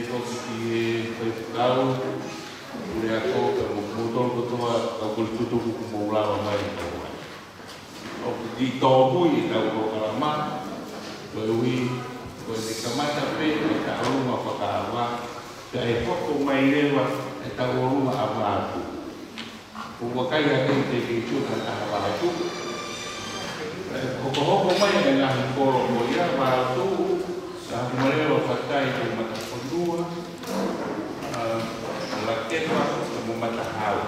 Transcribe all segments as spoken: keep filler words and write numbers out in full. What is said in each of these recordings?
Ko e kiʻi faifekau, puleako, pea mo kimoutolu kotoa, kau kolitutuku kuo mou lava mai ki he ʻaho ni. ʻOku kiʻi tōmui ʻetau polokalama, koeʻuhi, ko e kamata pē ʻetau ʻolunga fakaava, pea ʻe hoko mai leva ʻetau ʻolunga ʻavatu. ʻOku vakai atu ki he kei tuʻu ha taha Vaotuʻu. ʻE hokohoko mai e ngaahi kolo ko ia Vaotuʻu, ka hoko mai leva ʻo fakaʻatā ki he matafonua, ʻa, Lakepa, mo Matahau.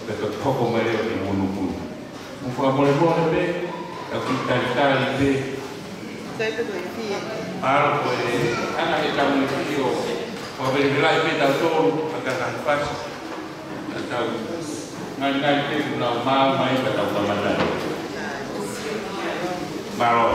Pea toki hoko mai leva ki Monupuna. Mou fakamolemole pē, ka kiʻi talitali pē. Sai pē ko e fie. ʻAlu ko e ʻana ʻetau ʻi fio, fakavelevelaʻi pē tautolu, ʻa ka ka fasi. Ka tau ngaingai pē kuo nau maau mai ka tau kamata. Mālō.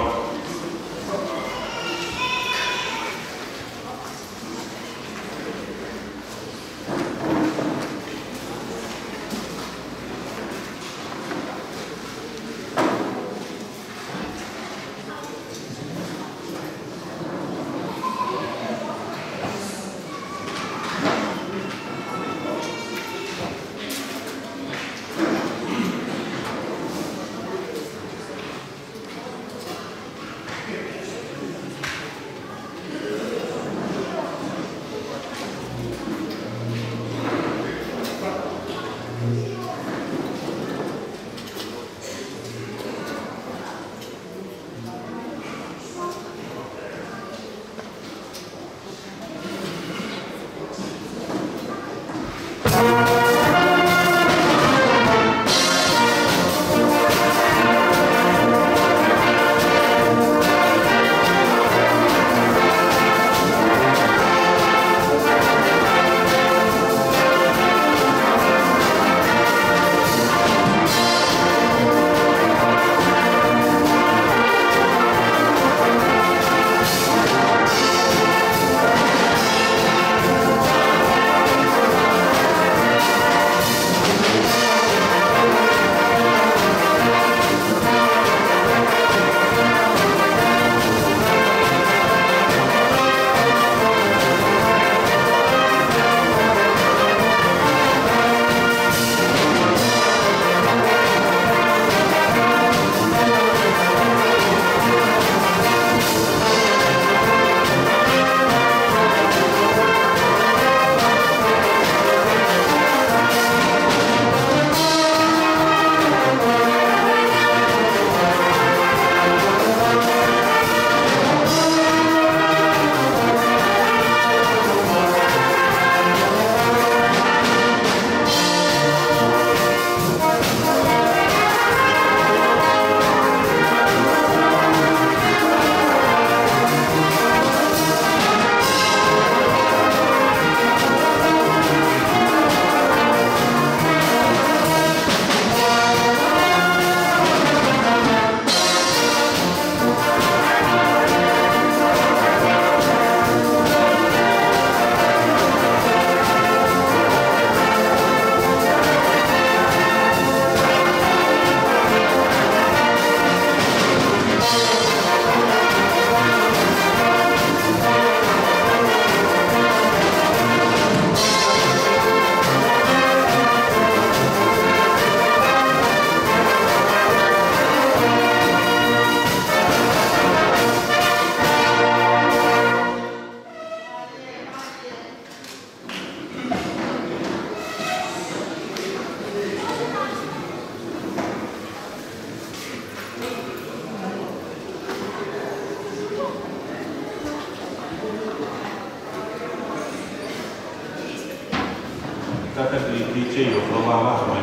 Kātaki D J ʻo fakavahavaha mai.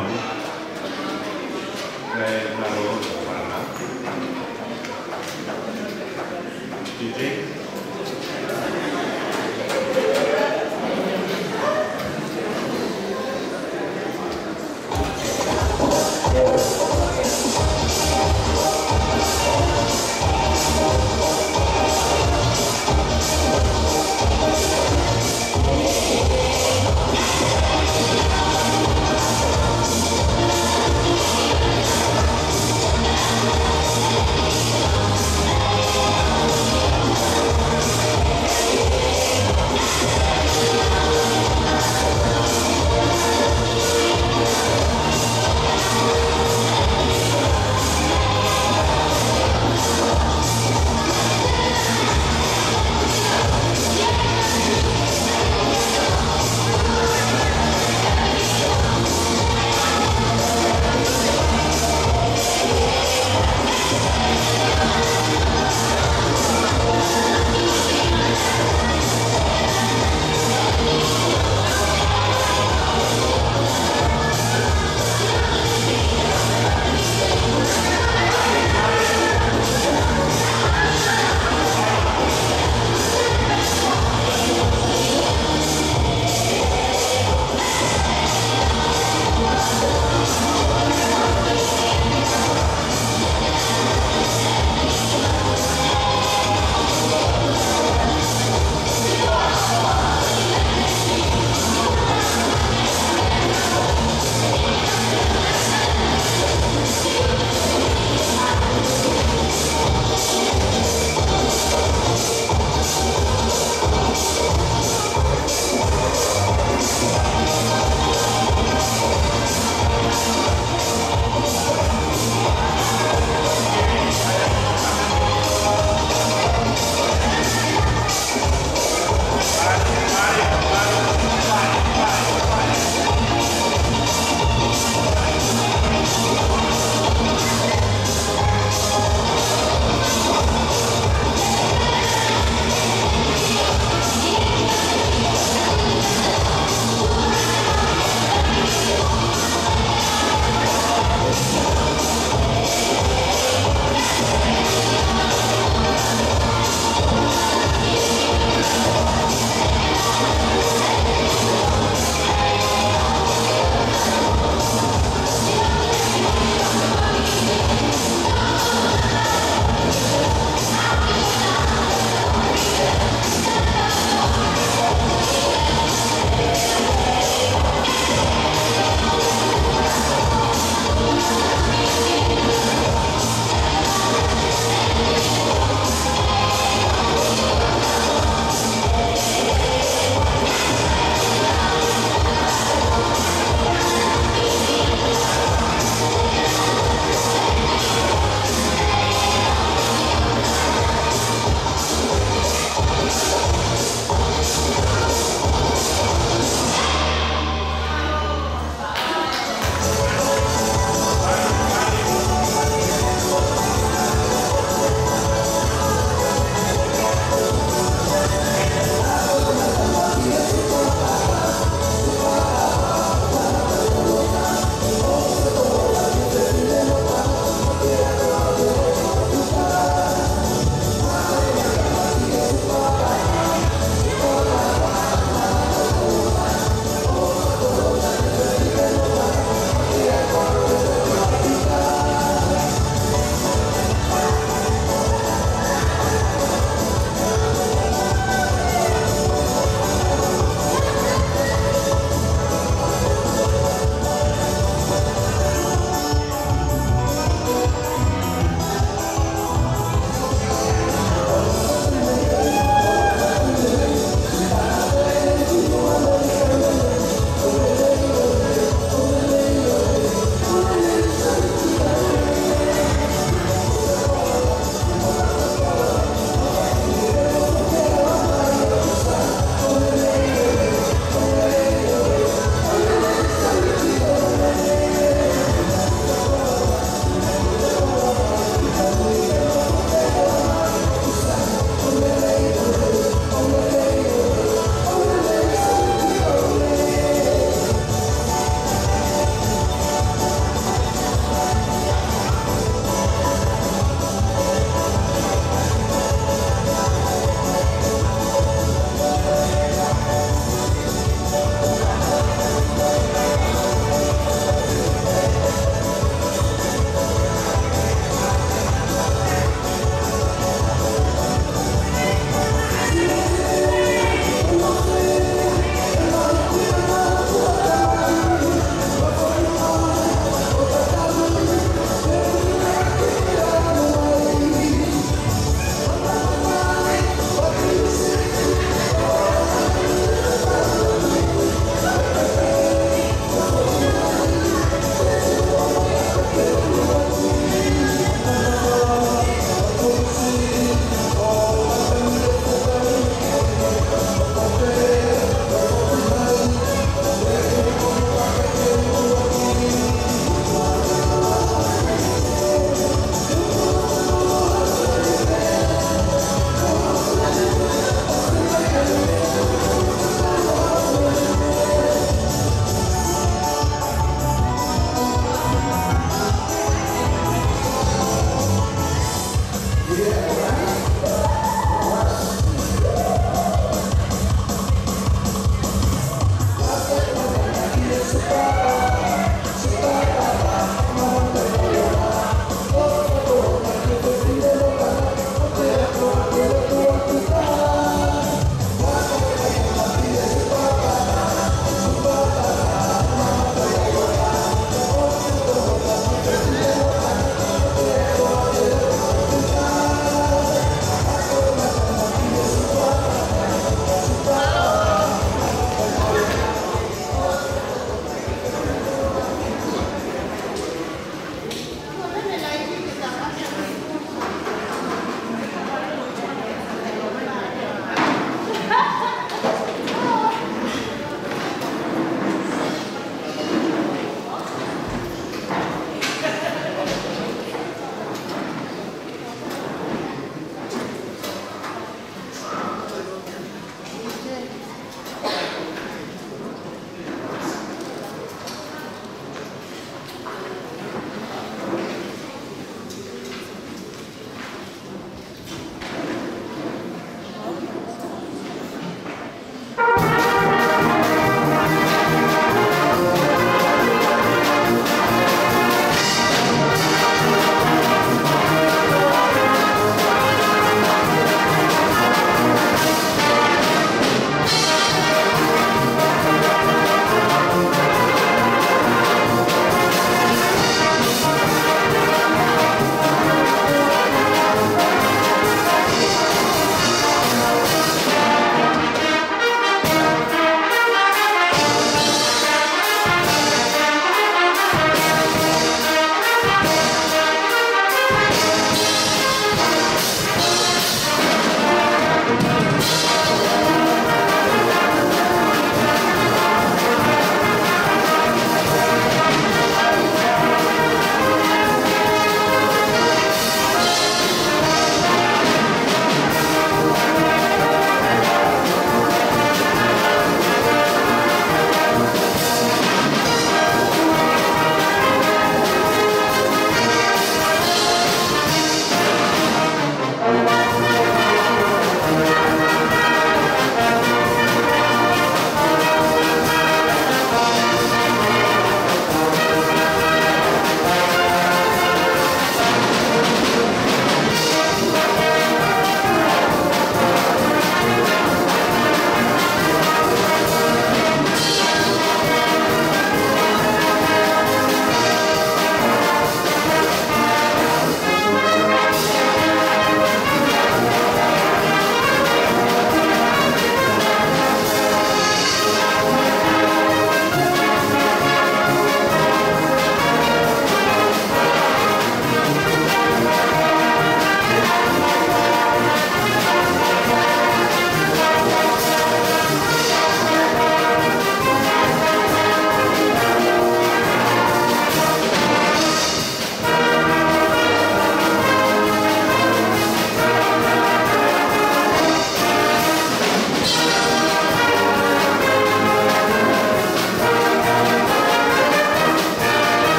Kae mālō ʻaupito. D J.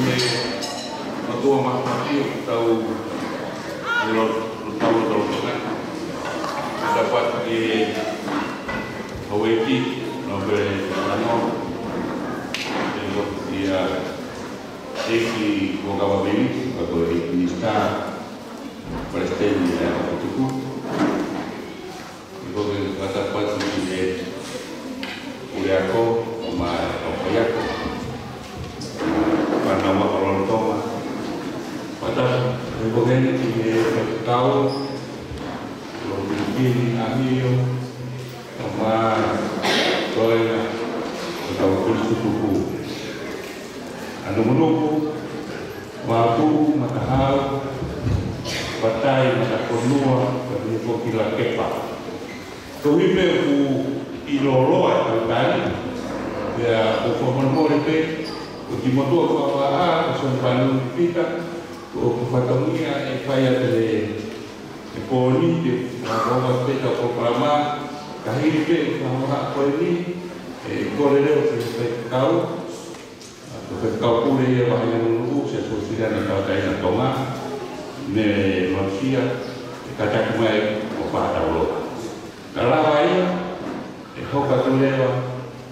ʻOtua Māfimafi ʻoku tau lo-, lo-, tau lotolotonga. Tapu atu ki he houʻeiki, Nōpele Talanoa, ʻe lotu ia ʻEiki Huʻakavameili, ka ko e ʻEiki Minisitā, Palesiteni ʻo e Ako Tutuku. ʻE ko e fakatapu atu ki he puleako, ʻo ma o faiako, fānau ako lolotonga. Fakatapu ʻe ko eni ki he faifekau, Lord Pilikini ʻAhio, ʻo ma toenga ʻo e kau kolisi tutuku. ʻA Nukunuku, Vaotuʻu, Matahau, Fatai, Matafonua, pea mo e foʻi Lakepa. Koeʻuhi pē ʻoku ʻi loloa e tau tali, pea ʻoku fakamolemole pē, ko e kiʻi motuʻa fakavaʻa, ko Sione Panu Pita, ʻoku fatongia ʻe fai atu e, e pō ni, ke fakahoko pē ʻetau polokalama, ka hili pē ʻetau fakahoko ko eni, ʻe kole leva ki he faifekau, ko e faifekau pule ia ʻo e Vaheʻanga Nukunuku, Siasi Uēsiliana Tauʻatāina ʻo Tonga, Mele Mausia, ʻe kātaki mai ʻo fakataulō. Ka lava ia, ʻe hoko atu leva,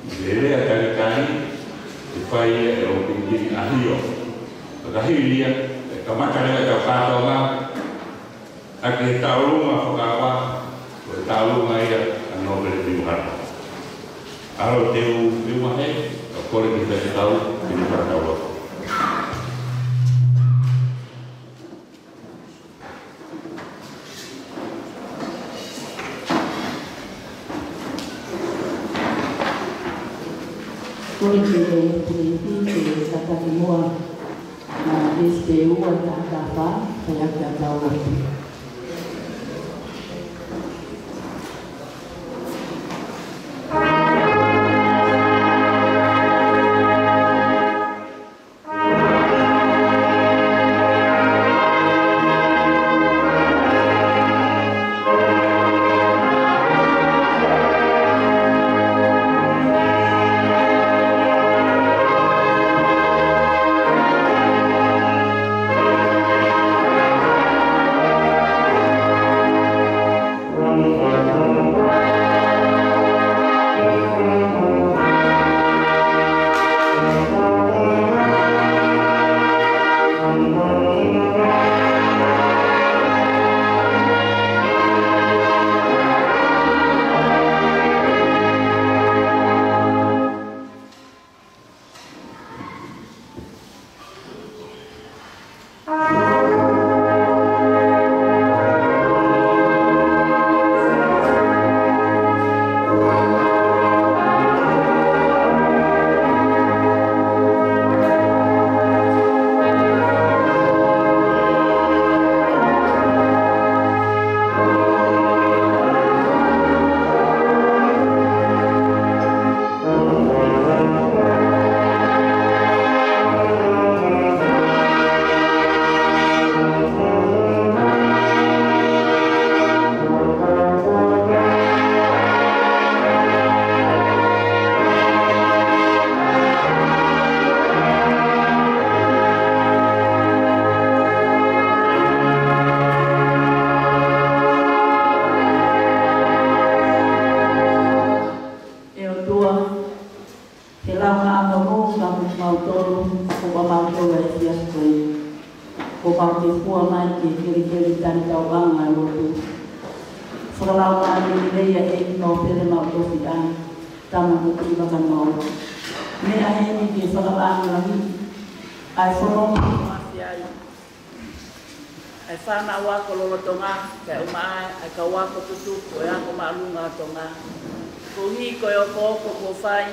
ʻi he lea talitali, ʻe fai ia ʻe Lord Pilikini ʻAhio. Ka hili ia, ʻe kamata leva ʻetau kātoanga, ʻaki e tauʻolunga fakaava, ko e tauʻolunga ia ʻa Nōpele Piumahalo. ʻAlu te u, te u mahe, ʻo kole ki he faifekau, ke ne fakataulō. Kole ki he Puleʻanga ke kātaki muʻa. Nā, veesi ua, taha ki he fā, pea ke tau lotu. ʻE ʻOtua, he launga ʻa hono ka ko kimautolu, ko kimautolu ʻa e efiafi ko eni. Kuo mau kei fua mai ki he kelekele talitauʻanga ʻo e lotu. Fakalaumālie lelei ʻa e ʻEiki Nōpele Maʻutofiʻa, Tama Kuki Vakanō. Meʻa heni ke fakalaumālie ʻa e fononga ʻoku afe ai ʻa e fānau ako lolotonga, kae ʻumaʻā ʻa e kau ako tutuku ʻo e ako māʻolunga ʻo Tonga. Koeʻuhi ko e okooko kuo fai,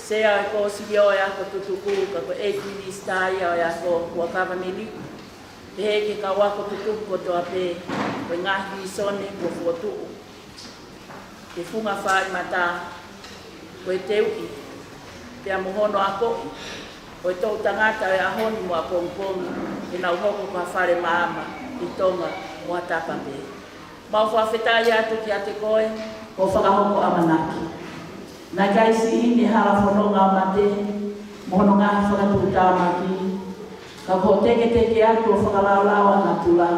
Sea ʻo e Kōsilio ʻo e Ako Tutuku, ka ko e ʻEiki Minisitā ia ʻo e Ako, Huʻakavameili, pehē ki he kau ako tutuku kotoa pē, ko e ngaahi vīsone kuo fokotuʻu, ke funga fāʻimata, ko e teuʻi, pea mo hono akoʻi ʻo e toʻu tangata ʻo e ʻaho ni mo ʻapongipongi, ke nau hoko ko ha fale maama ʻi Tonga mo ha tapa pē. Mau fakafetaʻi atu kiate koe, kuo fakahoko ʻamanaki. Naʻe ʻikai siʻi ni e hala fononga ʻo mate, mo hono ngaahi fakatuʻu Tāmaki, ka ko e teketeke atu ʻo e fakalaolao ʻa natula,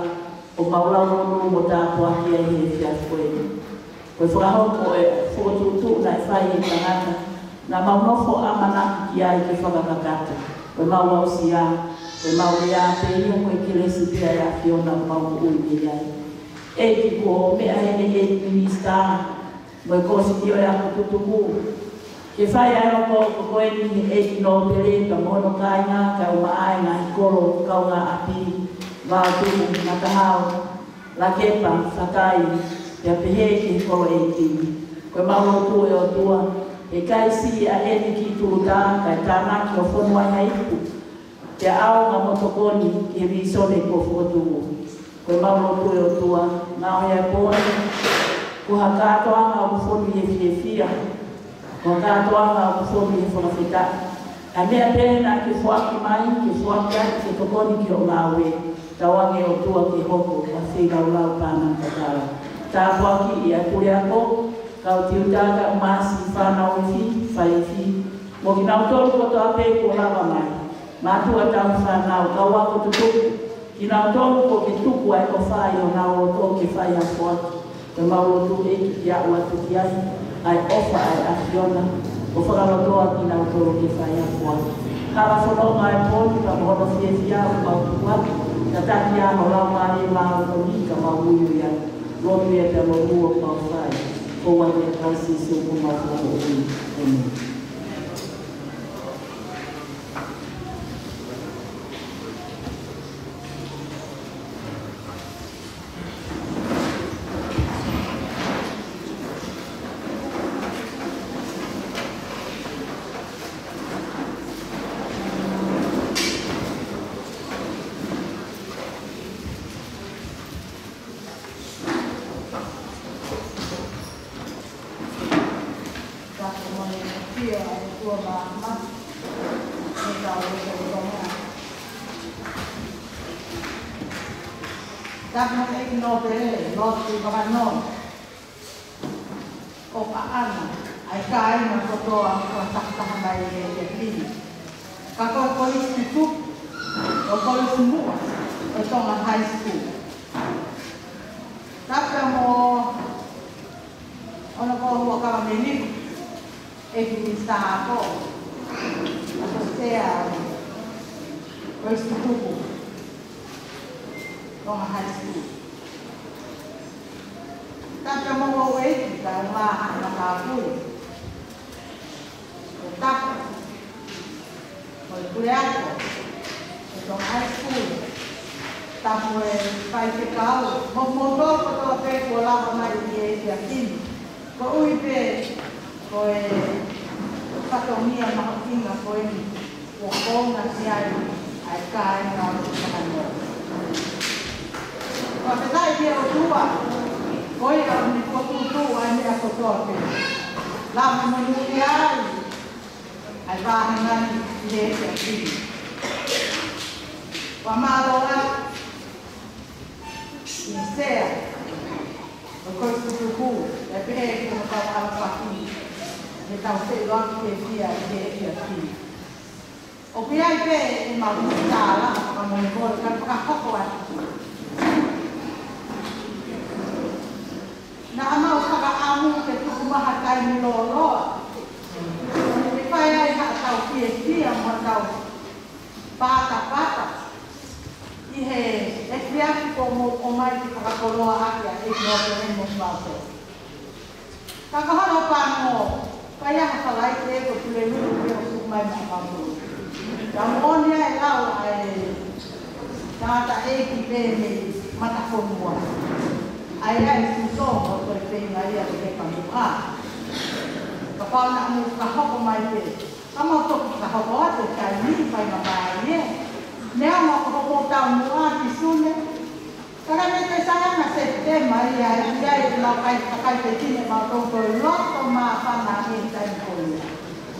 ʻoku mau lau monū mo tāpuaki ai he efiafi ko eni. Ko e fakahoko ʻo e fokotuʻutuʻu naʻe fai ʻe he tangata naʻa mau nofo ʻamanaki ki ai ke fakakakato. Ko ʻemau aʻusia, ko ʻemau lea pē ia, ko e kelesi pē ʻa e ʻAfiona ʻoku mau moʻui mei ai. ʻEiki, kuo meʻa heni e Minisitā mo e Kōsilio ʻo e Ako Tutuku ke fai ʻa e hoko ko eni he ʻEiki Nōpele pea mo hono kāinga, kae ʻumaʻā e ngaahi kolo kaungāʻapi, Vaotumu, Matahao, Lakepa, Fakai, pea pehē ki he kolo ʻeiki. Ko ʻemau lotu, ʻe ʻOtua, he ʻikai siʻi ʻa eni kiʻi tulutā, kae tānaki ʻo fonu ai ha ipu, pea ʻaonga mo tokoni ki he vīsone kuo fokotuʻu. Ko ʻemau lotu, ʻe ʻOtua, naʻa ʻi ai e pō ni, ko ha kātoanga ʻoku fonu ʻi he fiefia, ko ha kātoanga ʻoku fonu ʻi he fakafetaʻi. ʻA e meʻa pē naʻa ke foaki mai, ke foaki atu ke tokoni ki hoʻo ngāue, tauange ʻOtua ke hoko ʻa e feilaulau pānga tatala. Tāpuakiʻi ʻa e puleako, kau tiuta, kau masi, fānau ifi, fai ifi, mo kinautolu kotoa pē kuo lava mai, mātuʻa, tauhi fānau, kau ako tutuku, kinautolu kuo ke tuku ʻa e ʻofa ʻi honau loto ke fai ha foaki. Ko ʻemau lotu, ʻEiki, ke aʻu atu ki ai ʻa e ʻofa ʻa e ʻAfiona, ʻo fakalotoa kinautolu ke fai ha foaki. Hala fononga ʻa e pō ni pea mo hono fiefia ʻoku mau tuku atu, tataki ʻa ho Laumālie Māʻoniʻoni ka mau uiui ai. Lotu ia pea mo e ʻofa ʻoku mau fai, ko e ʻuhinga ʻia Kalaisi Sīsū ko homau Fakamoʻui. ʻĒmeni. Tapu mo e ʻEiki ʻa e ʻOtua Māfimafi, ʻe kau e kau tonga. Tapu mo e ʻEiki Nōpele, Lord Tuʻivakanō, ʻo paʻanga ʻa e kāinga kotoa kuo takitaha mai he efiafi ni. Ka ko e kolisi tutuku, ʻo e kolisi muʻa ʻo e Tonga High School. Tapu mo hono kōhua kava meni, ʻEiki Minisitā Ako, ʻa e Sea ʻo e Kolisi Tutuku Tonga High School. Tapu mo e ʻEiki, kae ʻumaʻā haʻa kāpui. Ko e tapu mo e puleako ʻo e Tonga High School, tapu mo e faifekau, mo, mo kimoutolu kotoa pē kuo lava mai ʻi he efiafi ni. Koeʻuhi pē ko e fatongia mahuʻinga ko eni kuo konga ki ai ʻa e kāinga ʻo e Tonga ni. Fakafetaʻi ki he ʻOtua, ko ia ʻoku ne fokotuʻutuʻu ʻa e meʻa kotoa pē. Lava monūʻia ai ʻa e vāhenga ni ʻi he efiafi ni. Fakamālō atu ki he Sea ʻo e Kolisi Tutuku, pea pehē ki hono kau ʻaufaki, he tau feʻiloaki fiefia ʻi he efiafi ni. ʻOku ʻi ai pē ʻemau tala fakamolemole, ka fakahoko atu. Naʻa mau fakaʻamu ke tuku mai ha taimi lōloa ke fai ai haʻatau fiefia mo ʻetau patapata ʻi he efiafi kuo mou ʻomai ke fakakoloa ʻaki ʻa e ʻEiki Nōpele mo kimoutolu. Ka ko hono pango, ka ʻi ai ha Falaite ko Pulelulu ke ʻosi mai maʻamautolu. Ka moʻoni ʻa e lau ʻa e tangataʻeiki pē mei Matafonua, ʻa ia ʻe Suso, ko e feinga ia ke he kamuʻa. Kapau naʻa mou fakahoko mai pē, ka mau toki fakahoko atu e taimi faingamālie. Neongo ko hoʻomou taumuʻa ki Sune, ka naʻe ʻikai ke sai ange Sepitema ia, ʻe ʻi ai ʻemau kakai, kakai fefine mautolu ko e loto māfana he taimi ko ia.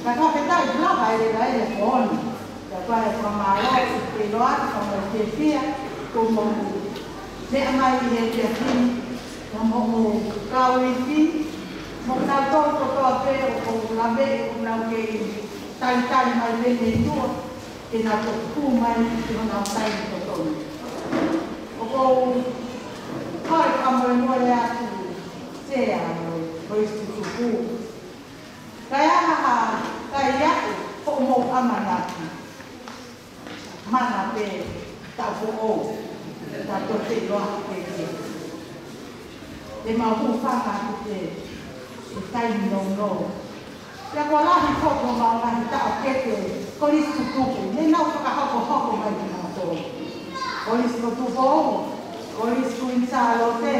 Ka fakafetaʻi lava e lelei e pō ni. Ka ko e fakamālō, ke ʻiloa atu ka mau fiefia, ko mou meʻa mai ʻi he efiafi ni, mo hoʻomou kau ifi, mo kinautolu kotoa pē ʻoku ou laveʻi ʻoku nau kei talitali mai pē mei tuʻa. ke na toki hū mai ki honau taimi totonu. ʻOku ou fakamolemole atu, Sea, mo e Kolisi Tutupu. Kae ʻi ai ha, kae ʻi ai hoʻomou ʻamanaki, mana pē taʻu foʻou, taʻu toe feʻiloaki pē ke, ʻe mau hūfanga atu pē he taimi nounou. Pea kuo lahi foki homau ngaahi taʻokete Kolisi Tutupu ne nau fakahokohoko mai kiate kimoutolu. Kolisi ko Tupou, Kolisi Kuini Sālote,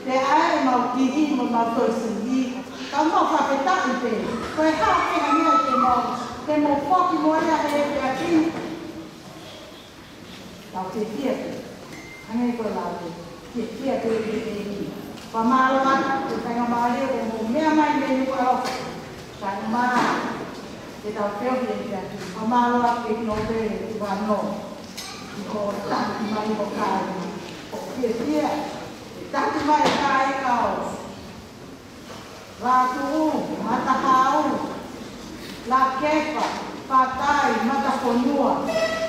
pea ʻi ai ʻemau kiʻi mo ʻemau toisiʻi. Ka mau fakafetaʻi pē, ko e hā pē ha meʻa te mau, te mau foki mo ia he efiafi ni. Tau fiefia pē. Hangē ko e lau pē, fiefia pē ʻi he ʻEiki. Fakamālō atu ki he faingamālie kuo mou meʻa mai mei Nukuʻalofa. Kae ʻumaʻā ʻetau feohi he efiafi ni. Fakamālō atu ki he nōpele tuʻutuʻuni. ʻI hoʻo taki mai ho kāinga. ʻOku fiefia. Taki mai e kāinga ʻo Lātūʻū, Matahau, Lakepa, Fatai, Matafonua.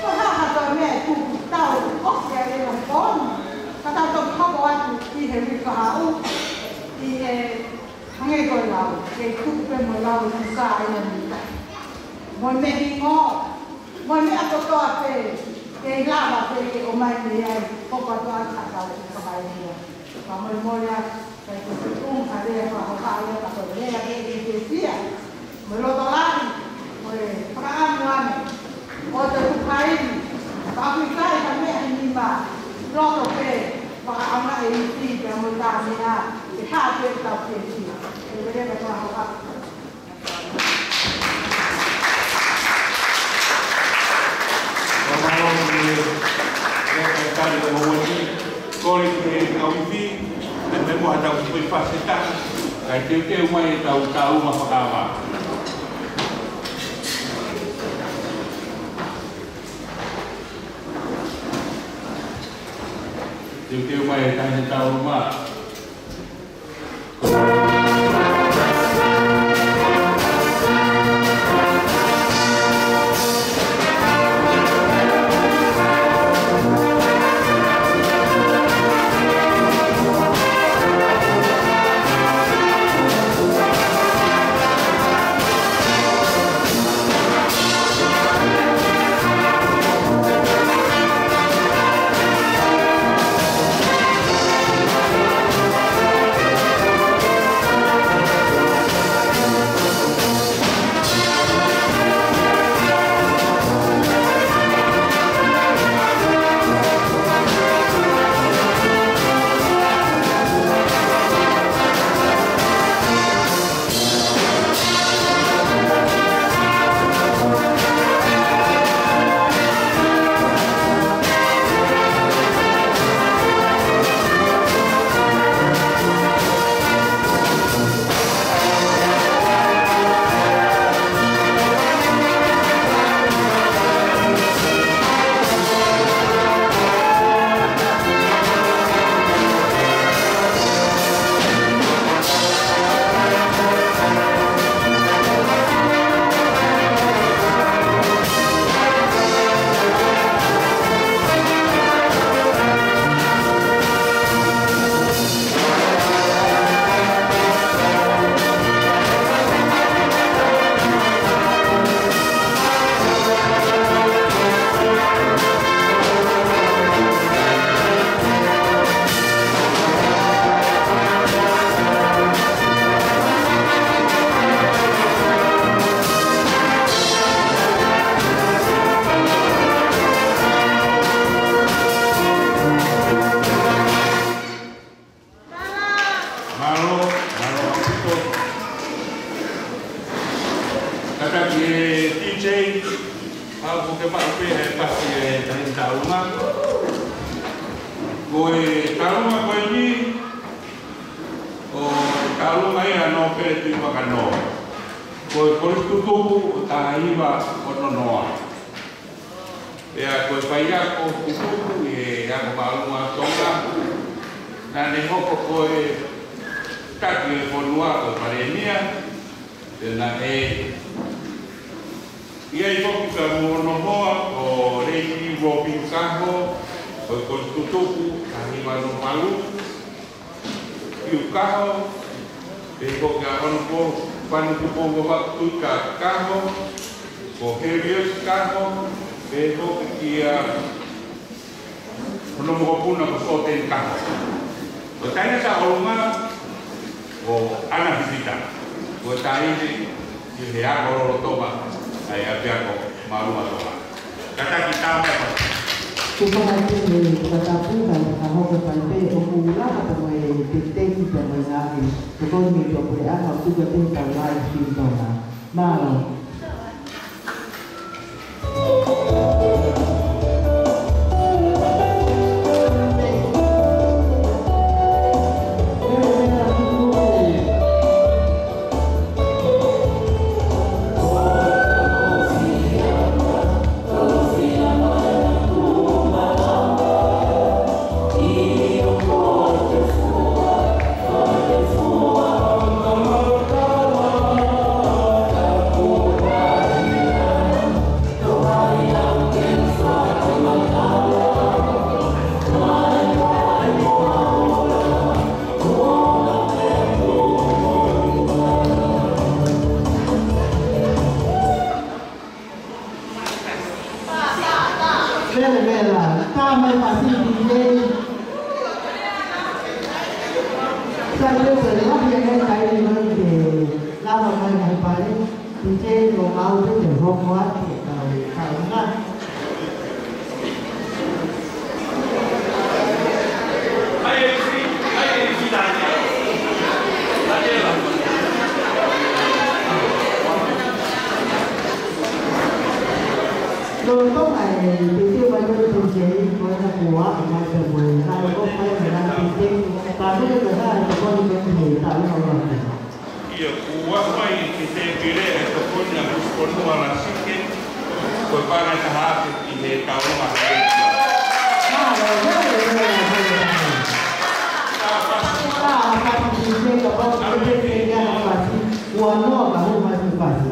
Ko e hā ha toe meʻa ʻe tuku, tau ʻosi ʻa e ʻaho ni. Ka tau toki hoko atu ʻi he rikaʻau, ʻi he hangē ko e lau, ke tuku pē mo e lau ʻi he sā ʻi he mita. Mo e meʻi ngō, mo e meʻa kotoa pē, ke lava pē ke ʻomai mei ai, hoko atu ʻa e tau ʻi ka mai ia. Fakamolemole atu, kae tuku ʻuhinga lea fakahohaʻa ia ka ko e lea ke ʻi he fia. Mo e loto lahi, mo e fakaʻamu ʻamu. ʻO te tukaini, ka ʻoku ʻikai ha meʻa ʻi nima, loto pē, fakaʻamu ʻe ʻi fia, mo e tā meʻa, ke hā pē tau ke fia. Ke lea ka fakahohaʻa. Fakamālō ki he Sekelitali ʻo e Kolisi Tutupu, kae ʻumaʻā ʻetau kiʻi fakafetaʻi, kae teuteu mai ʻetau tāuma fakaava. Teuteu mai ʻetau tāuma. Mālō, mālō ʻaupito. Kātaki e D J, ʻoku ke maʻu pē he pasi e taimi tāuma. Ko e tāuma ko eni, ko e tāuma ia ʻa Nōpele Tuʻivakanō. Ko e Kolisi Tutupu ʻo taha hiva ono noa. Pea ko e faiako tutupu ʻi he Ako Māʻolunga ʻo Tonga, naʻa ne hoko ko e taki ʻo e fonua, ko e Palēmia, pea naʻe ʻi ai foki ka mo hono hoa, Kaho, ko e Kolisi Tutuku, Tahi Manu Malu, Kiu Kaho, pehē foki kia Honourable Fani Tupou Vavaʻu Tuʻi Kaho, ko Harriet Kaho, pehē foki kia hono mokopuna ko Sōteni Kaho. Ko e taʻahine ʻoku ʻolunga, ko Ana Fifita, ko e taʻahine ʻi he ako lolotonga ʻa e ʻapiako Māʻolunga Tonga. Kātaki tā mai ʻa e Fatu. Ko e fakaʻatā pē ka fakahoko pē ʻoku lava pē mo e tēteki pē mo e ngaahi tokoni mei he puleʻanga ʻo tuku atu ʻetau live stream Tonga. Mālō. Vela, vela, tā mai Fasi D J. Sai, leo, leo, lahi e kai ni mai ke lava mai ngaahi pale. D J, ko mau te te hoko atu, kau, kau na. Lolotonga e tētē mai ʻo e tētē, ko ena kuo aʻu mai pē mo e, naʻe ʻoku mai pē naʻe tētē, ka mele ko e hā e tokoni ko eni he taʻu ʻo aʻu mai. ʻIo, kuo aʻu mai ki he tēpile e tokoni ʻa Husepāniti Lasike, ko e paʻanga ʻe taha afe ki he taʻu ʻo aʻu mai. Mālō, mālō, mālō, mālō. Ka Fasi, ka Fasi, ka Fasi, ka Fasi, ua noa ka hū mai ki Fasi.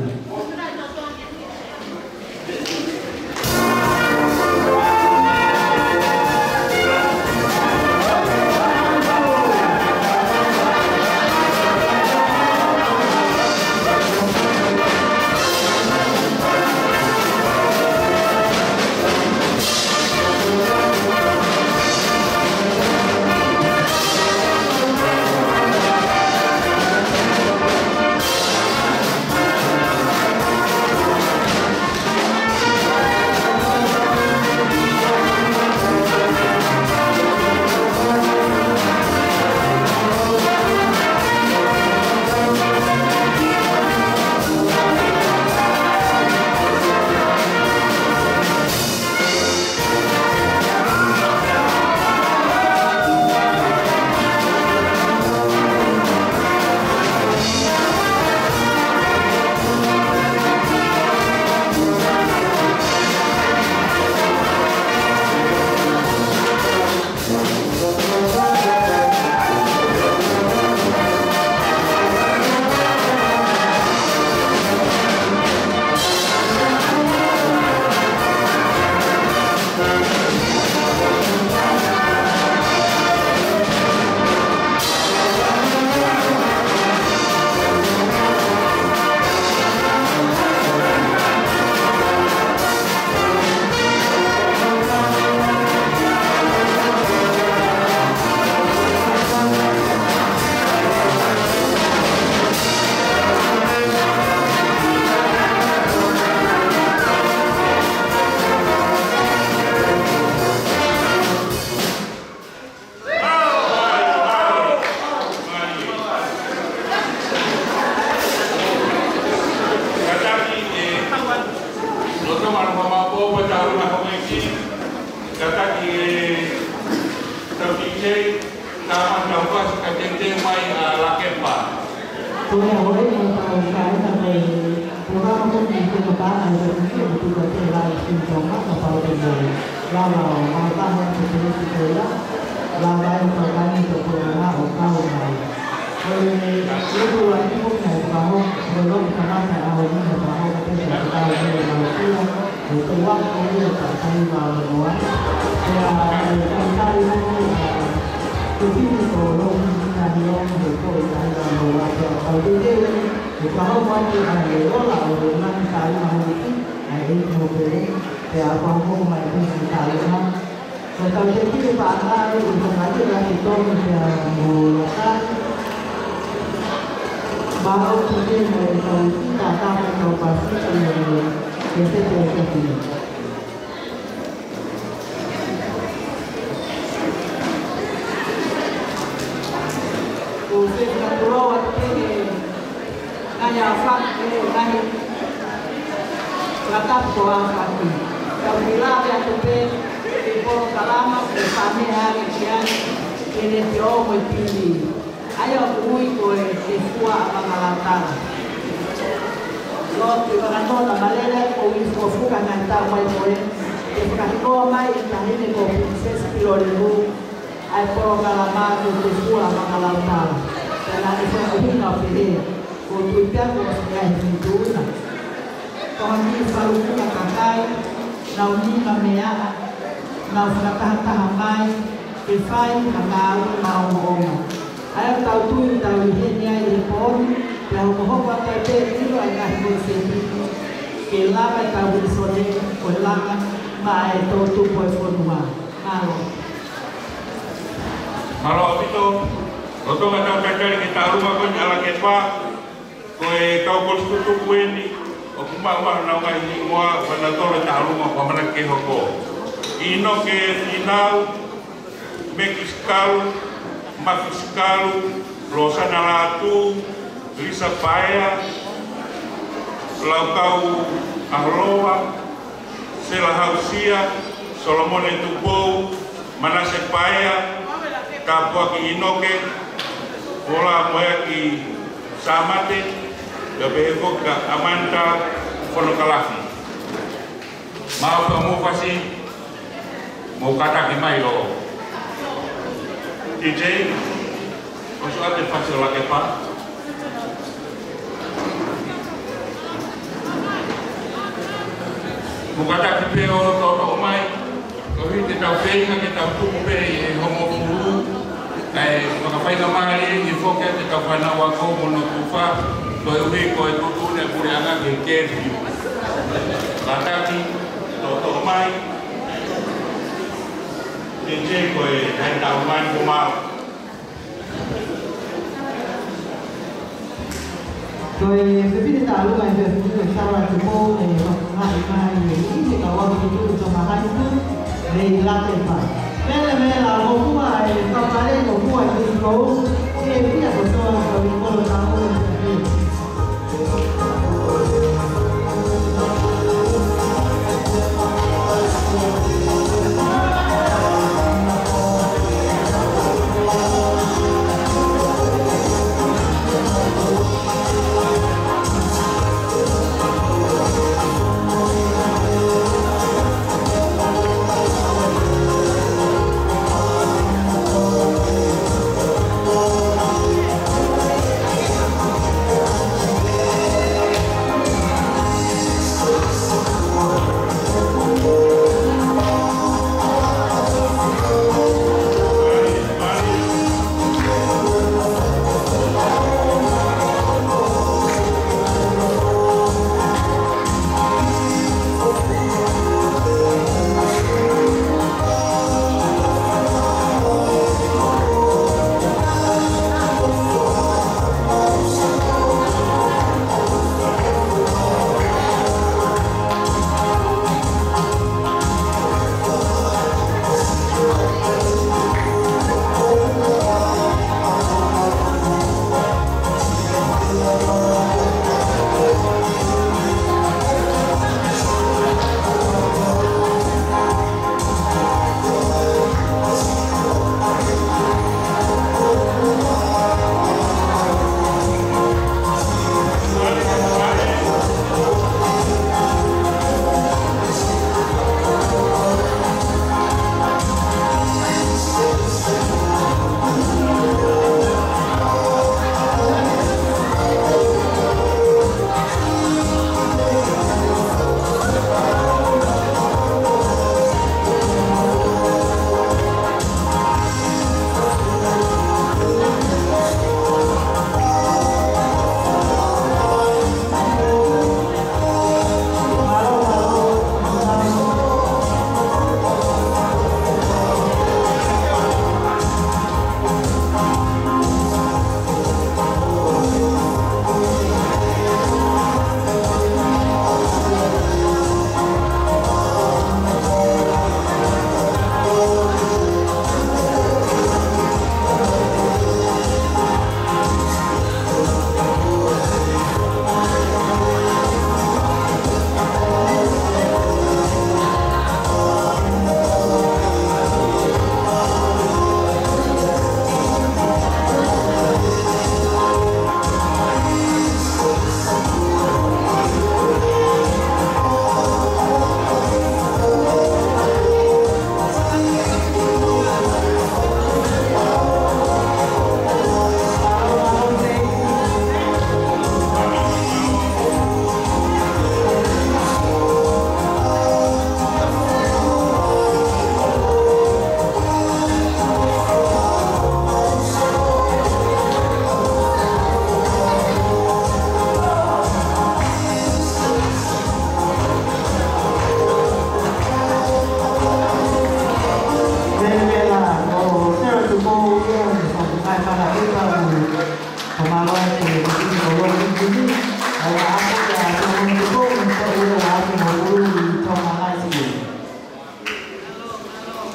Kātaki e loto manu mama pō pa tauna ko meki. Kātaki e tau D J, tāmata Fasi ka tētē mai ʻa Lakepa. Ko e hoi mo tau kāinga ko e pōrama ko ki te mata ai ko ki te mata te la i Tonga ka pau te mo. Lava o mata mo te te te la. Lava e tau kāinga ko e la o kau mai. Ko e lotu ʻa e ʻaho ni, ko e lotu kamata ʻaho ni, ko e ʻaho ko ē ʻa e tau mele malukia, ko e tau ako ia ʻa e tau mele malukia. Pea, ʻe, tau tali mai, ʻa, ko e pini ko e lotu ni na ni o, ko e tau mele malukia. Pea, tau te te, ko e ʻaho ko ē ʻa e ola ʻo e ngaahi tau malukia, ʻa e ʻEiki mo Pele, pea ko e ʻaho ko ē mai ʻa e tau mele malukia. Ko e tau te kile pa ana i ʻo ka ngai la ki tonu pea mo la ka. Ba o ki te mo e tau ki ta ta mo e tau pa ki ta mo e ke te te ke te. Ko e te ka tolo a te ke Ngaahi afa, ʻe, ngaahi fakatapu ko e afa ki. Tau ki lave atu pē, ʻi he polokalama, ʻe fāmili ake ki ai, ʻi he te o mo e pili. ʻA ia ʻoku ui ko e Te Fua ʻa Makalautala. Lo ki Vakanona Malele, ʻoku ui ko Fuka ngaahi tau mai ko ē, ʻe fakahinoa mai ʻi he taʻahine ko Princess Pilolemu, ʻa e polokalama ko e Te Fua ʻa Makalautala. Pea naʻe fakaʻuhinga pehē, ko e tui pea ko e fakaʻuhinga. Ko e ngaahi falukunga kakai, nau nima meʻa, nau fakatahataha mai, ke fai ha ngāue maʻongoʻonga. ʻA ia ʻoku tau tui ʻoku tau ʻi heni ai he pō ni, pea hokohoko atu ai pē ʻilo ʻa e ngaahi konsepiti, ke lava ʻetau Uilisone, ko e langa, maʻa e toʻutupu ʻo e fonua. Mālō. Mālō ʻaupito, lolotonga ʻetau tatali ki he tālunga ko eni ʻa Lakepa, ko e kau kolisi tutuku eni, ʻoku maʻu ʻenau ngaahi hingoa, ʻoku nau tolo e tālunga, ʻoku ʻamanaki ke hoko. ʻInoke Fīnau, Meki Sikalu, Mafi Sikalu, Losana Lātū, Lisa Paea, Laukau ʻAholoa, Sela Hausia, Solomone Tupou, Manase Paea, Tāpuaki ʻInoke, Pola Moeaki Sāmate, pea pehē foki kia Amanda Fonokalafi. Maʻu pē hoʻomou fasi, mou kātaki mai ʻo. T J, ʻosi ʻoatu e fasi ʻo Lakepa. Mou kātaki pē ʻo toʻotoʻo mai. Koeʻuhi te tau feinga ke tau tuku pē ʻi he hongofulu. Kae fakafaingamālie foki ʻetau fānau ako mo hono tufa. Koeʻuhi ko e tuʻutuʻuni ʻa e puleʻanga ke kefi. Kātaki, toʻotoʻo mai. Ke ke ko e hai tau mai ko mau. Ko e fefine tālunga ʻi he fefuhi ko Sara Tupou ʻe fakahā mai ʻe he kau ako tutuku Tonga High School, mei Lakepa. Mele mele la mo kua e kapale ko kua i ko. Ke pia ko soa ko i kolo tālunga.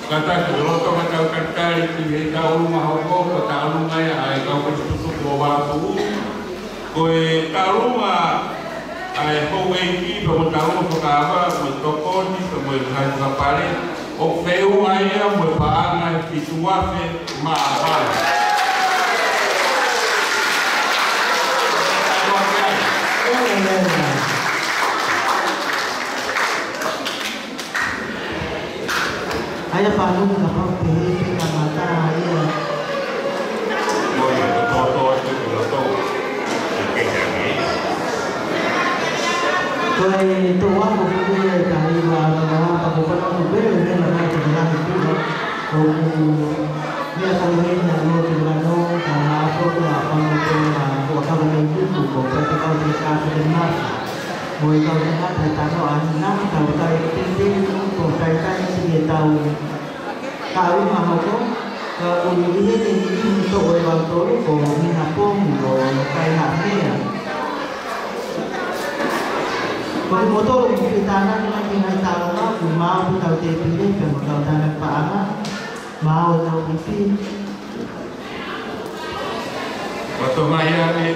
Kātaki, lolotonga ʻetau talitali ki he taʻu ʻuluaki hoko, ko e taʻu ʻuluaki ia ʻa e kau kau tutuku ʻo Vavaʻu. Ko e taʻu ʻuluaki ʻa e houʻeiki, pea mo e taʻu ʻuluaki fakaava, mo e tokoni, pea mo e ngaahi fakapale, ʻoku feʻunga ia mo e paʻanga ʻe fitu afe mā valu. ʻA ia pālunga ka pau pehē pē ka mata ia. Ko ia, ko tōtō atu ki loto. Ko e tō ako ko ia e tahi wa na na pa ko pa na ko pe ne na na ko na ko na. Ko ku mea ko e na no te na no ka na ko na pa no ko na ko ka na ko ko pe te ka te ka te na. Mo e kau tangata e tano a na tau kai te te ko kai kai te tau. Ka ʻuluaki hoko, ka ʻuluaki he te ni ni to e wau tolu ko Mina Pongu ko Kai Hapea. Ko e moto ko ki tāna ki mai ki ngai tālonga, ku mau ki tau te pile, pea mo tau tāna paʻanga, mau e tau pipi. Ko Tonga ia ne,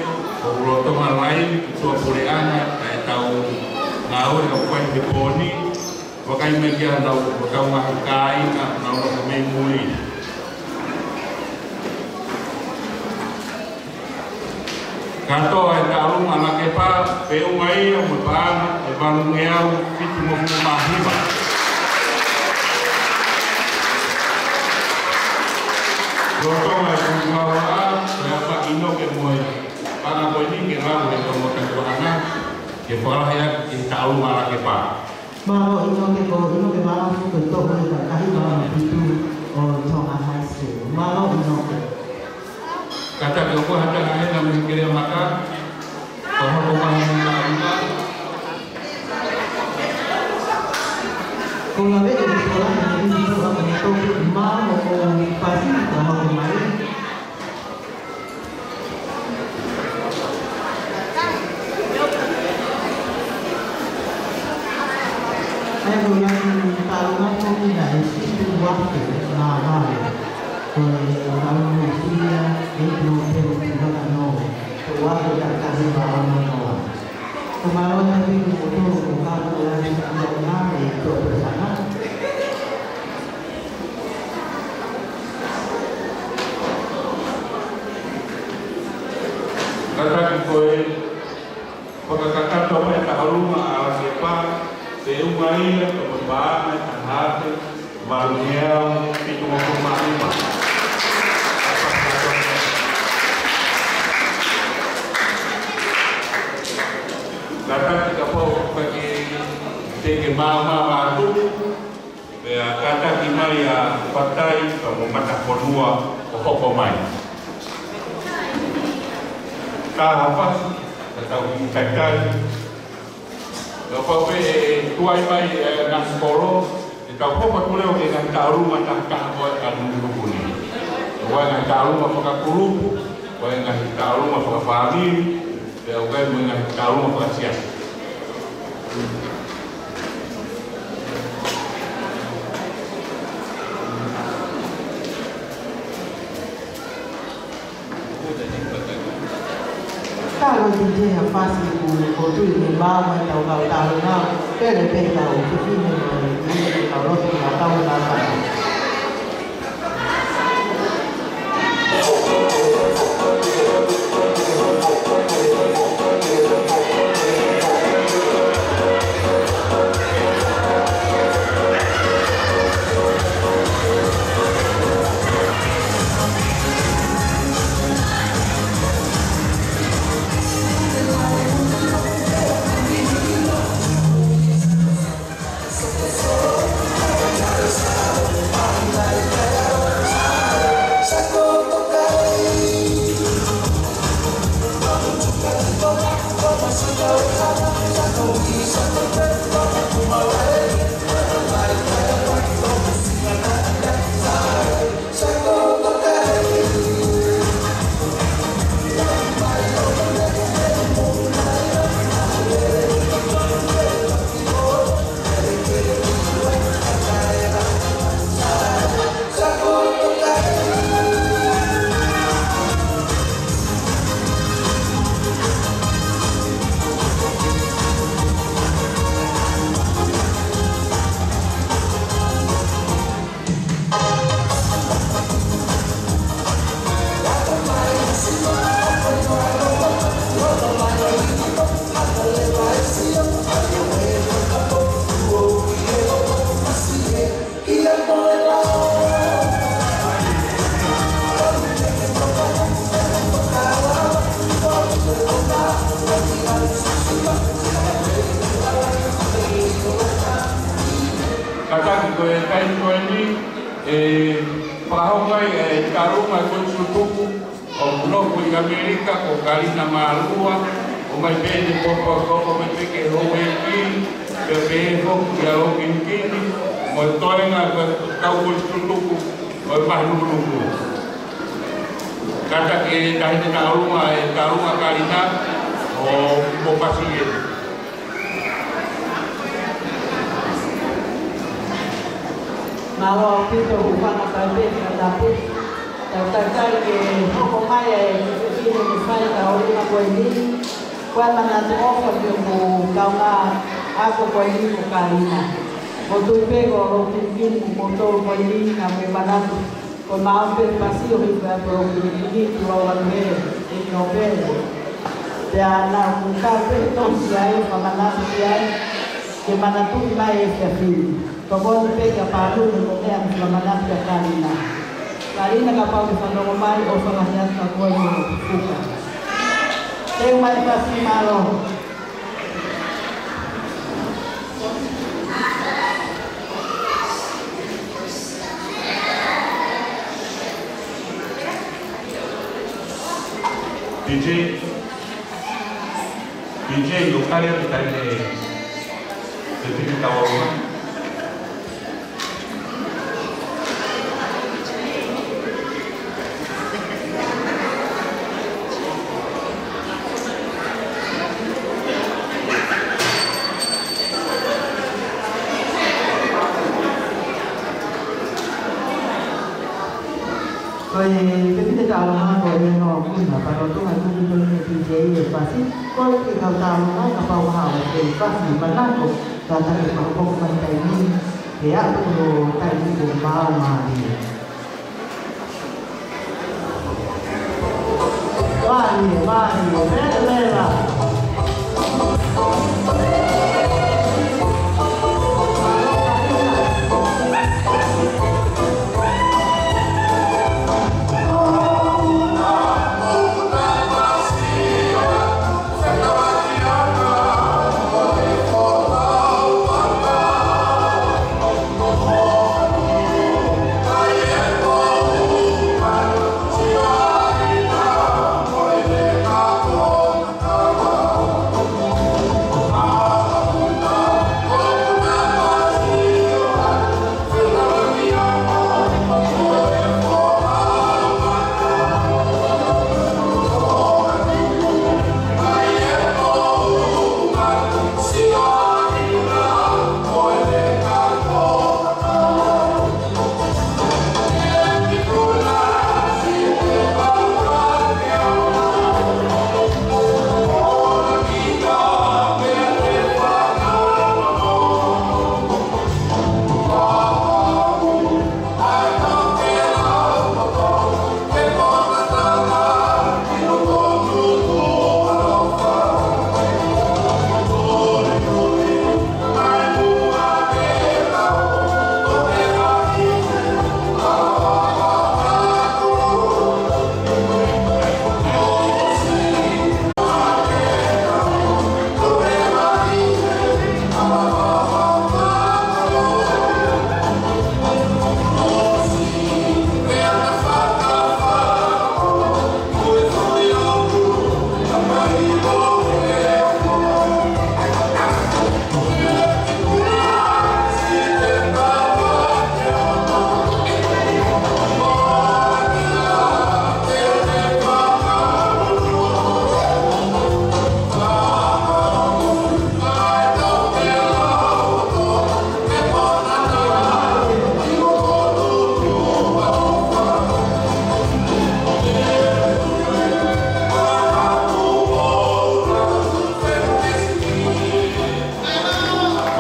ko Ulotonga lai, ki tua puleʻanga, ka e tau ngāue ka kuai te pōni, Vakai mai kia nau, ko tau ngaahi kāinga, nau nau mei muli. Kātoa e taʻu ʻuluaki ʻa Lakepa, feʻunga ia mo e paʻanga ʻe valungeau fitungofulu mā hiva. Lolotonga e tū mau a, ko e apa ʻino ke moe, paʻanga ko eni ke lau he tau mo tau paʻanga, ke fakalahi atu ki he taʻu ʻuluaki ʻa Lakepa. Mālō ʻInoke, ko ʻInoke Vavaʻu ko e toʻu ʻe taha mā fitu ʻo Tonga High School. Mālō ʻInoke. Kātaki ʻoku hata ka hena mei Keleamaka, ka hoko mai mei Laʻaunga. Ko Laveʻi ko Laveʻi ko Laveʻi ko Laveʻi ko Laveʻi ko Laveʻi ko Laveʻi. ʻA ia ko e ngaahi taʻu ʻuluaki ko ena ʻe fitu afe mā valu. Ko e taʻu ʻuluaki ia, ʻe tino teu ki Vakanō. Ko e ʻuluaki taʻu tahi mā ono noa. Ko mālō ʻa e fitu ko tolu ko ka ko e ʻuluaki taʻu ʻuluaki ʻe tō pe sana. Kātaki ko e fakakakato mai e taʻu ʻuluaki ʻa Lakepa, feʻunga ia mo e paʻanga ʻe taha afe valungeau fitungofulu mā hiva. Kātaki kapau ʻoku ke teke māmā vātuku, pea kātaki mai ʻa Fatai pea mo Matafonua ʻo hoko mai. Ka hafasi, ka tau ki taitai. Ka pau pē ʻe tuai mai e ngaahi kolo, ʻe tau hoko atu leva ki he ngaahi taʻu ʻuluaki taha taha ko e ka nunu kuku ni. Ko e ngaahi taʻu ʻuluaki fakakulupu, ko e ngaahi taʻu ʻuluaki fakafāmili, pea ʻoku ʻi ai mo e ngaahi taʻu ʻuluaki fakasiasi. Talo ki te ha fasi ku ko tui ni māmā tau kau talo nau, pele pē tau, ke fine mai, ni ke tau loto ki a tau nau. Kātaki ko e taimi ko eni, ʻe fakahoko ai e taʻaluma ko e tutuku ʻoku nofo ʻi ʻAmelika ko Kalina Malua, ʻomai pē ʻene pōpoaki, ʻomai pē ke houʻeiki, pea pehē foki ʻa Lokinikini, mo e toenga ko e kau ko e tutuku, ʻo e Mahinukunuku. Kātaki e taʻahine taʻaluma, e taʻaluma Kalina, ʻo mo pasi e. Mālō ʻaupito, hūfanga pē ki he tapu. Tau talitali ke hoko mai e fefine ke fai e taʻaluma ko eni. Ko e manatu ʻofa ki hoku kaungā ako ko eni ko Kalina. Ko e tui pē ko Lokinikini mo kimoutolu ko eni naʻa mou manatu. Ko e maʻu pē pasi ʻo hifo ʻa Lokinikini ki ʻolunga he ʻi Nōpele. Pea naʻa ku kau pē tonu ki ai, fakamanatu ki ai, ke manatuʻi mai e efiafi ni. Tokoni pē kia Pālulu mo meʻa mo fakamanatu kia Kalina. Kalina kapau ʻe fanongo mai, ʻofa lahi atu kia koe mo e fuka. Teu mai pasi, mālō. DJ, DJ, ʻo kale atu taʻahine, te tiki tau. Ko e pepite taʻaluma ko e no kuna, pea ʻoku tuʻu atu ki he DJ e pasi, ko e kau taʻaluma, kapau ʻe ʻi ai ha fasi manako, kātaki ke fakahoko mai he taimi ni, he ʻaho ko e taimi ko e maau mālie. Mālie, mālie, pea leva.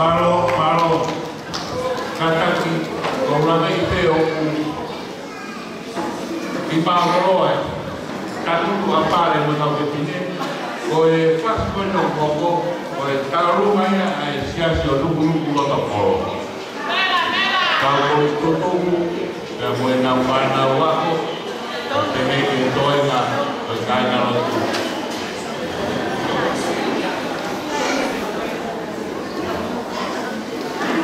Mālō, mālō. Kātaki, ko e lave ʻi he ʻoku ʻi Mākoloa, ka tuku ʻa Pale mo e kau fefine, ko e fasi ko eni ʻoku hoko, ko e taʻaluma ia ʻa e Siasi ʻo Nukunuku Lotokolo. Kau ko e tutuku, pea mo ʻenau fānau ako, ʻo te mei ke toenga, ʻo e kāingalotu.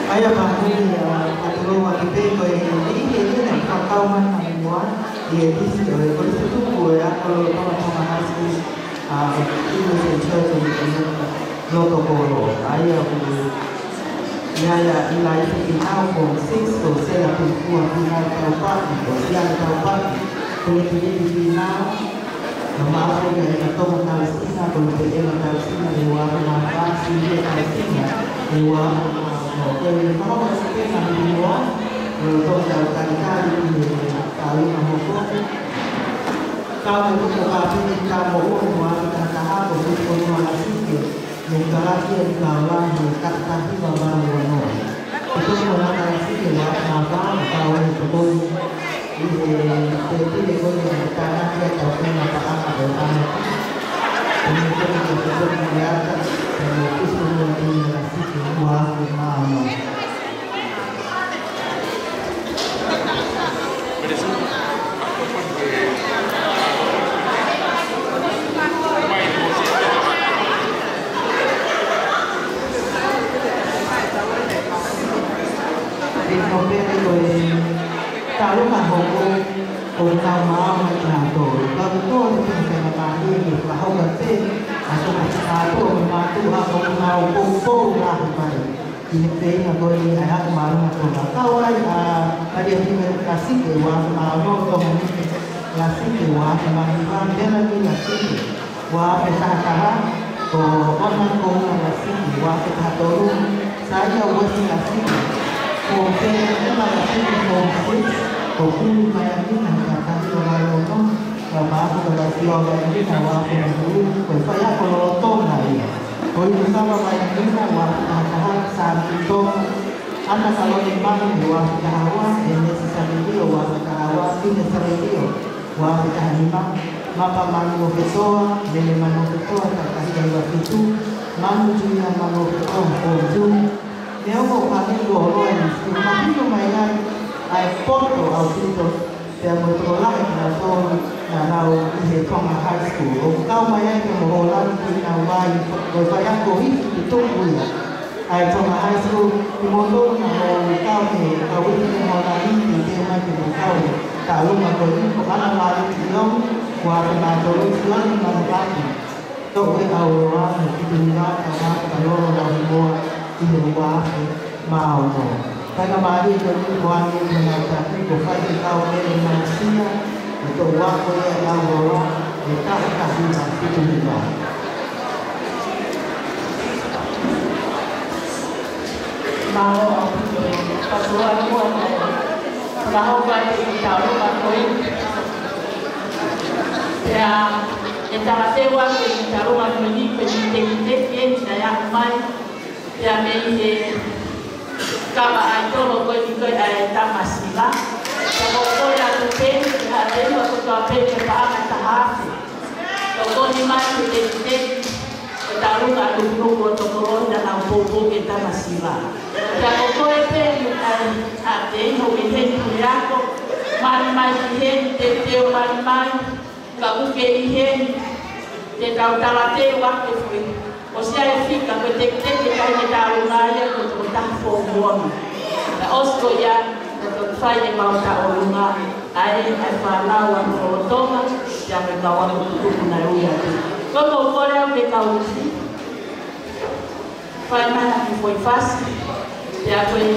ʻA ia pāhili, ʻa, ka tulou atu pē ko e niʻihi ʻe niʻihi naʻe fakakau mai ʻi muʻa ʻi he tisi ʻo e Kolisi Tupu ʻo e Ako Lolotonga Tonga High School, ʻa, English and Church in, in Lotokolo. ʻA ia ʻoku ʻi ai ʻa ʻIlaise Finau, Form Six, ko Sela Tuikua Finau Taupaʻi, ko Siale Taupaʻi, ko Leti Leti Finau, Mamaʻo Fika ʻEna Tomo Tausina, ko Lupe ʻEna Tausina, ʻi he ua afe mā fā, Silia Tausina, ʻi he ua afe mā ono. Ko e fakamoʻoni pē naʻe hili muʻa, ʻo Tomo Tautalitali ʻi he taʻu ʻe hongofulu. Kau mai ko Kapini Tamoʻua, ʻi he ua afe taha taha, ko Fusifonu Lasike, ʻi he kalasi ʻa e kaula ʻi he taha hiva valu ono. Ko Fusifonu Lasike, ua afe mā fā, ʻo kau ai ko Tokoni. ʻI he pēpile ko ia ʻe tānaki ʻa e taukaina paʻanga ʻo e ʻaho. Ko e meʻa ko eni ko e tokoni ʻi he ata, ko e kusi ko ia ʻi he Lasike ua afe mā ono. Pea ko e pēpile ko e taʻu ʻe hongofulu. ʻOku nau maama ʻi he ʻaho. Ka ko e tō te pena pena mālie ke fakahoko pē ʻa e tō ka tō me mātuʻa ʻoku nau poupou lahi mai ʻi he feinga ko eni ʻa e ako māʻolunga Tonga. Kau ai ʻa Malia Hime Lasike ua afe mā ono, Tonga Nike Lasike ua afe mā hiva, Melanie Lasike ua afe taha taha, ko ʻOna Koula Lasike ua afe taha tolu, Saia Uesi Lasike, ko Pele ʻEma Lasike, ko Six, ko Pulu Maianina, taha hiva valu ono, ko Maʻafu Kalasioa Maianina ua afe mā hulu, ko e faiako lolotonga ia. Ko Ilusava Maianina ua afe taha taha, Sāmiti Tonga, ʻAna Kaloni Manu ua afe taha ua, ʻEnesi Savelio ua afe taha ua, Fine Savelio ua afe taha nima, Mapa Manu ʻo Fetoa, Mele Manu ʻo Fetoa, taha hiva hiva fitu, Manu Julia Manu ʻo Fetoa, Form Two. Neongo ʻoku hangē kuo ʻosi mahino mai ai ʻa e poto ʻaupito pea mo e tokolahi kinautolu naʻa nau ʻi he Tonga High School. ʻOku kau mai ai pea mo Hōlani Kuinauai, ko e faiako hiki tutuku ia ʻa e Tonga High School, kimoutolu naʻa mou kau he kau ʻi he Hōlani, teuteu mai ke mou kau he taʻu ʻe hongofulu, ko ʻAna Māleti ʻIongi ua afe mā tolu, Sione Manavaki, Toʻu ʻe Auloa, he fitu hiva, ka Makalolo Lauhimoa ʻi he ua afe mā ono. Faingamālie ko eni ko ʻAna ʻi he ngaahi taki, ko Faifekau Mele Mausia, ʻe Toʻu Ako ia ʻe Auloa, ʻe taha taha hiva fitu hiva. Mālō ʻaupito e patuʻa kuo ʻomai. Fakahoko atu e kiʻi taulōmaka ko eni. Pea ʻe talateu atu e kiʻi taulōmaka ko eni, ko e kiʻi tekiteki eni naʻe aʻu mai. Pea mei he kava ʻaitolo ko eni ko e ʻa e Tama Sila. Pea ko e kole atu pē, ʻe haʻatau kotoa pē ki he paʻanga ʻe taha afe. Tokoni mai ke tekiteki ʻa e taulōmaka ʻa Nukunuku ʻo Tokolohi naʻa nau poupou ki he Tama Sila. Pea ko koe pē ʻe ʻai ʻa e ʻi hoʻo ʻi heni puleako, mali mai ki heni, teuteu mali mai, ka ʻoku ke ʻi heni, te tau talateu ake foʻi. ʻOsi ʻa e fika ko e tekiteki ʻe taha ʻi he taulōmaka ia ko e tokotaha Form One. Pea ʻosi ko ia, pea toki fai ʻemau tauʻolunga, ʻa e, ʻa e fānau ʻa Tonga, pea mo e kau ako tutuku naʻe ui atu. Ko e kole au ki he kau ueʻi, fai mai ha kiʻi foʻi fasi, pea ko e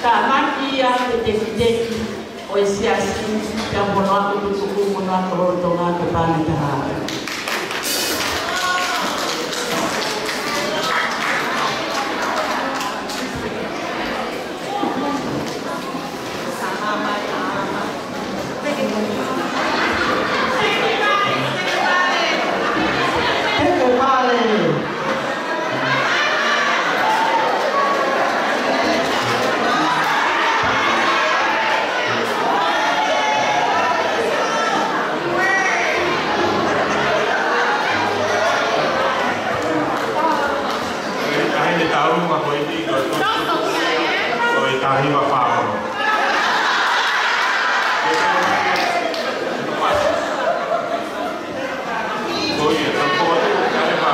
tānaki ia ki he tekiteki ʻo e siasi, pea mo hono ako tutuku, mo hono ako lolotonga, ko e paʻanga ʻe taha afe. Ko e taha hiva fā ono. Ko ia, ka ko e taha hiva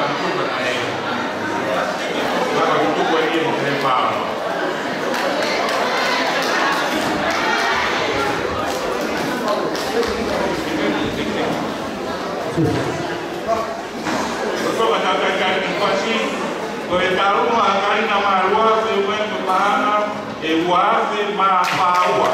fā ono. Ko e tau kai kai ki pasi, ko e tau ma kai na ma lua, pe ue ko pahana, e ua, pe ma pa ua.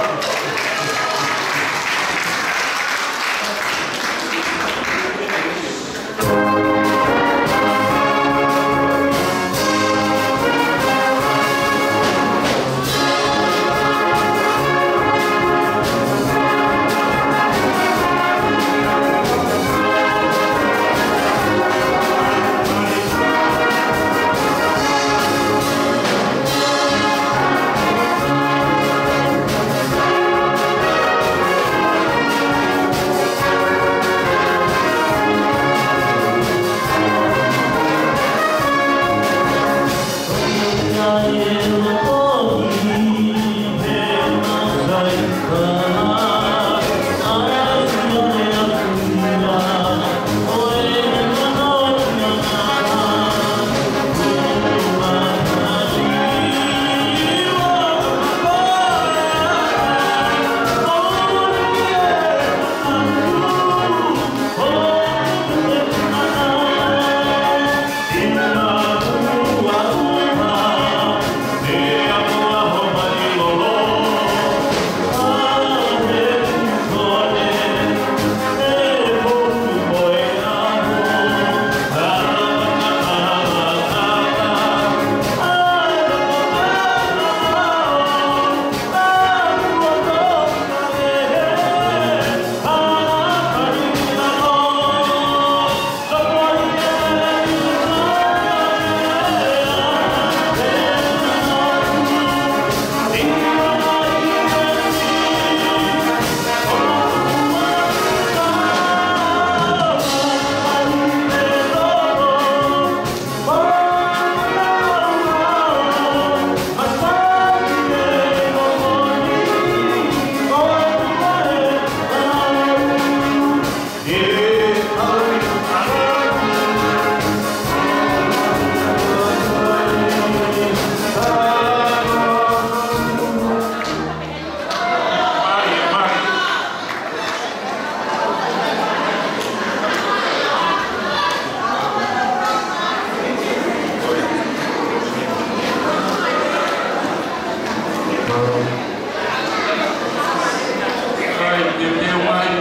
Kai, te teu mai,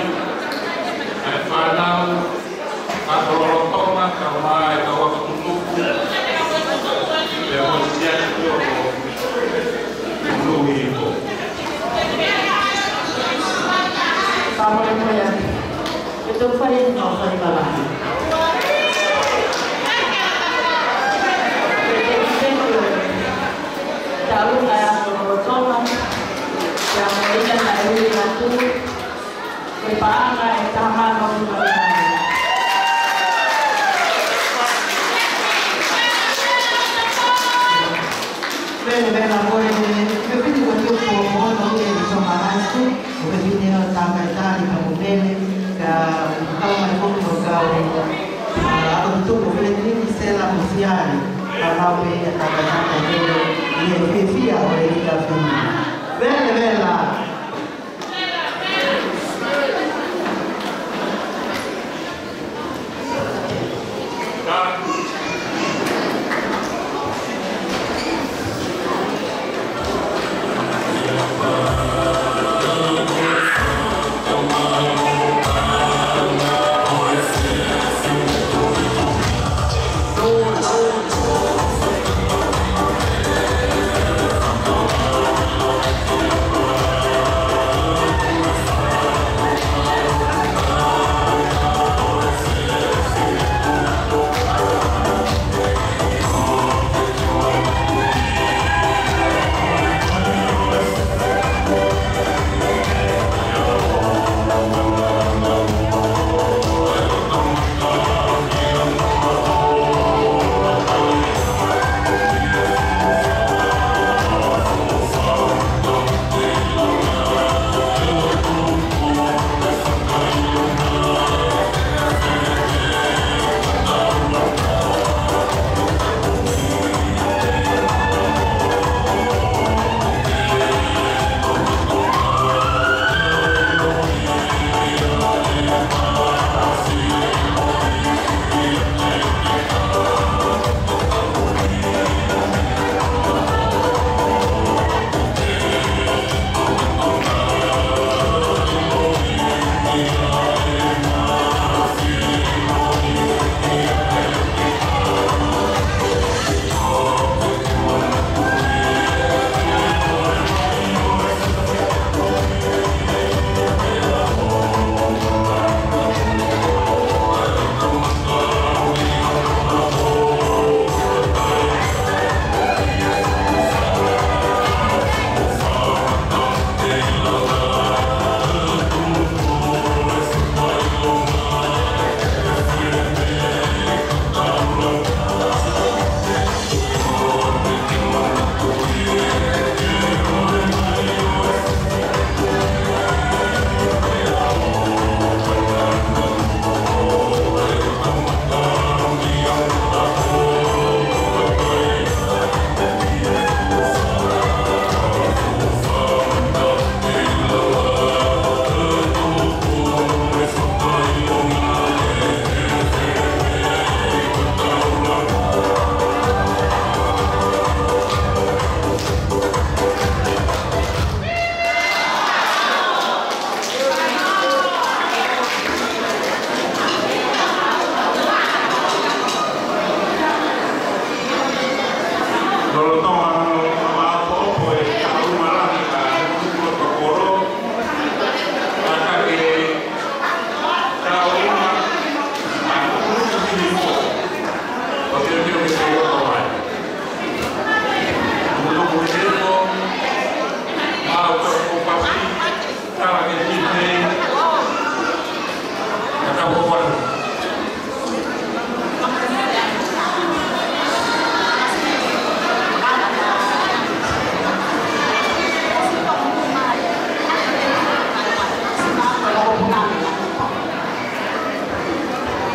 ʻa e fānau, ʻa e lolotonga, ka mai, ka waka tutuku, te mo sia te tio, ʻo, ʻo, ʻo, Samoa mo ia. Ke tau fai ʻa e fai mamahi. Tau ʻa e ako lolotonga. Ke amo ia na e ui atu. Ko e paʻanga ʻe taha mano ʻi mamahi. Mele, mele, mo e, me pini ko tupu, mo hono ui ʻi Tonga High School, ʻo pehē ni ʻo tākai tali ka mo mele, ka tau mai foki mo kau, ʻa, ʻo tupu, pehē ni Sela mo Siali, ka mau pē ia tākai tali ka mele, ʻi he fiefia ʻo e ika fini. Mele, mele.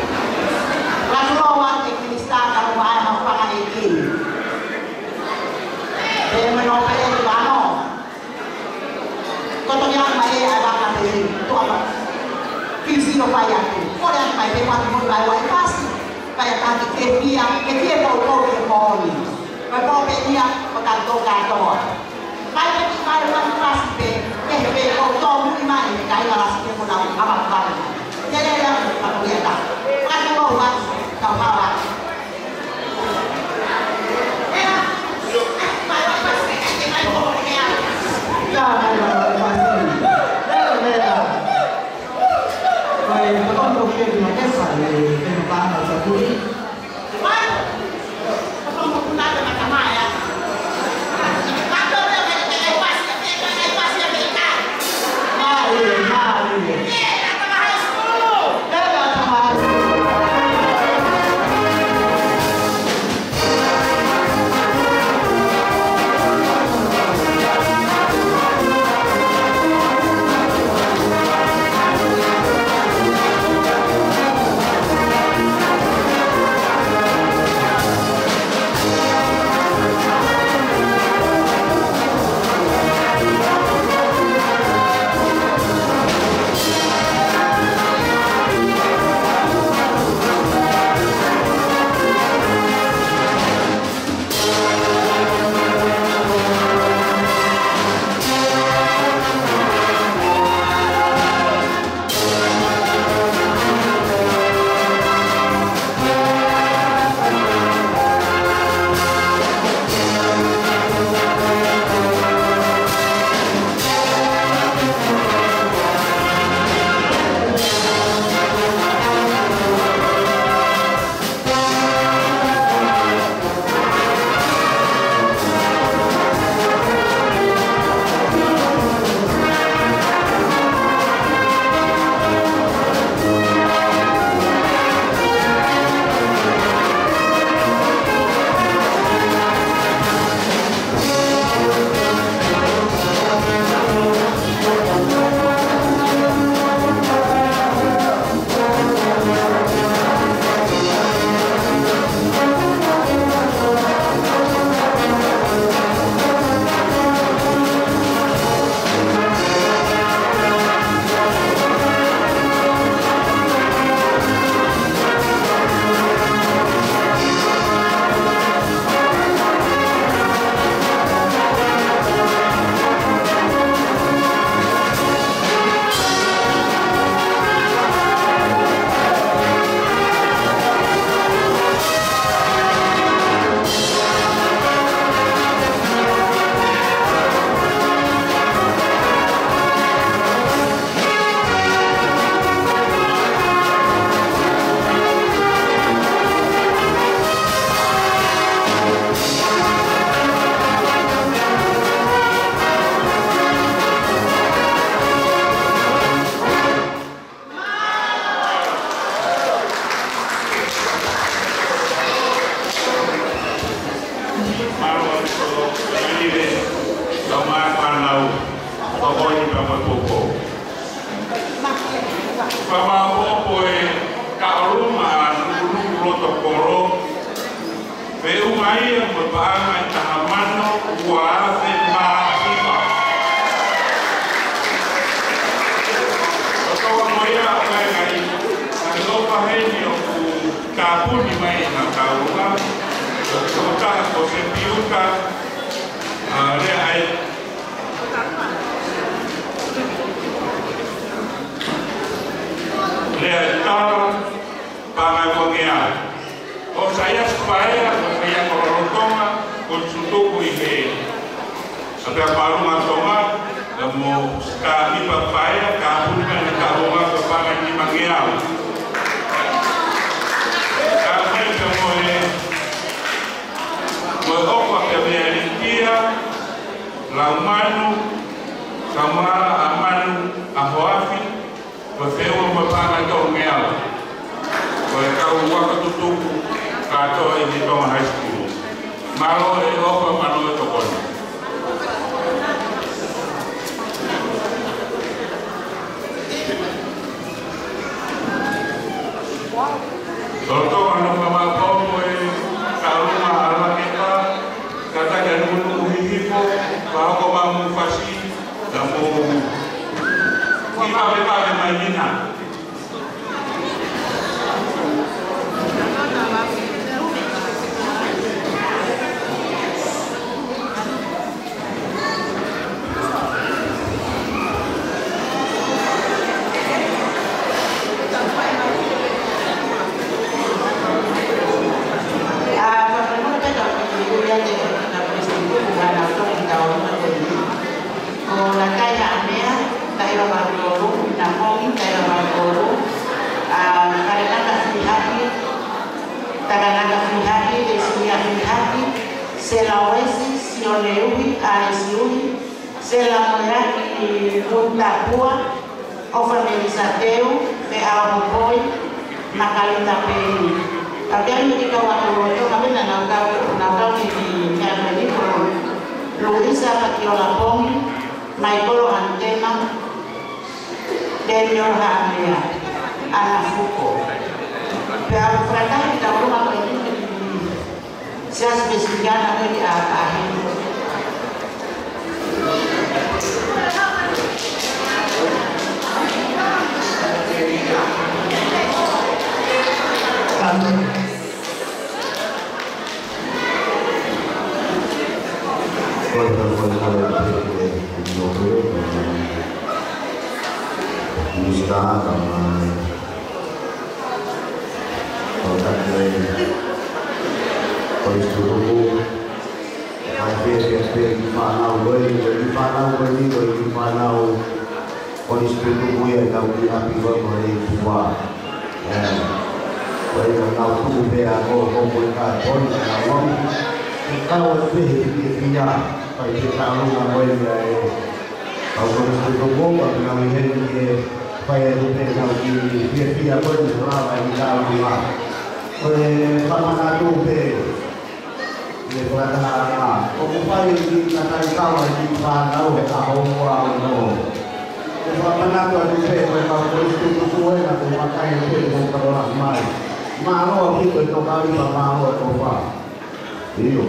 Lanu loa te Minisitā Kaungā ʻa e Hau Fanga ʻEiki. Pea mo e nō pele ni vano. Koto ia mai e ʻai vaka pele ni, tuʻa ma. Fisi o fai atu. Kole atu mai pe kuati mo ʻai ʻai pasi. Fai atu ki ke fia, ke fia kau kau ke koni. Ko e pō pē ia, ko tautolu kātoa. Mai pē ki mai mai pasi pē, ke he pē kau tō mui mai, kai ngala si ke kona u kama kai. Ia, ia, ia, ka ko ia ta. Ka ko ia ta. Ka ko ia ta. Fakamāʻopoʻopo e kaʻolunga ʻa Nukunuku Loto Kolo, feʻunga ia mo e paʻanga ʻe taha mano ua afe mā hiva. ʻOku tau ongoʻi ʻa e ngaahi, ʻa e ʻofa heni ʻoku tāpuni mai ʻi he kaʻolunga, ʻoku tau taha ko Sepiuka, ʻa, Lea ʻAi, Lea ʻAitala, Pangai Wangea. ʻO Saiasi Paea, ʻo Saiasi Lolotonga, ko Sutuku ʻi he ʻApiako Māʻolunga ʻo Tonga, ka mo Sika Nipa Paea, ka puni mai ʻa e kaʻolunga ko Pangai Nimangeau. Ka mai ka mo e, mo e ʻofa pea mo e ʻAlikia, Laumanu, Kamala Amanu Ahoafi, ko e feua mo e paʻanga ʻi Tonga ni. Ko e kau ako tutuku kātoa ʻi he Tonga High School. Mālō e ʻofa, mālō e tokoni. Lolotonga hono fakamaʻopoʻopo e Tauʻolunga ʻa Lakeka, kātaki ʻa Nukunuku Hihifo, Pahoko Mamu Fasi, ka mou kiʻi pāpē pāpē mai mena. Ko Natai Haʻamea, taha hiva valu tolu, Napomi, taha hiva valu tolu, ʻa Karenaka Fihaki, Takanaka Fihaki, Leisinia Fihaki, Sela Uesi, Sione Uhi, ʻAlesi Uhi, Sela Moeaki Mutapua, ʻOfa Melisa Teu, Feʻao Hopoi, Makalita Peni. Ka ʻi ai mo e kiʻi kau ako lolotonga pē naʻa nau kau, nau kau ki he meʻa ko eni ko Luisa Pakiola Pongi, Maikolo Hantema, Daniel Haʻamea, ʻAna Fuko. Pea ʻoku fakataha e tauʻolunga ko eni ki he Siasi Uesiliana ko eni ʻa, ʻa Hilo. Kolisi tutuku ia ʻi Tauʻi ʻApi ko e Kupa. ʻE, ko e ʻikai ngau tuku pē ʻa ko, ko, ko e ka tonu ka ngau. ʻE kau atu pē he fiefia, fai pē tauʻolunga ko e ia ʻe kau Kolisi tutuku, ka ngau ʻi heni ke fai atu pē ngau kiʻi fiefia ko e lava ʻi tauʻolunga. Ko e fakamanatu pē ʻi he fakatahaʻanga, ʻoku fai e kiʻi kakai kawa e kiʻi fānau he ʻaho ua ono. ʻOku fakamanatu atu pē ko e kau Kolisi tutuku ē naʻa ku vakai pē mo kalola mai. Mālō ʻaupito e tokāteline, mālō e ʻofa. ʻIo.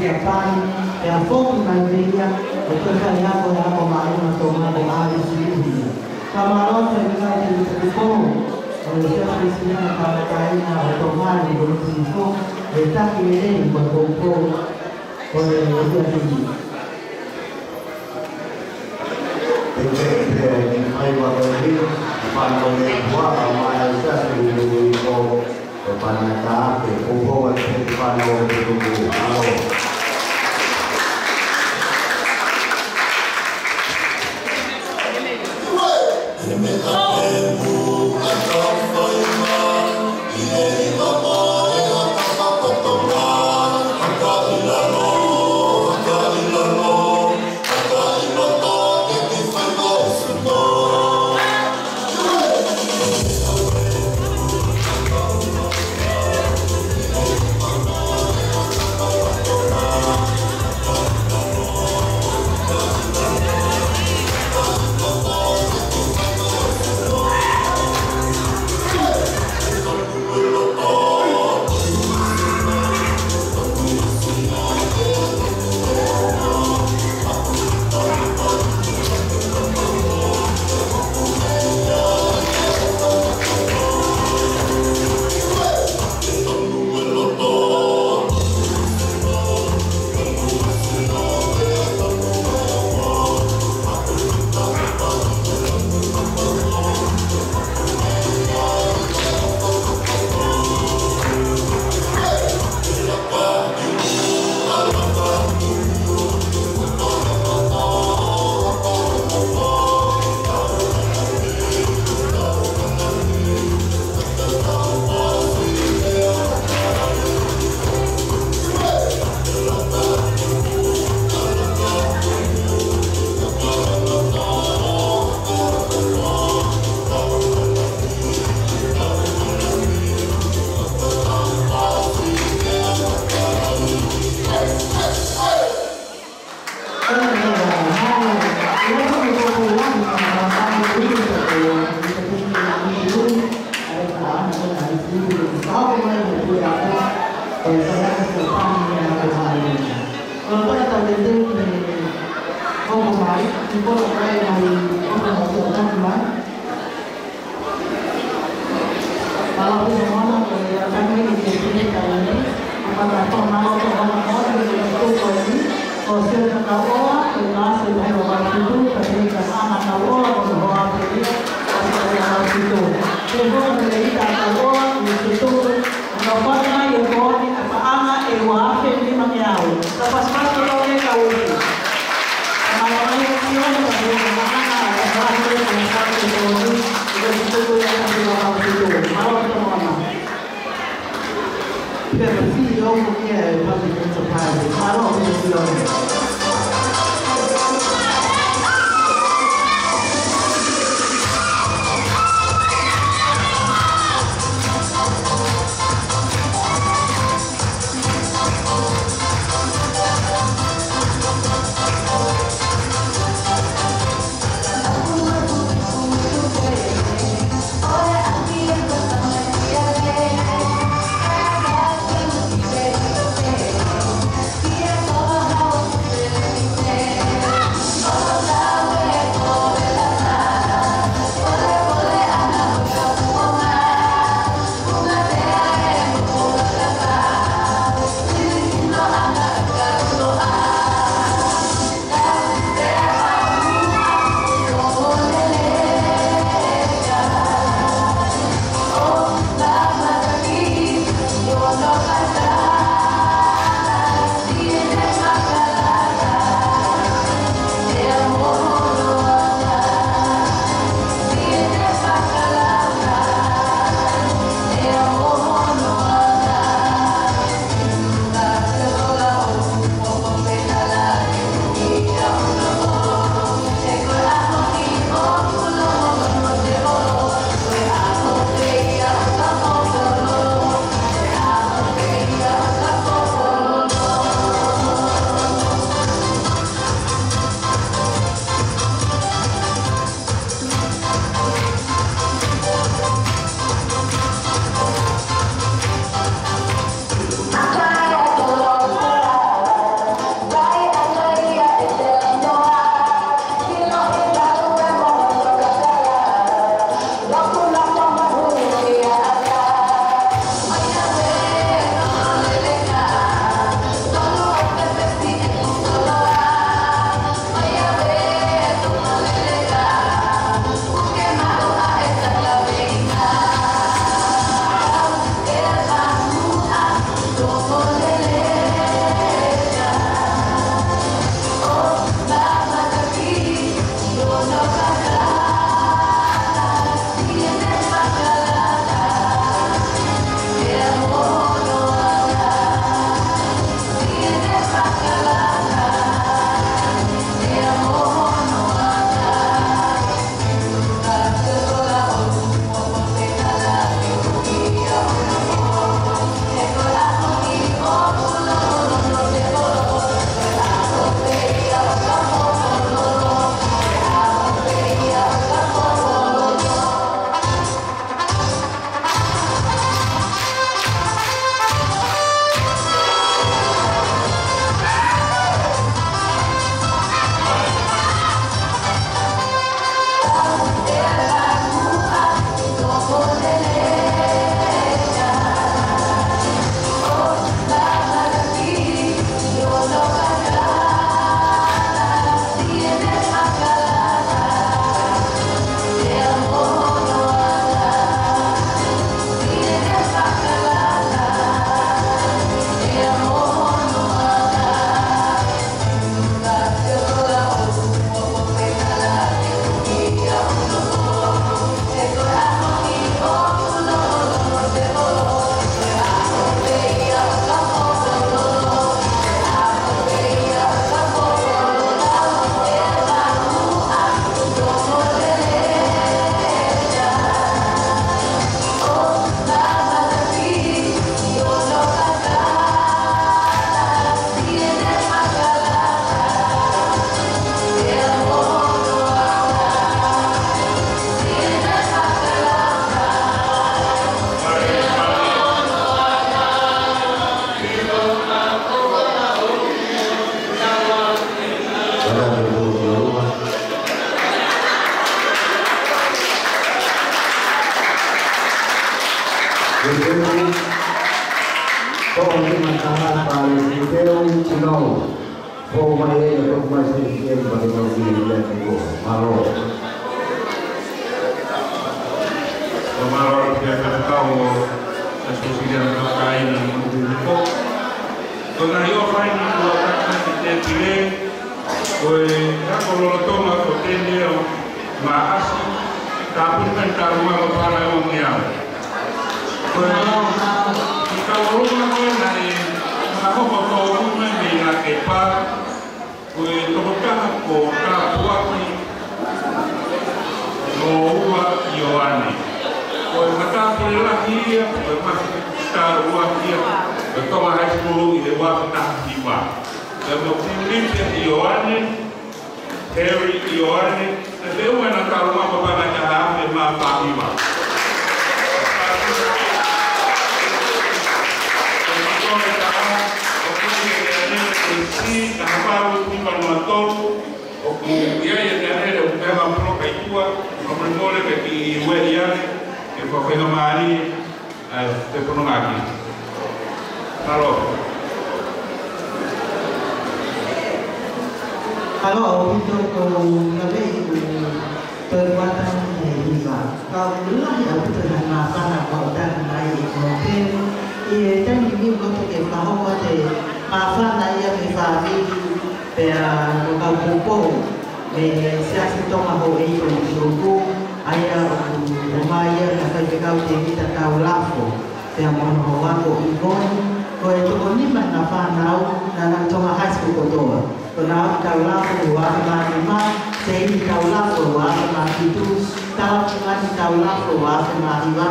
Pani, pea foki mai pē ia, ʻo toe fai hake e ako māʻolunga ʻa Tonga ko ʻAlisi Uhi. Fakamālō atu ki he kau tēvita kikō, ʻo e Siasi Uēsiliana Tauʻatāina ʻo Tonga ni, ko Lusi Fo, ʻe taki lelei mo e poupou ʻo e uesia kini. Pea, pea, pea, ʻi he fai wa ko e ni, ʻi fānau ne kua, ka mai au sa, ni, ni, ni, ko, ko pana ta, ke poupou atu ki he fānau ʻo e tuku, alo. Mai ai ʻa Tokemai Sipesieli Palemau ki he ia te koa. Mālō. Mālō, pea ka tau o, ʻa Sipesieli Palemau ki he ia te koa. Ko e ngaahi ʻofa eni kuo tau ʻoatu ki he tēpile, ko e ako lolotonga ko e tēpile ʻo Maʻasi, tāpuni mai talu mei he pala ʻo e meʻa. Ko e, ʻi he kau ʻolunga ko ē naʻe, naʻe hoko tō mai mei Lakepa, ko e tokotaha ko Tāpuaki Noua ʻIoane. Ko e matāpule lahi ia, ko e masitā ua ia ʻo Tonga High School ʻi he ua afe taha hiva. Pea mo Timothy ʻIoane, Harry ʻIoane, ʻa e feʻunga naʻa tau mapa pana kia hafe ma pa hiva. ʻOku ʻi ai e tane le ʻoku pehē ma polo kai tua, ʻo mole mole ke ki ue ia, ke fakafaingamālie, ʻa e, te pono ngaki. Mālō. Mālō, ʻoku ʻikai ko e lave ʻi he toe kuata ni he hiva. Ka ʻoku lahi ʻaupito e ngaahi māfana kuo ʻoatu mai ʻi he kōteni. ʻI he taimi ni ʻoku ke fakahoko atu e māfana ia mei he fāmili, pea mo e kau poupou mei he Siasi Tonga Houʻeiki ʻo Nukuʻalofa, ʻa ia ʻoku ʻomai ia ʻa e Faifekau Tēvita Taulafo, pea mo hono hoa ko ʻIvoni, ko e toko nima ʻena fānau, naʻa nau Tonga High School kotoa. Ko Naomi Taulafo ua afe mā nima, Seini Taulafo ua afe mā fitu, Talafungani Taulafo ua afe mā hiva,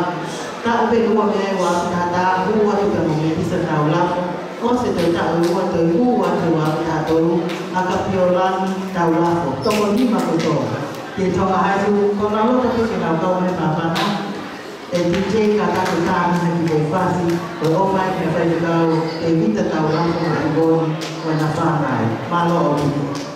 taʻu pē ua mei ai ua afe taha taha, hū atu pea mo Metisa Taulafo, ʻosi e taʻu ua toe hū atu ua afe taha tolu, ʻa Kapiolani Taulafo, toko nima kotoa. Ki he Tonga High School, ko e loto pē ke nau kau mai māfana, ʻe DJ ka taku tāmi haki kei fasi, ko e ʻofa eni ʻa e Faifekau Tēvita Taulafo mo ʻIvoni, ko ʻena fānau. Mālō ʻaupito.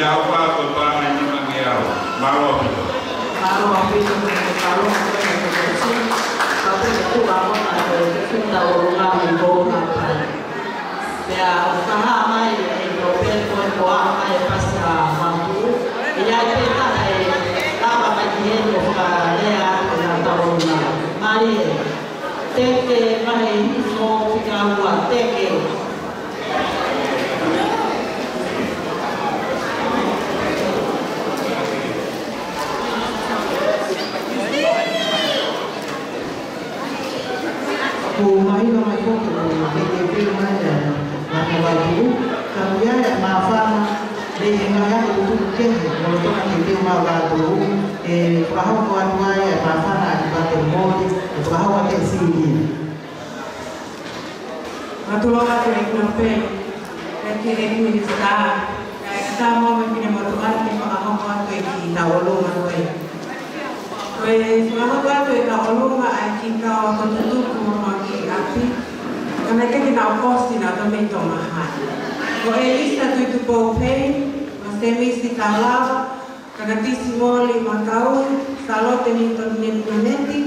Au pa ko pa na ni mangi au. Mālō ʻaupito. Mālō ʻaupito, mālō ʻaupito. Ka pe ko a ko na ko e tau o nga mi ko na pa. Pea ʻoku hā mai e ko pe ko e ko a mai e pasi a matu. ʻE ʻi ai pē taha ʻe lava mai ki heni ʻo fakalea ʻa e tau o nga. Mālie. Teke mai hifo fika ua, teke. Ko mahino mai foki ko e ke ke mai ʻa e ngaahi vātuʻu, ka ʻoku ʻi ai e māfana, ʻe he ngaahi ako tutuku kehe, mo e toka ke ke mai vātuʻu, ʻe fakahoko atu ai e māfana ʻa e pate moli, ʻe fakahoko atu e sili. Mātuʻa atu e kina pē, e ke e minisitā, e Samoa mo e kina mātuʻa ke fakahoko atu e kiʻi tauʻolunga ko ē. Ko e fakahoko atu e tauʻolunga ʻa e kiʻi kau ako tutuku mo e kiʻi ʻapi. Ka naʻe teʻeki ke nau ʻosi, naʻa nau mei Tonga hā. Ko ʻElisa Tuitupou Pei, mo Semisi Talava, Takatisi Moli Makau, Salote Newton Maneti,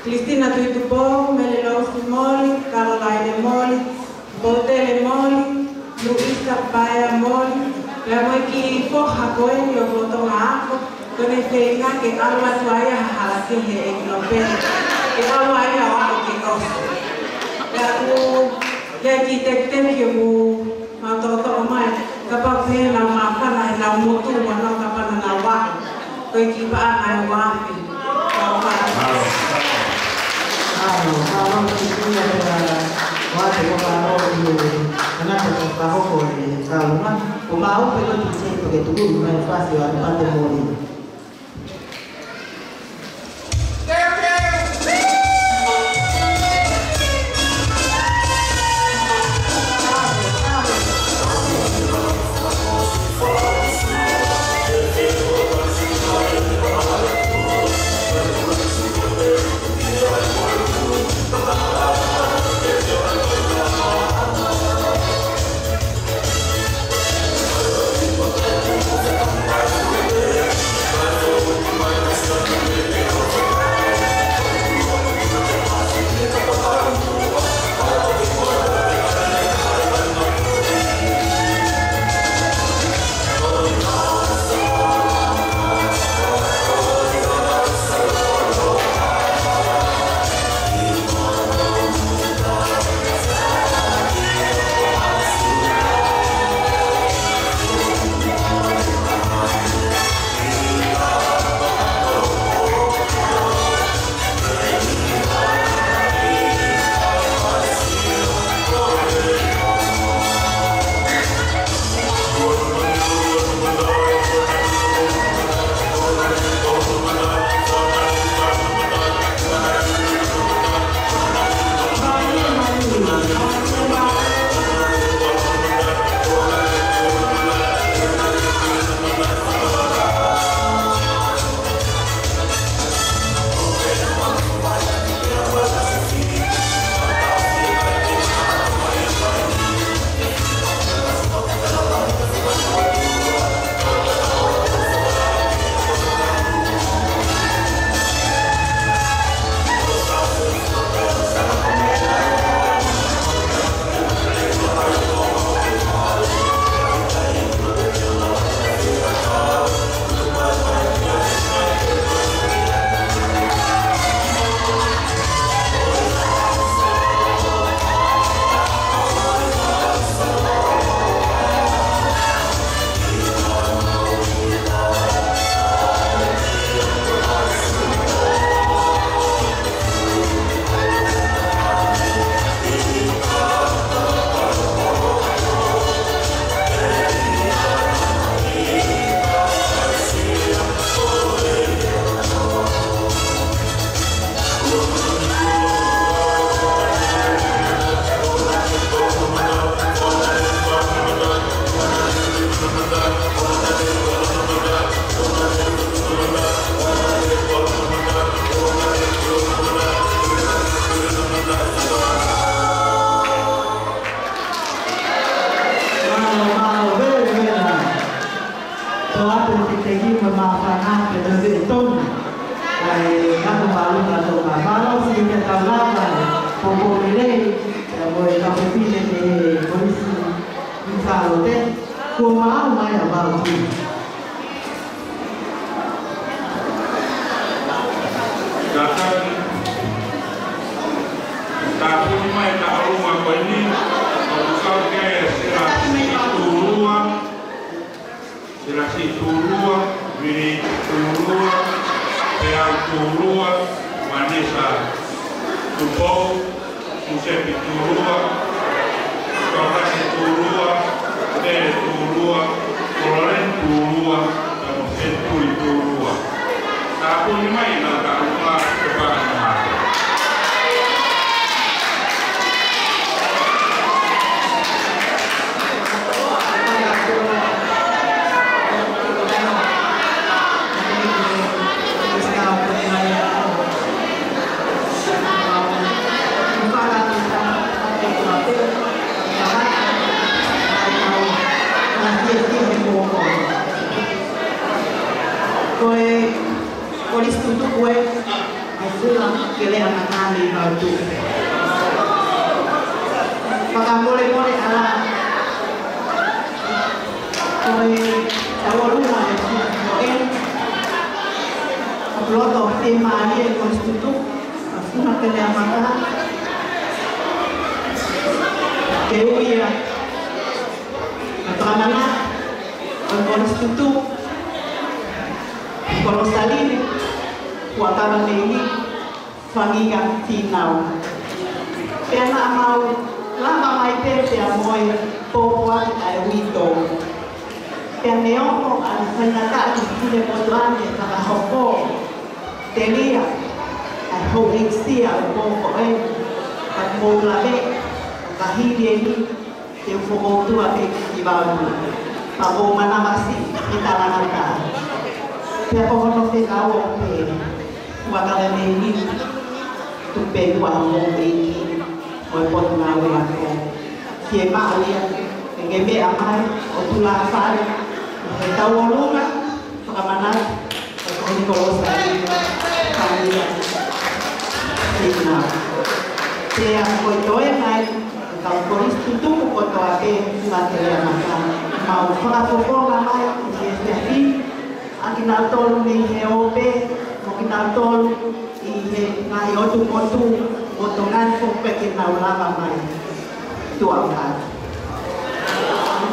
Christina Tuitupou, Mele Lousi Moli, Caroline Moli, Potele Moli, Luisa Paea Moli, pea mo e kiʻi foha ko eni ʻoku lolotonga ako, ko ʻene feinga ke ʻalu atu ai ʻa e hala kehe ʻe kino pē, ke ʻalu ai ʻo ako ke ʻosi. Pea ʻoku ʻi ai e kiʻi tekiteki ʻoku mau toʻotoʻo mai, kapau pē naʻa nau māfana ʻenau motu, ʻoua naʻa nau kapau naʻa nau ako, ko e kiʻi paʻanga ʻe ua afe. Mālō. Mālō, mālō, kiʻi kiʻi ʻa e ua te ko mālō ki he tangata ko ka hoko e kalunga. Ko mau pe ko tu te toke tuku mai fasi ʻa e pate moli. Māfana pē ʻo e Tonga. ʻAi, ngaahi mālō ka tō ka mālō, si te tau lava, poupou lelei, ʻa mo e kau fefine mei he Kolisi Mifalote, kuo maʻu mai ʻa Vaotu. Kātaki, tāpuni mai e taʻu ʻuluaki ko eni, ʻoku kau ki ai ʻa Sila Siʻitulua, Sila Siʻitulua, Vili Tulua, Peau Tulua, Vanessa Tupou, Susepi Tulua, Tokasi Tulua, Pele Tulua, Kololeni Tulua, pea mo Senituli Tulua. Tāpuni mai ʻenau taʻu ʻuluaki ke paka na mate. Ko e Kolisi Tutuku ē, ʻa e fua ke lea mei he Vaotu. Fakamolemole ʻa la. Ko e tau ʻolunga e fua ko ē. ʻOku loto fiemālie e Kolisi Tutuku, ʻa e fua ke lea mei he Vaotu. Ke ui ʻa e fakamanatu ʻo e Kolisi Tutuku, Kolosaline, Fuakava Meili, Fangia Fīnau. Pea naʻa mau lava mai pē pea mo e pōpoaki ʻa e uitou. Pea neongo ʻa e faingataʻa ʻi Finemotuʻa ni ʻe fakahoko telia ʻa e houʻeiki sia ʻo e pō ko ē, ka mou lave, ka hili eni, ke u fokotuʻa pē ki Vaotu. Pea mou manavasiʻi e talangataʻa. Pea ko hono fekau ʻoku pehē, Fuakava Meili, tuku pē muʻa hoʻo houʻeiki ʻo e Potungāue Ako. Fiemaʻu ia ke ke meʻa mai ʻo tulafale he tau ʻolunga fakamanatu ʻo e Kolisi Kolosaline, Fangia Fīnau. Pea ko e toe mai, ʻa e kau Kolisi Tutuku kotoa pē, fua ke lea mei he Vaotu. Mau fakafofonga mai ʻi he efiafi ni, ʻa kinautolu mei he ope, mo kinautolu ʻi he ngaahi ʻotu motu, mo Tonga ni foki pē ke nau lava mai. Tuʻa ʻofa.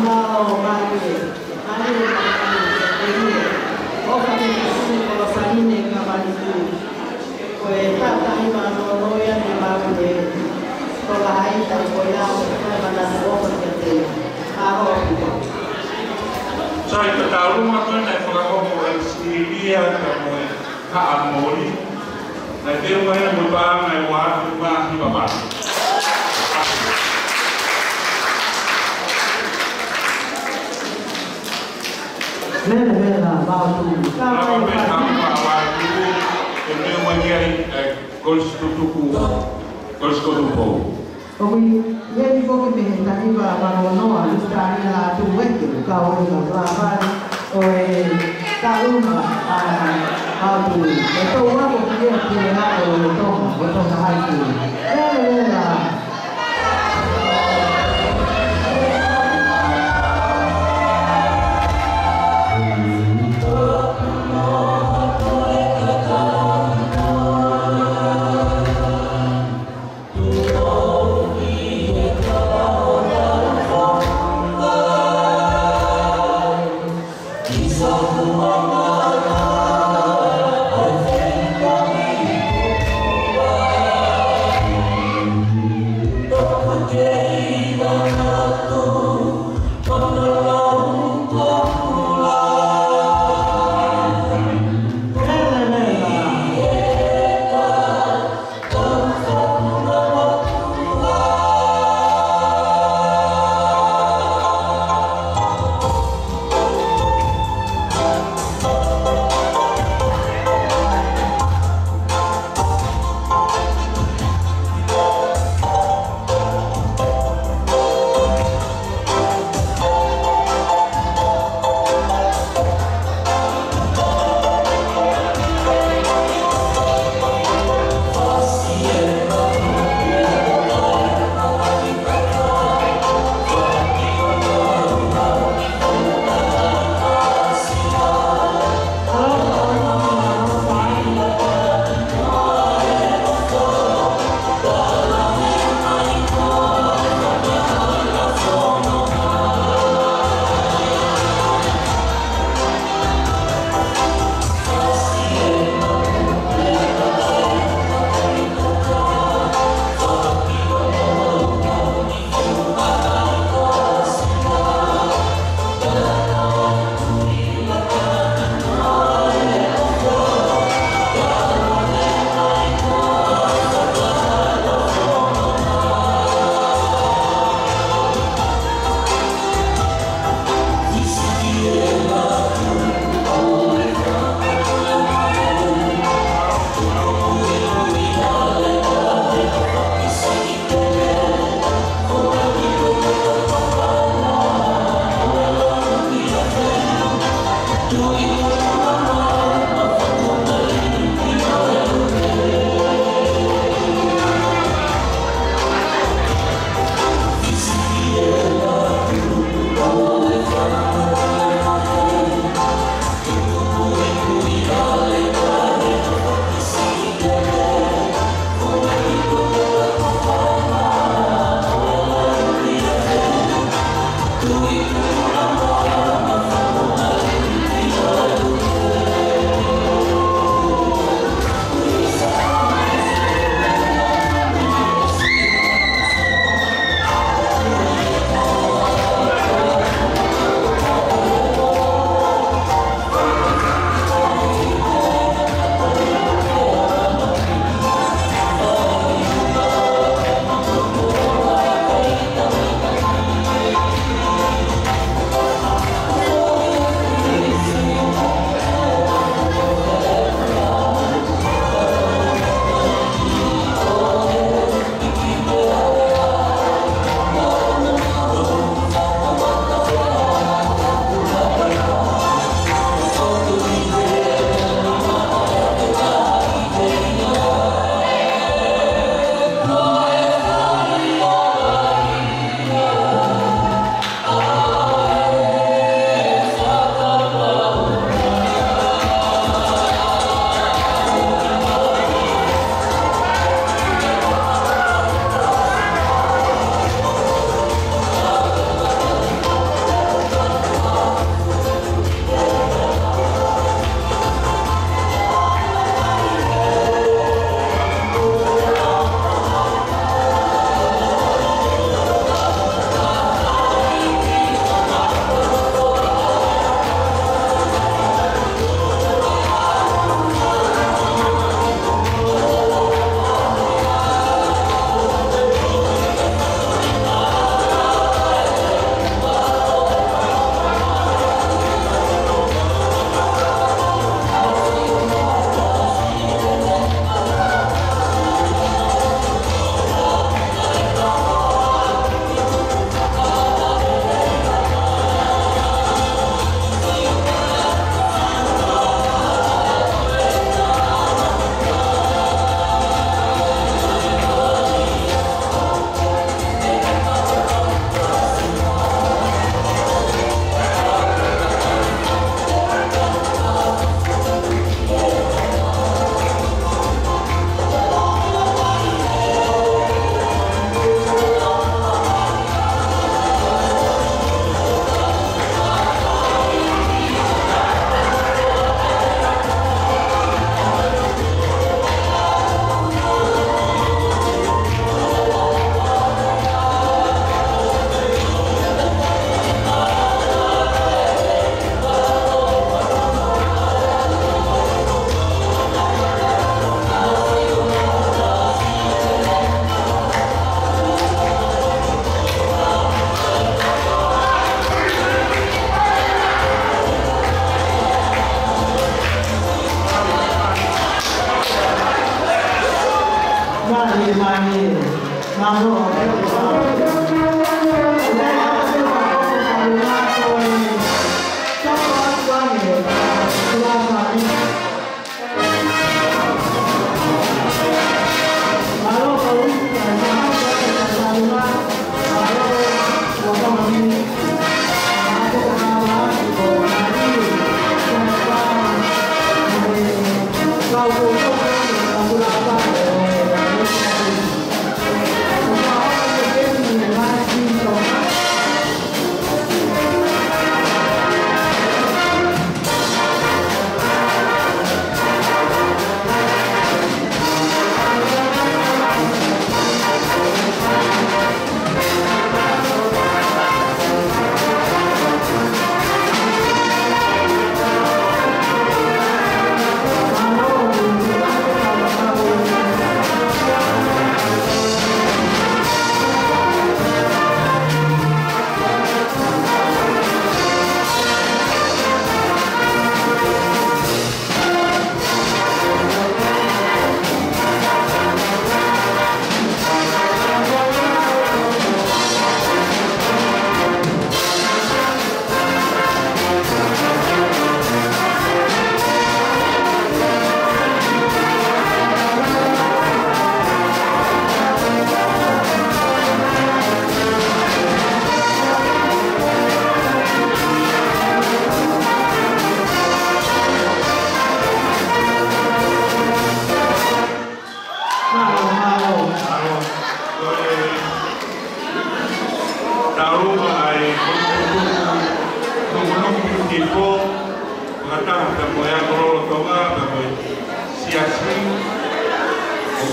Mālō, mālō, mālō, mālō. ʻOfa ke ke sio Kolosaline ka malitu. Ko e taʻu taha hiva noa noa ia ne mau ne toka ai taʻu ko ia ʻo ka mana ʻofa ke te. Mālō, mālō. Sai, ka tauluma ko ena e fakahoko ʻa e silia ka mo e haʻamoli. Naʻe te ua hena mo e paʻanga ʻe ua afe mā hiva mā. Mele mele Vaotu. Lava pē tauluma ʻa Vaotu, ʻe meʻa mai ki ai, ʻe Kolisi Tutuku, Kolisi Kotu Pou. ʻOku ʻi heni foki mei he taha hiva valonoa, Lusitania Tuʻueke, ka ʻoku ʻi he lava ʻo e tauluma ʻa Vaotu. ʻE tau ako ki he puleako ʻo Tonga, ʻo Tonga High School. Lele, lele.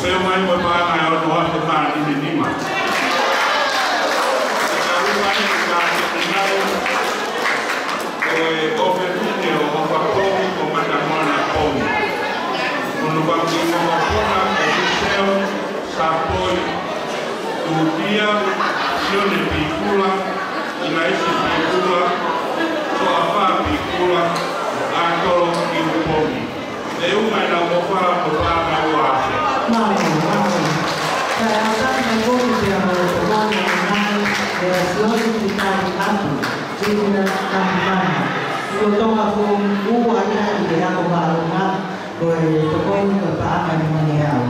Pea mai mo e paʻanga ʻe ono afe mā nima nima. Ka ua e ka te nai, ko e ʻofefine ʻo Hofa Pongi ko Matamona Pongi. Mo hono kiʻi mokopuna ko Miseo Sapoi Tutia, Sione Pikula, ʻIlaisi Pikula, Toafa Pikula, ʻAtolo Kiupongi. ʻE ʻuma ʻenau ʻofa mo e paʻanga ʻe ua afe. Mālō, mālō. Kae ʻatā mai foki pea mo e tokoni ʻa e ngaahi, ʻe Sione Pitali Atu, Junior Kamimana. Lolotonga foki ua ia ʻi he ako māʻolunga, ko e tokoni ko e paʻanga ʻe nima ngeau.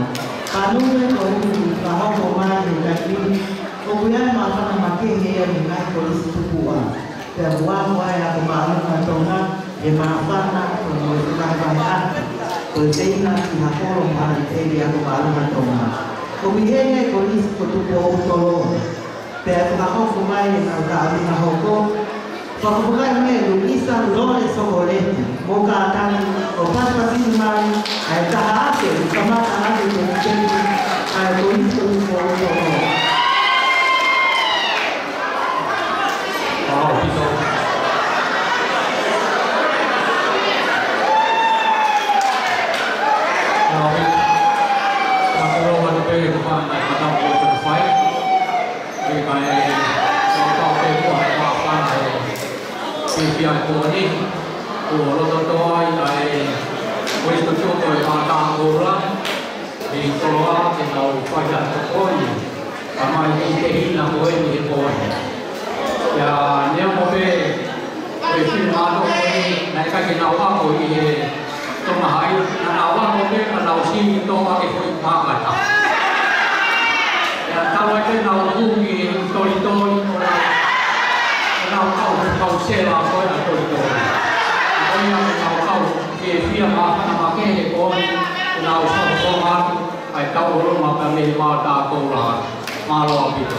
Pea nui ko eni fakahoko mai he taimi ni, ʻoku ʻi ai e māfana makehe ia ʻi he ngaahi kolisi tupuʻa. Pea ʻoku ako ai e ako māʻolunga Tonga, ʻi he māfana, ko e ngaahi vahevahe ʻaki, ko e teina ki ha kolo mo ha lelei ako māʻolunga Tonga. ʻOku ʻi heni e kolisi ko Tupou Toloa. Pea fakahoko mai ʻenau kāpinga hoko, fakahoko mai ʻe Luisa Lole Sokoleti, mo kātaki ʻo pasipasi mai ʻa e taha afe, kamata ʻaki e tēpile, ʻa e kolisi ko Tupou Toloa. Mālō ʻaupito. Mālō ʻaupito. Mālō ʻaupito pē ko e fānau ʻa e fānau ko e fai. ʻE kae, ʻe kau pē kuo ʻi ai e māfana he fiefia ko eni. Kuo loto tō ai ʻa e, ko e tuʻu ko e Mātākoula. ʻI Koloa ke nau fai atu ko eni, ʻa mai ʻi he tehina ko eni he ko eni. Pea neongo pē, ko e finemātuʻa ko eni, naʻe ʻikai ke nau ako ʻi he Tonga Hai, naʻa nau ako pē, ka nau sio tō ake ko e mākata. Pea tau ai pē nau hū ki he tolitoli, ʻo nau, ʻo nau kau, kau sela ko e tolitoli. Ko ia ke nau kau, fiefia māfana makehe ko eni, ke nau fakafofonga atu, ʻa e tauʻolunga pea mei Mātākoula. Mālō ʻaupito.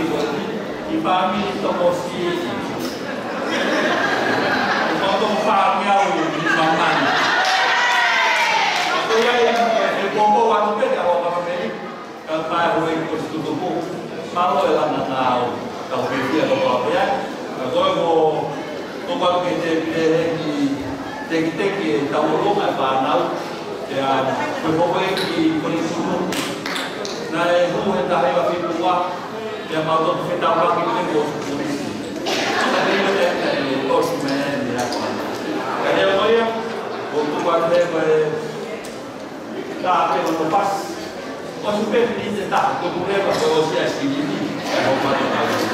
fāmili ko eni, ʻi he fāmili tokosiʻi. Ko e toko fāmili au ʻi māmani. Ko ia ia, e, e poupou atu pē kia Hoʻo Kapai Mei. Ka ʻoku ou ʻoatu e kole atu ki he ʻOtua, mālō e langa ngāue, tau pehē ʻa e kau pea. Ka ko e mo, ko e kau ke te pehē ki, tekiteki e tauʻolunga e fānau, pea, ko e poupou ki he kole atu. Naʻe hū he taha hiva fitu ua, pea mau toki fetaulaki pē mo e polisi. Ka te ia te te ʻosi mai ni a kua. Ka te ko ia, ʻoku ou tuku atu he ko e tā ke ono pasi. ʻOsi pē miniti ʻe taha, tuku leva ke ʻosi ʻa e silini. ʻE, ʻo mai, mai, mai.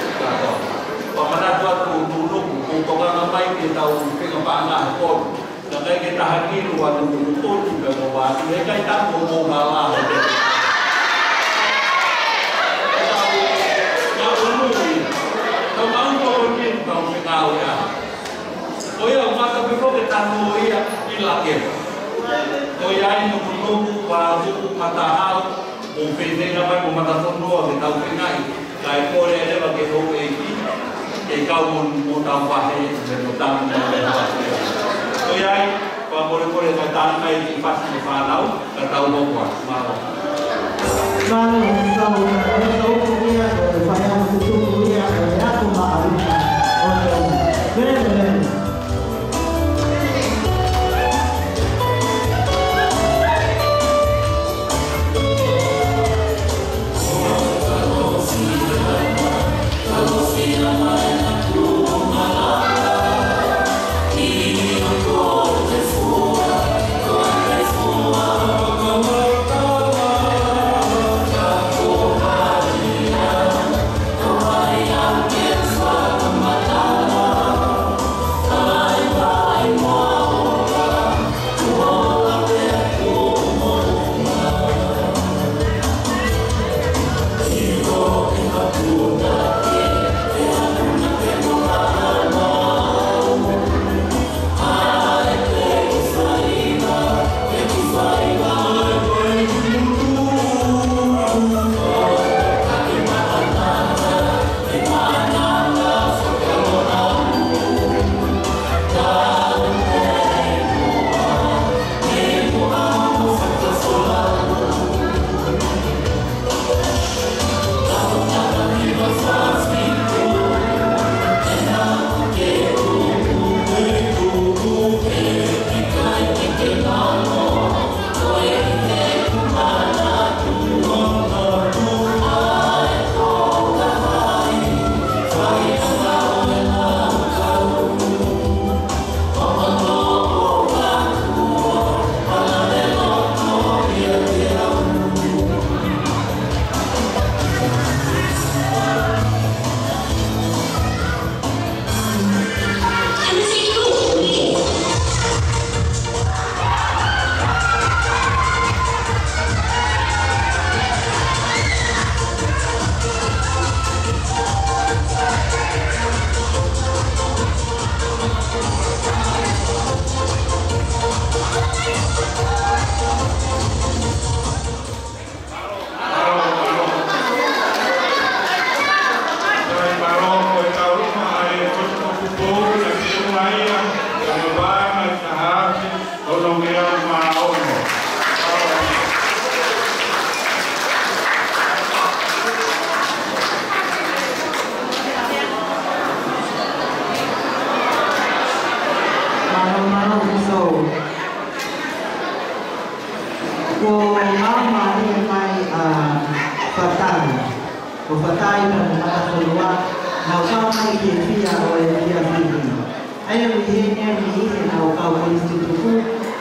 Pea manatu atu ʻoku tuʻunuku, ʻoku tokanga mai ke tau fenga paʻanga he kolo. Ka ʻikai ke taha kilu ʻa e tuʻunuku pē mo vāti, he ʻikai tapu mo hala. Ka ʻunu, ka mau ko ni, kau fenga ʻo ia. Ko ia ʻoku mātuʻaki pē ko e tanu ʻo ia ʻi lake. Ko ia ʻi Nukunuku, Vātuku, Matahau, mo Fefenga mai mo Matafonua ke tau fengaʻi. Kae kole leva ke houʻeiki, ke kau mo, mo tau vahe, mo tau mo tau vahe. Ko ia ai, fakamolemole ka tau mai ki fasi mo fānau, ka tau mo kua. Mālō. Mālō, tau, tau, tau, ko ia, ko e fai au tutuku ia, ko e ako maʻaluka. ʻO tau. Mele, mele. Matafonua, naʻa nau kau mai ki he fiefia ʻo e fiefia ni. ʻA ia ʻoku ʻi heni ʻa e niʻihi ʻenau kau kolisi tutuku,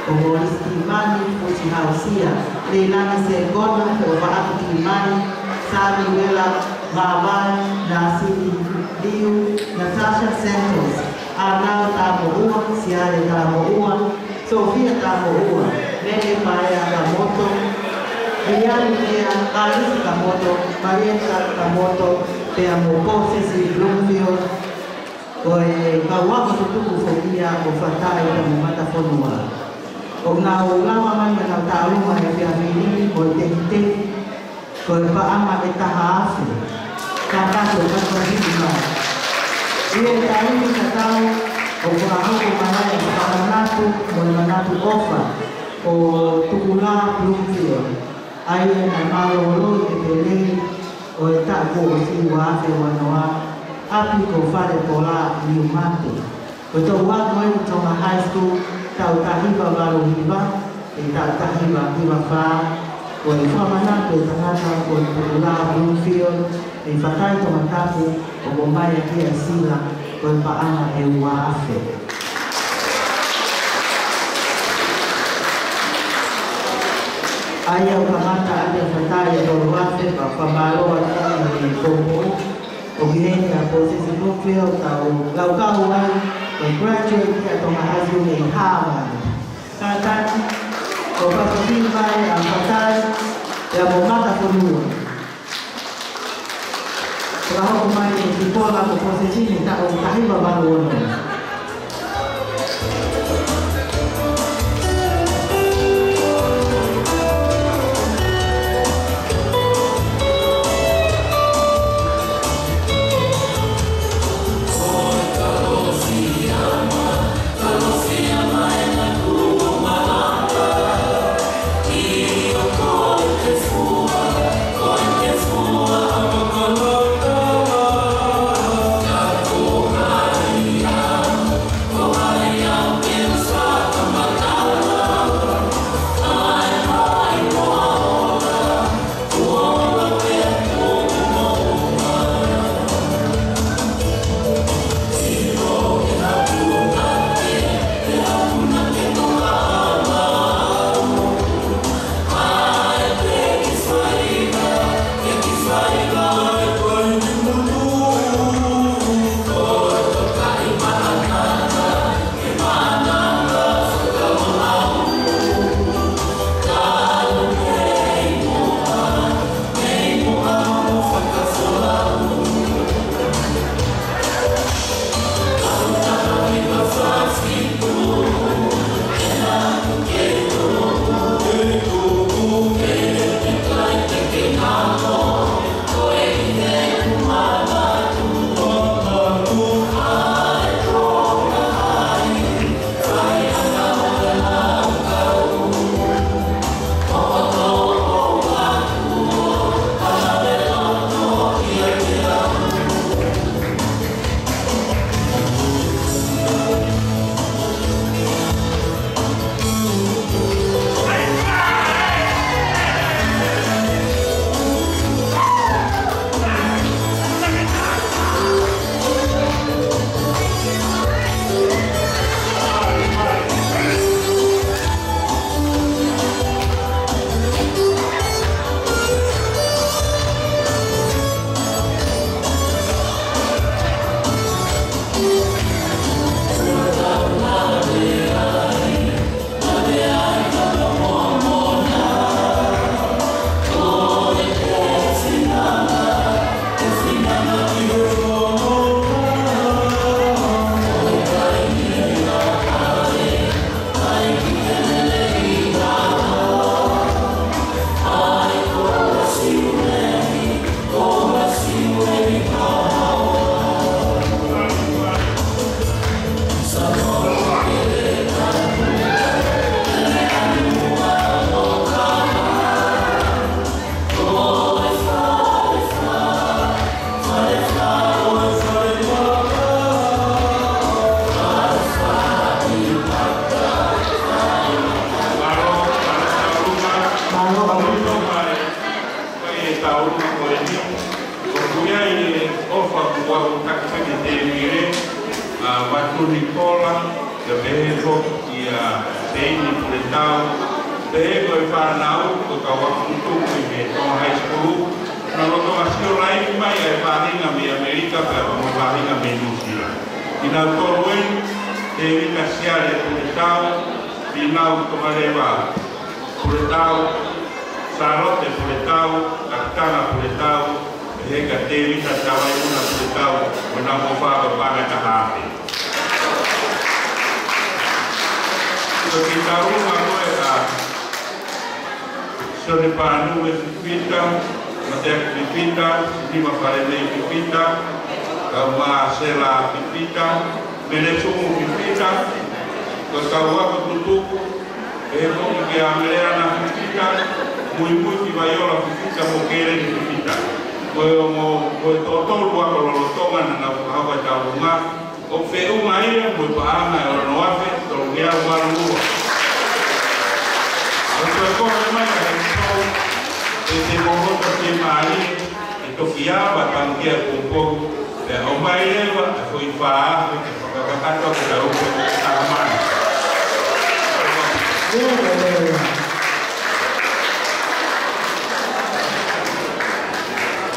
ʻo Molisi Timani, Fusi Hausia, Leilani Sekona, Feʻofaʻaki Timani, Samiuela Vavai, Nasili Liu, Natasha Santos, ʻAnau Tamoʻua, Siale Tamoʻua, Sofia Tamoʻua, Nene Paea Kamoto, Liani Mea, Alice Kamoto, Marieta Kamoto, pea mo Posisi Bloomfield, ko e kau ako tutuku foki ia ʻo Fatai pea mo Matafonua. ʻOku nau lava mai mo ʻenau tālunga he efiafi ni mo e tekiteki, ko e paʻanga ʻe taha afe. Kātaki ʻo kātaki mai. ʻI he taimi tatau, ʻoku fakahoko mai ai e fakamanatu mo e manatu ʻofa ʻo Tukulā Bloomfield, ʻa ia naʻe mālōlō ʻi he pelei ʻo e taʻu kuo ʻosi, ua afe uanoa, ʻapi ko Falepola, Niumate. Ko e toʻu ako eni Tonga High School, taʻu taha hiva valu hiva, ʻi he taʻu taha hiva hiva fā, ko e fakamanatu e tangata ko Tukulā Bloomfield, ʻi Fatai Tongatapu, ʻo ʻomai ʻaki e sila ko e paʻanga ʻe ua afe. ʻA ia ʻoku kamata ʻaki ʻa Fatai ʻe tolu afe, pea fakamālō atu ʻa e koukou. ʻOku ʻi heni ʻa Posisi Bloomfield, tau laukau ai, ko e graduate ia ʻa Tonga High School mei Harvard. Kātaki ʻo fakafeʻiloaki mai ʻa Fatai, pea mo Matafonua. Fakahoko mai e kipola ko Posisi ni taʻu taha hiva valu ono. Taki pē ki he tēvile, ʻa Vatu Nikola, pea pehē foki kia Peini Puletau, pehē ko e fānau, ko e kau ako tutuku ʻi he Tonga High School, naʻa nau lolotonga sio live mai ʻa e faʻahinga mei ʻAmelika pea mo e faʻahinga mei Nuʻusila. Kinautolu eni, Tēvita Siale Puletau, Finau Tomaleva Puletau, Sālote Puletau, Kapitana Puletau, pehē kia Tēvita Tavaiuna Puletau, mo ʻenau ʻofa, ko e paʻanga ʻe taha afe. Ko e kiʻi tauʻolunga ko ē ʻa Sione Pānue Fifita, Mateaki Fifita, Sinima Falemei Fifita, Kauma Sela Fifita, Mele Sumu Fifita, ko e kau ako tutuku, pehē foki kia Meleana Fifita, Muimui Kivaiola Fifita, mo Keleni Fifita. Ko e ongo, ko e toko tolu ako lolotonga naʻa nau fakahoko e tauʻolunga, ʻoku feʻunga ia mo e paʻanga ʻe ono afe tolungeau valu ua. ʻOku toe kole mai ʻa e heni pou, pea te mou loto ke mālie, ʻe toki ava tangia poupou, pea ʻomai leva ʻa e foʻi fā afe ke fakakakato ke tau ke taha mano.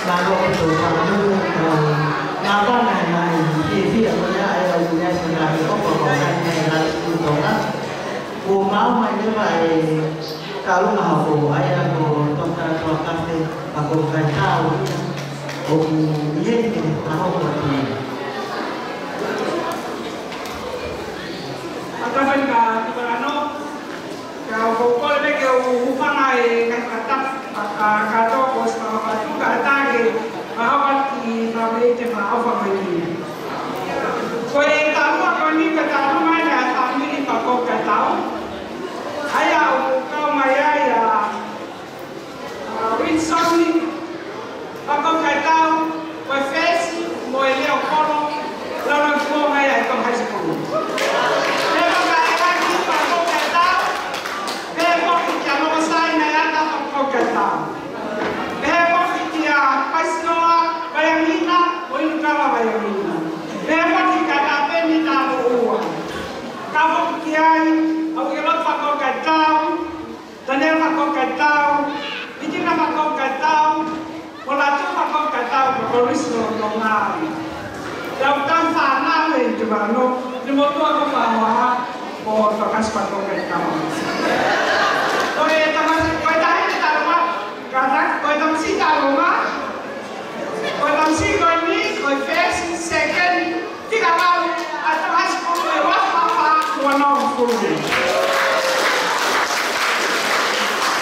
Mālō ʻaupito, mālō ʻaupito. Mālō mai, mai, fiefia ko ia ʻa e au ia ko ia ke ʻofa ko ia mai la tutonga. Kuo maʻu mai leva e tauʻolunga hoko, ʻa ia ko Toketā Toakase Fakaʻofokaitau ia. ʻOku ʻi heni ke ne fakahoko atu. Fakafetaʻi ka tukalano. Ka ʻoku ou kole pē ke u hūfanga he ngaahi fakatapu, ka, ka, ka toko ʻosi ka fakatuka ʻa e taki, ka hapa ki he fāmili te ma ʻofa mai ki. Ko e taumuʻa ko eni ko e taumuʻa ʻa e fāmili Fakaʻofokaitau. ʻA ia ʻoku kau mai ai ʻa ʻa Wilson Fakaʻofokaitau, ko e Fesi mo e Leokolo, lau lau kuo mai ai ko high school. Pea mo Kaelaki Fakaʻofokaitau, pea mo ki kia Mokosai Naiata Fakaʻofokaitau. Pea mo ki kia Paisinoa Vaiangina, mo Inukava Vaiangina. Pea mo ki kia Kapeni Tamoʻua. Ka mo ki ai, ʻa Ukelot Fakaʻofokaitau, Tanela Fakaʻofokaitau, Vitina Fakaʻofokaitau, mo Latu Fakaʻofokaitau, mo Kolisi Lolotonga. Tau tau fānau ʻi Tuvalu, ni mo tua ko Fāmoa, mo Toketā Fakaʻofokaitau. Ko e tamasiʻi, ko e taʻahine taʻu ua, ka ta, ko e tamasiʻi taʻu ua, ko e tamasiʻi ko eni, ko e first, second, fika valu ʻa e Tonga High School ʻi he ua afe mā fā, ua noa fulu.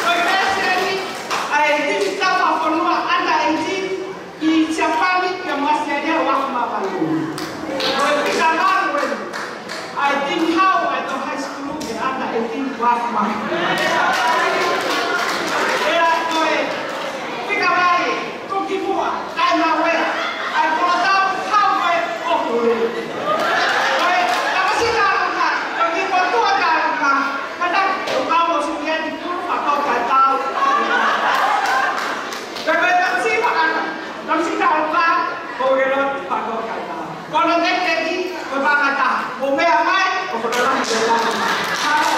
Ko e peresiteni ʻa e timi tapa fonua under eighteen ʻi Siapani pea mo ʻAositelēlia ua afe mā valu. Ko e fika valu eni ʻa e timi hau ʻa e Tonga High School ʻi he under eighteen ua afe mā valu. ʻA ia ko e fika valu, Tuki muʻa, kae maʻu ʻa e Kolotau, hau ko e ʻoku le. Ko e, tamasiʻi taʻu ua, ko e kiʻi motuʻa taʻu ua, kātaki ʻo kau ʻo sio ki he tupulu Fakaʻofokaitau. Pea ko e tamasiʻi fakata, tamasiʻi taʻu ua, ko e Ukelot Fakaʻofokaitau. Ko hono tekiteki, ko e paʻanga ʻe taha, mo meʻa mai, ko hono lahi ke lahi. Mālō.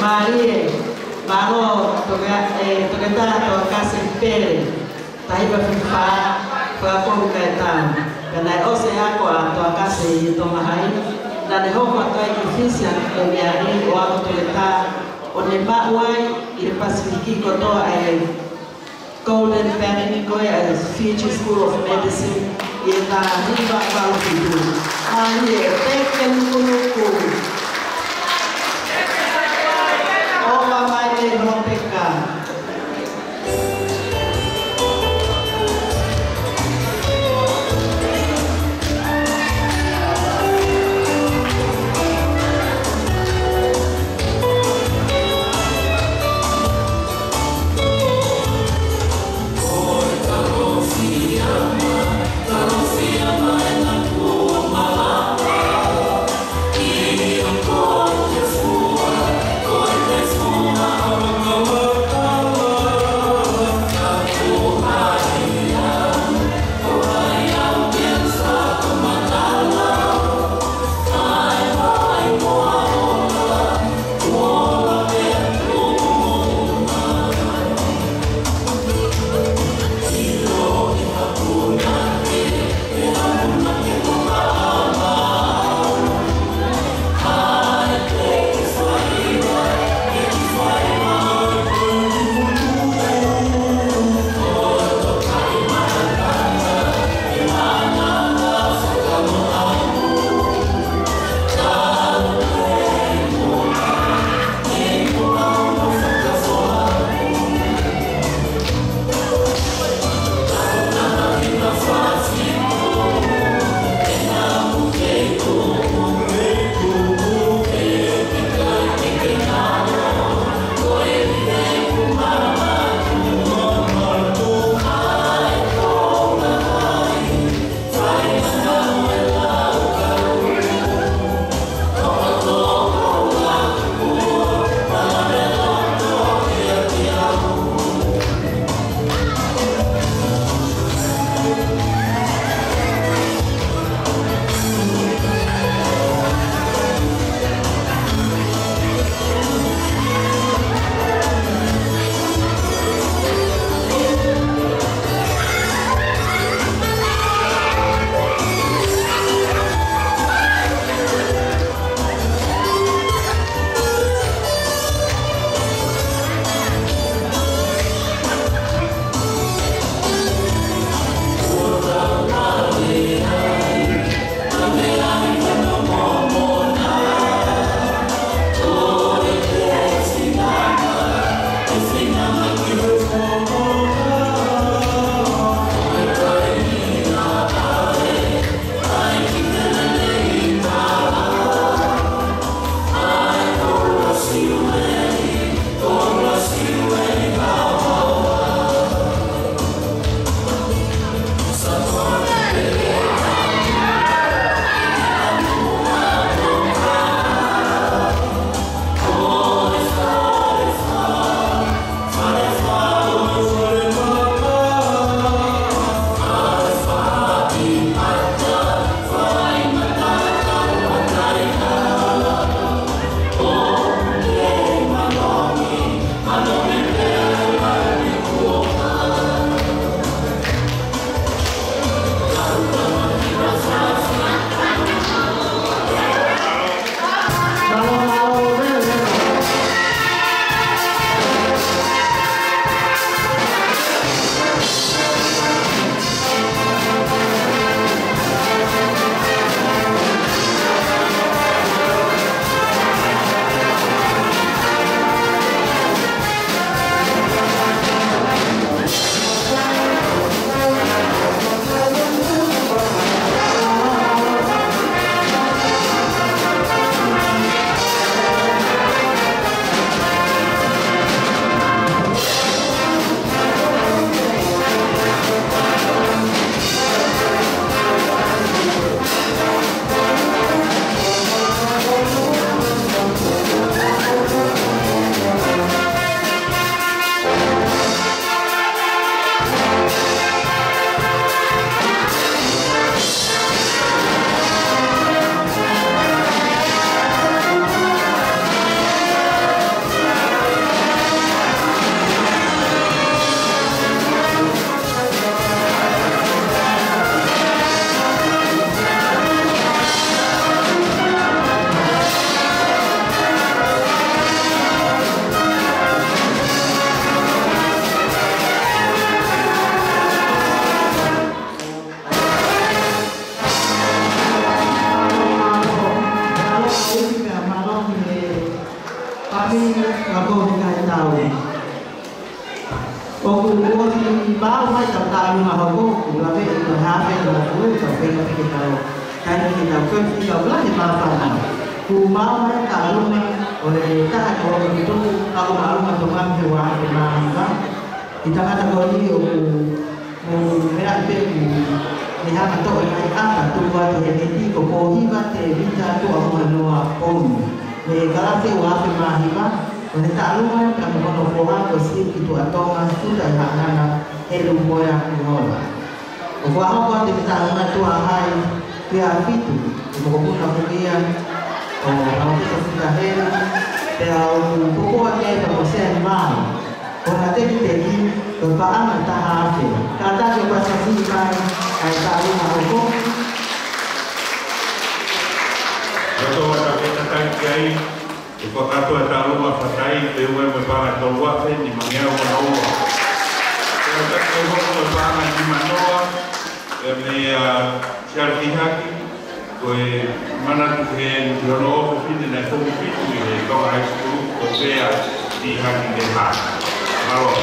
Mālie, mālō, Toke-, ē, Toketā Toakase Pele, Tahiva Fifā Fakaʻofokaitau. Pea naʻe ʻosi e ako ʻa Toakase ʻi Tonga High, naʻa ne hoko atu ai ki Fisi ʻa e meʻa ʻi ʻo ako toketā, ʻo ne maʻu ai ʻi he Pasifiki kotoa e Golden Band ko ia ʻa e Fiji School of Medicine ʻi he taha hiva valu fitu. Mālie, Teke Nukunuku. ʻOfa mai mei Ropeka. Tau mai tau tālunga hoko, ʻoku laveʻi ko e haafe ʻo e hongofulu, tau feinga pē ke tau, taimi ke tau feinga pē ke tau lahi māfana. Kuo maʻu mai e tālunga ʻo e taha ko e hongofulu, ʻa ko Māʻolunga Tonga mei he ua afe mā hiva. ʻI he tangata ko eni ʻoku mou meaʻi pē ʻoku ne hanga ʻo toʻo e ngaahi ʻata, tuku atu he neti ko Pōhiva Tēvita Tuʻamohanoa Pomi. Mei he kalasi ua afe mā hiva, ʻo ne tālunga pea mo hono foha ko Siki Tuʻatonga Tuta ʻi Haʻana he Lumoea Kunola. ʻOku fakahoko atu e tālunga ʻe Tuʻahai Tuʻihaʻafitu, ʻi he mokopuna ko ia ʻo Palōfesa Futa Heli, pea ʻoku poupou atu pea mo Sen Mao. Ko hono tekiteki, ko e paʻanga ʻe taha afe. Kātaki ʻo pasipasi mai ʻa e tālunga hoko. Mālō ʻetau fakafetaʻi ki ai, ʻe fakakātoa e tālunga fakataimi, pea ʻoku ʻi ai mo e paʻanga ʻe tolu afe, nimangeau mo e ua. Kātaki ʻo hoko mo e paʻanga nimanoa, ʻe meʻa Siale Kihaki, ko e manatu ki he, ki hono ʻofefine naʻe foki fitu ʻi he Tonga High School, ko Pea Kihaki Leha. Mālō.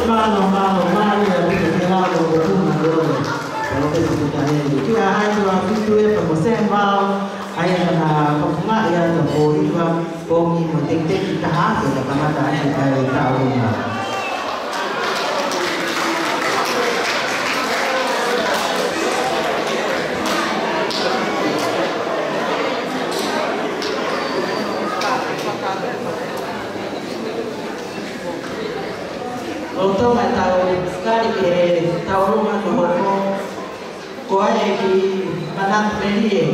Mālō, mālō, mālō, ʻa e pita ke lau o tuna lolo. Palōfesa Futa Heli. Tuʻahai Tuʻihaʻafitu pea mo Sen Mao, ʻa ia naʻa na fakafunga ia ʻa Pōhiva Pomi mo e tekiteki ʻe taha afe, ka kamata ai ʻa e tālunga. Lolotonga ʻetau kali ki he tālunga ko hono hoko, ko e kiʻi manatu melie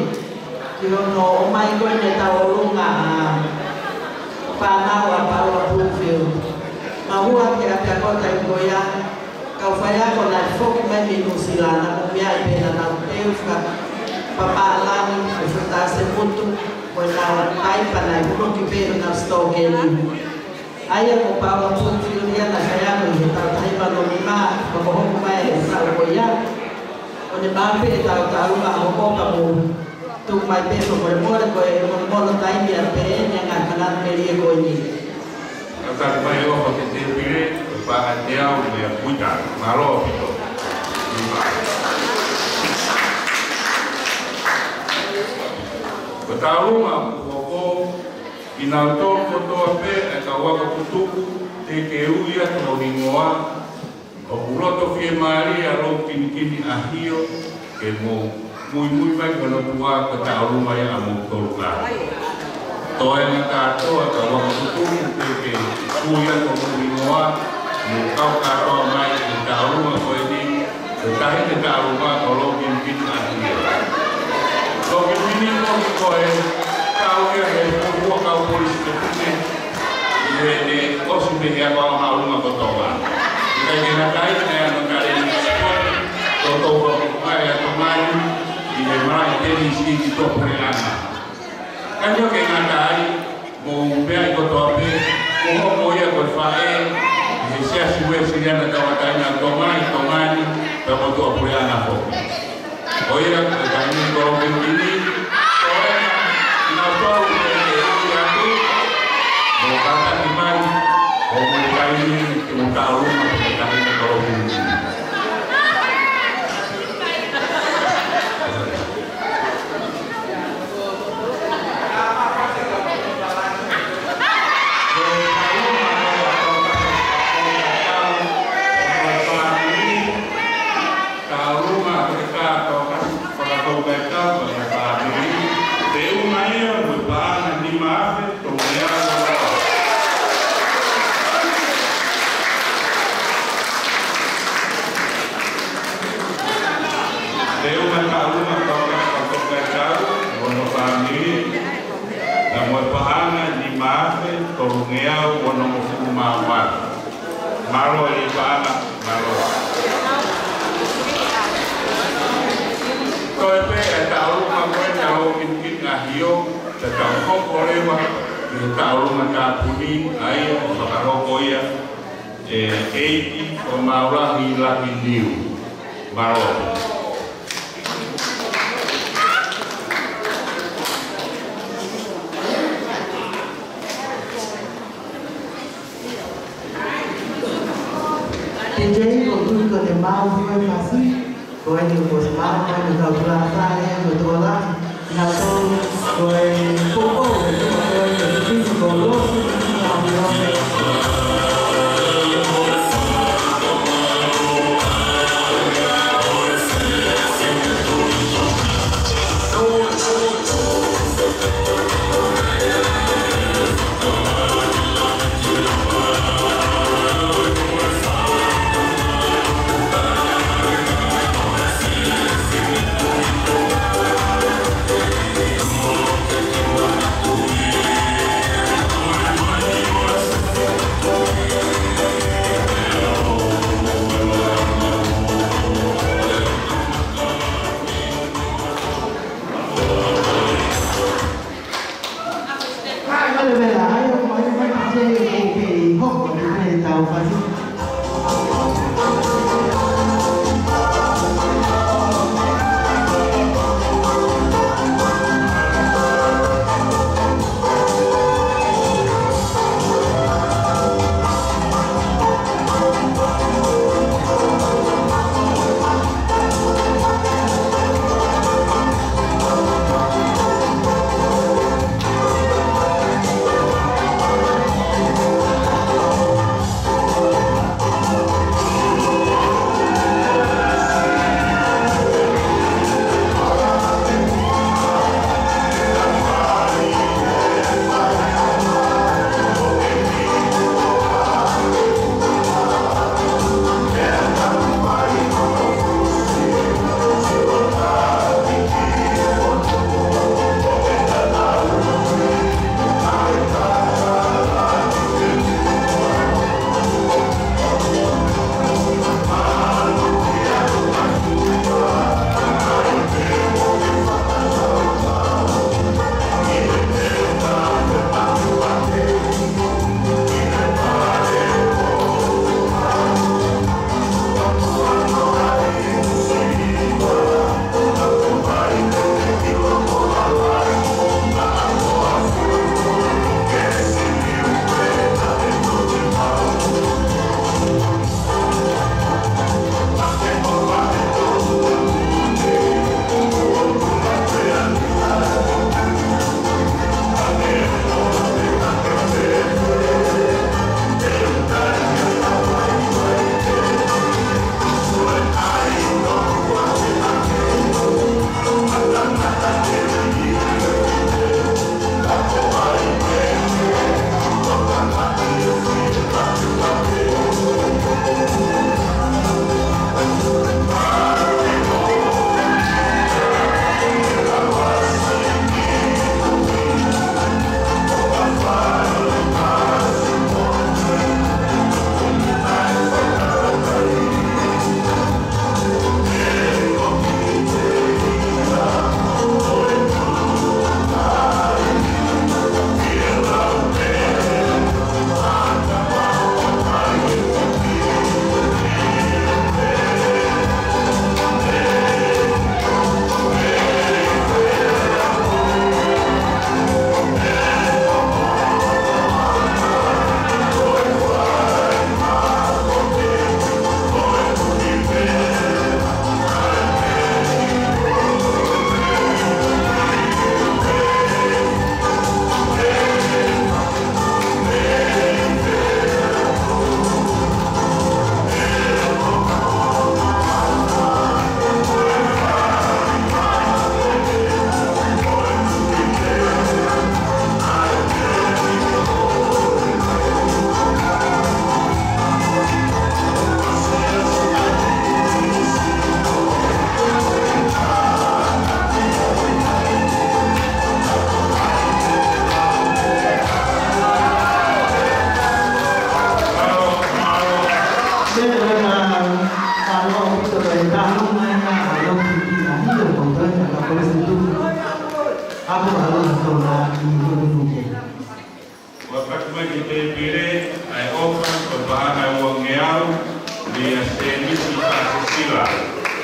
ki hono ʻomai ko eni e tālunga ʻa e fānau ʻa Paula Bloomfield. Mahua ki he ʻapiako taimi ko ia, kau faiako naʻe foki mai mei Nuʻusila, naʻa mou meaʻi pē naʻa nau teu fakapapālangi, ʻo fata se mutu, ko ʻenau paipa naʻe hunuki pē honau sitoa keli. ʻA ia ko Paula Bloomfield ia naʻe faiako ʻi he taʻu taha hiva noa nima, pea kuo hoko mai e taʻu ko ia. ʻO ne maʻu pē ʻetau tālunga hoko, ka mou tuku mai pē fakamolemole ko e monomono taimi ʻa pē ʻeni ʻa e ngaahi manatu melie ko eni. Kātaki mai ʻofa ke te pire. Paʻateau mei Kuitā, mālō ʻaupito. Ko e taulunga ʻoku ou kole kinautolu kotoa pē ʻa e kau ako tutuku, te ke ui atu ho hingoa, ʻoku loto fiemālie ʻa Loukinikini ʻAhio, ke mou muimui mai ki hono ʻOtua ko e taulunga ia ʻamoutolu kātoa. Toenga kātoa kau ako tutuku, te ke ui atu homou hingoa, mou kau kātoa mai ki he taulunga ko eni, ko e taʻahine taulunga ko Loukinikini ʻAhio. Loukinikini ko e kau ia he fuofua kau polisi ke pune, ʻi heʻene ʻosi mei he ako angaʻulunga ko Tonga. ʻIkai ke ngata ai, naʻe ʻi ai hono talēniti sipoti, ʻo toutou fakamāʻopoʻopo ʻa Tonga ni ʻi he malaʻe tenisi ki tuʻapuleʻanga. Ka ʻoku ʻikai ke ngata ai, mou meaʻi kotoa pē, kuo hoko ia ko e faʻē ʻi he Siasi Uēsiliana Tauʻatāina ʻo Tonga ʻi Tonga ni, pea mo tuʻapuleʻanga foki. Ko ia, ko e taʻahine ko Loukinikini, ko e, kinautolu ke ke ui atu, mou kātaki mai, ʻo mou kai ni, ke mou taulunga, ko e taʻahine ko Loukinikini. Taulunga ko e kātoa ka fakatau kae kau ka fāmili. Te u mai ia mo e paʻanga nima afe tolungeau. Te u mai taulunga ko e kātoa ka fāmili. Pea mo e paʻanga nima afe tolungeau onongofulu mā ua. Mālō e paʻanga, mālō. Ko e pē e taulunga ko ē ʻa Loukinikini ʻAhio, te tau hoko leva ki he taulunga tāpuni, ʻa ia ʻoku fakahoko ia ʻe ʻEiki Fomaulahi Lakiniu. Mālō. Te tei ko tui ko te mau hue fasi, ko eni ko te mau, ko eni kau tula fale, ko te ola, na tau, ko e popo, ko e popo, ko e popo, ko e popo.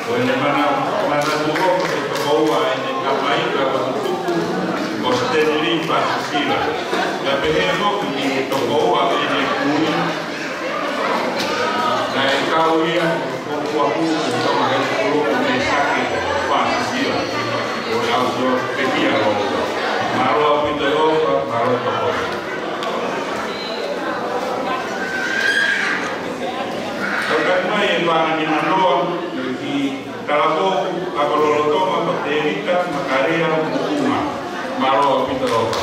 Ko ʻene mana, manatuʻofa ke tokoua ʻene tamai, ko e tutuku ko Stanley Pasisila. Pea pehē foki ki he tokoua ʻene kui, naʻe kau ia ko Kuahu, ko Tonga he kulupu Mesake Pasisila. Ko e ʻau sio pekia lo. Mālō ʻaupito ʻofa, mālō tokoua. Tau kai mai e paʻanga nimanoa, ki Talakou, ʻAkololo Tonga, ko Tēvita Makalea Mokuma. Mālō ʻaupito ʻofa.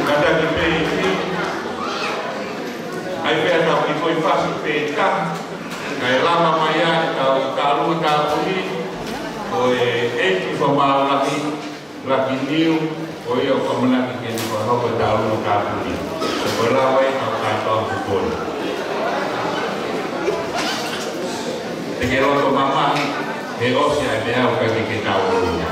Kātaki pē ʻi, ʻai pē ʻetau kiʻi foʻi fasi pē taha, kae lava mai ai ʻetau tālunga tāpuni, ko e ʻEiki Fakamaau Lahi, Laki Niu, ko ia ʻoku ʻamanaki ke ne fakahoko e tālunga tāpuni. Ko e lava ia ʻetau kātoa kukoni. Te ke loto mamahi, he ʻosi ʻa e meʻa ʻoku ʻikai ke ke tau ʻolunga.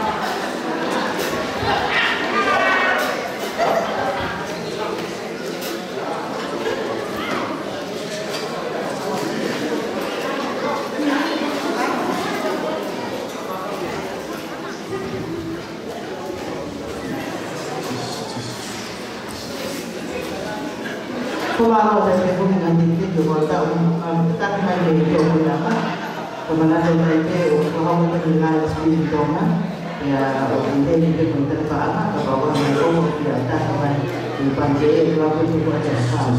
Ko mālō pē kumi ngā tiki tiki ko tau, um, taki mai ke tō kuna ka. Ko manatu mai pē ʻoku hau mai ki he ngaahi Spiritonga. Ia, ʻoku ʻi he tiki ko tau paʻanga, ka pau mai ko kia taki mai. I pante e kua kutu kua te fau.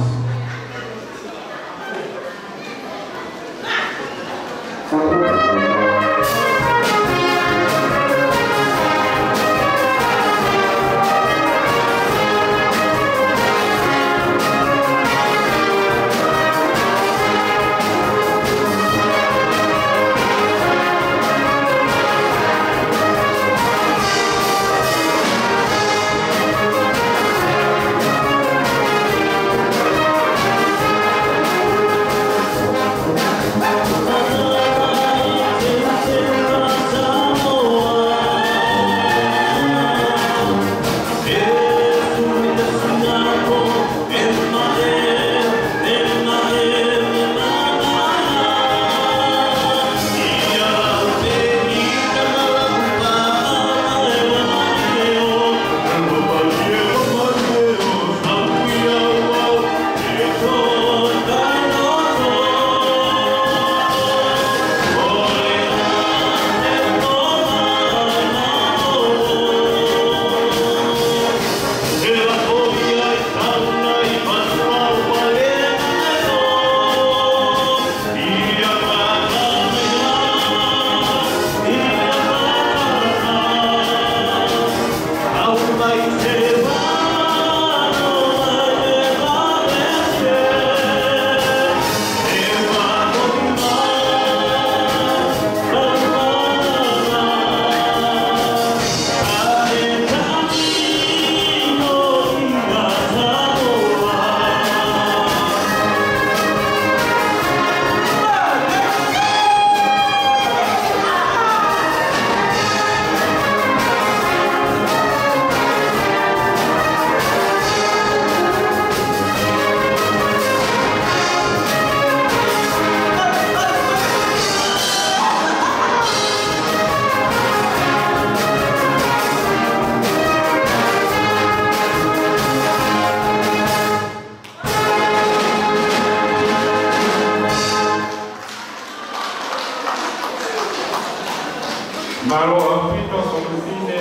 Mālō ʻaupito, Komitine,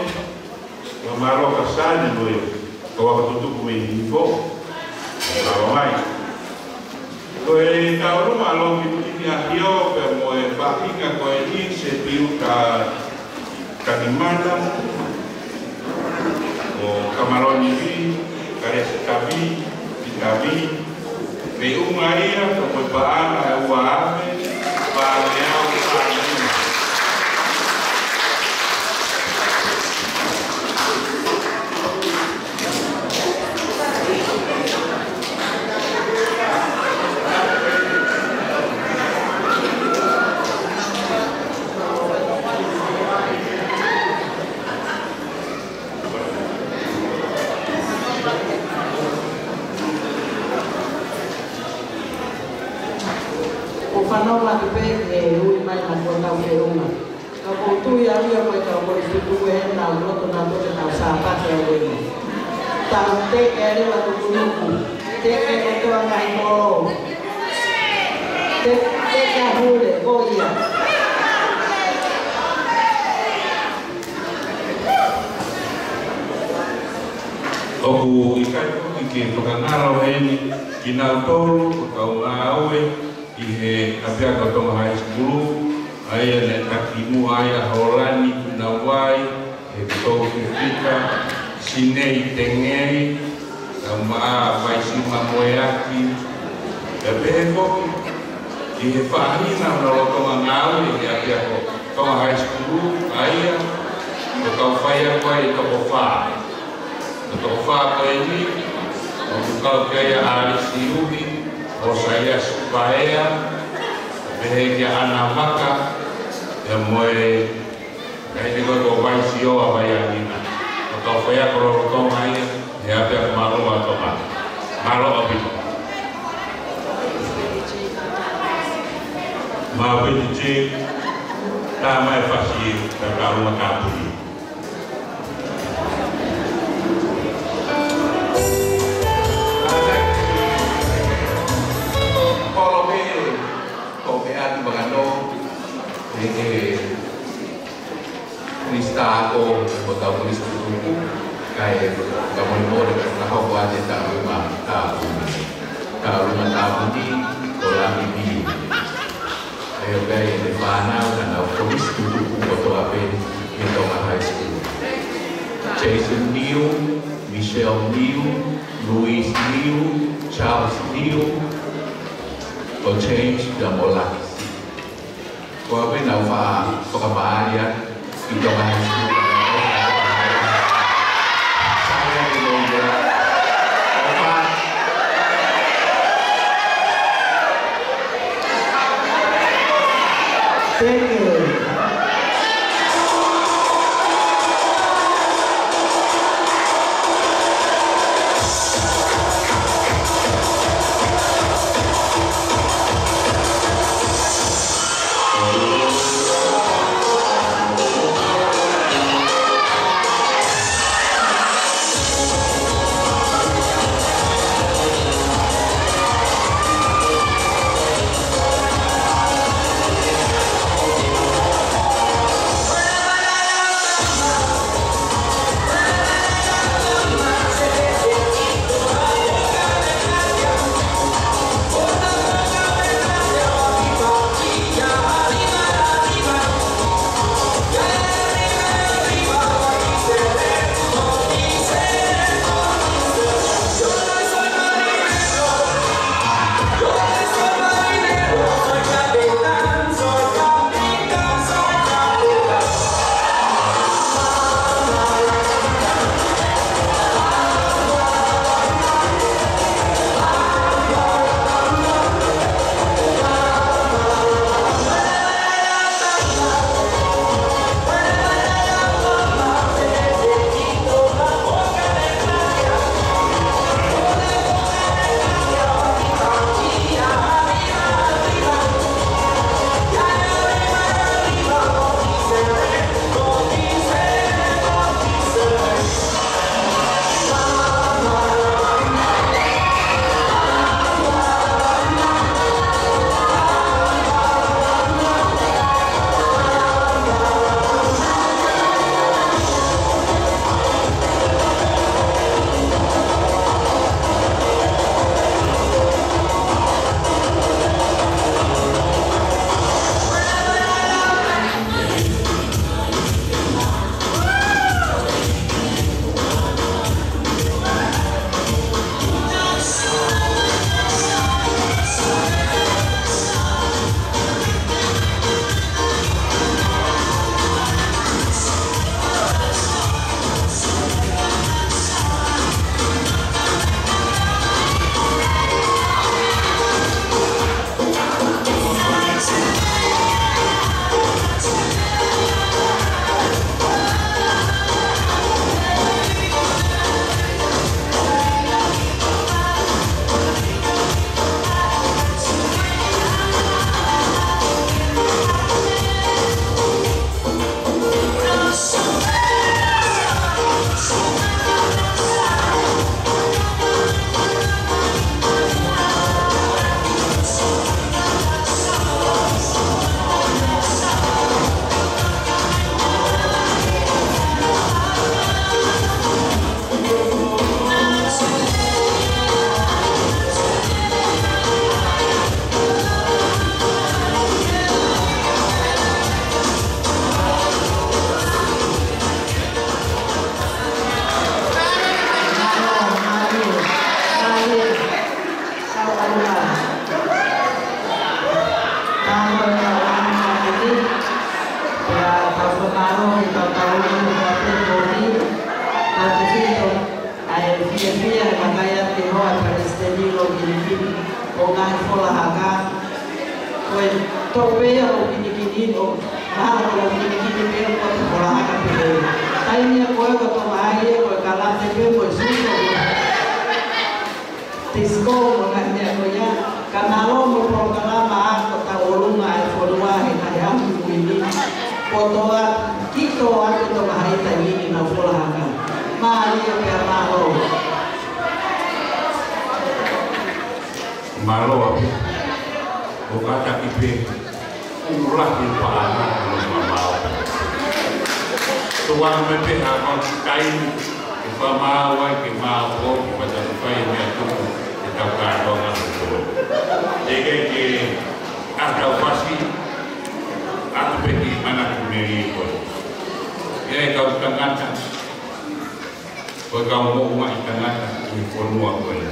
mo mālō ka sani mo e, ko ʻeku tutuku mei hifo, mālō mai. Ko e tau luma lo ki ki ki a hio, pea mo e pahinga ko eni se piu ka Ka ki mana, ʻo Kamaloni vi, Kalesi Kavi, ki Kavi, me unga ia, ko e paʻanga ʻe ua afe, paʻanga ʻe au, paʻanga ʻe ua. Fanongo atu pē ki he ui mai naʻa kuo tau feʻunga. Ka ʻoku ou tui au ia ko e kau kolisi tutuku ē, nau loto nautolu ke tau Sāpate ʻa e ʻEiki. Tau teke ʻa e leva tukunuku. Teke ʻa e toa ngaahi kolo. Te-, teke ʻa Hule, ko ia. ʻOku ʻikai foki ke fakangalo heni kinautolu ʻoku tau ngāue ʻi he ʻapiako Tonga High School, ʻa ia naʻe taki muʻa ai ʻa Hōlani Kuinauai, he Tou Fifita, Sinei Tengei, ʻa Maʻa Vaisima Moeaki, pea pehē foki ʻi he faʻahinga ʻo e lolotonga ngāue ʻi he ʻapiako Tonga High School, ʻa ia ʻoku tau faiako ai ʻe toko fā. Ko e toko fā ko eni, ʻoku kau ki ai ʻa ʻAlisi Uhi, ʻo Saiasi Paea, pehē kia ʻAna Vaka, pea mo e, ʻa e ko e ko Vaisio ʻa Vaianina. Ko e kau faiako lolotonga ia, he ʻapiako mālō ʻa Tonga. Mālō ʻaupito. Mālō ʻaupito, tā mai fasi, tā tā uma tā puni. Kolo pē, ko pē atu makano, e, e, Minisitā ko, ko tau Minisitā Tuku, kae, ka moʻoni moʻoni, ka hoko atu tā uma, tā uma, tā uma tā puni, ko Lami Miu. ʻA ia ʻoku ʻi ai e fānau, ka nau kolisi tutuku kotoa pē ʻi Tonga High School. Jason Niu, Michelle Niu, Louise Niu, Charles Niu, ko James pea mo Laki. Ko au pē naʻa ku fakamālō ʻi Tonga High School. Thank you. Tānaki ʻa e kau ʻānga ʻo e kau komiti, pea tau fakamālō ki he kau tauhi ʻo e kau komiti, tautefito ʻa e fiefia ʻa e kakai ʻa e hoa palesiteni ʻo Kinikini, ʻo e ngaahi fola haka. Ko e toʻu pē ia ʻo Kinikini, ʻo mahalo ko e kinikini pē ʻo e fola haka pē. Taimi ia ko ē ko e toʻu mai ia ko e kalate pē, ko e suso. Tisiko mo e ngaahi meʻa ko ia, ka mālō mo e polokalama ako tauʻolunga ʻa e fonua he ngaahi ʻaho kimui ni. Kotoa, kito atu to mahai taimi ni nau fola haka. Mālie pea mālō. Mālō ʻaupito. ʻO kātaki pē. Ua lahi paʻanga ʻo e mamao. Tuan me pe ha mau ki kai, ke fa mau ai, ke mau ko, ke fa tau fai me atu, ke tau kātoa ngā tuku. Te ke ke a tau fasi, atu pē ki mana ki meri ko. Ia e kau tangata, ko e kau moʻunga ʻi tangata ʻi he fonua ko ē.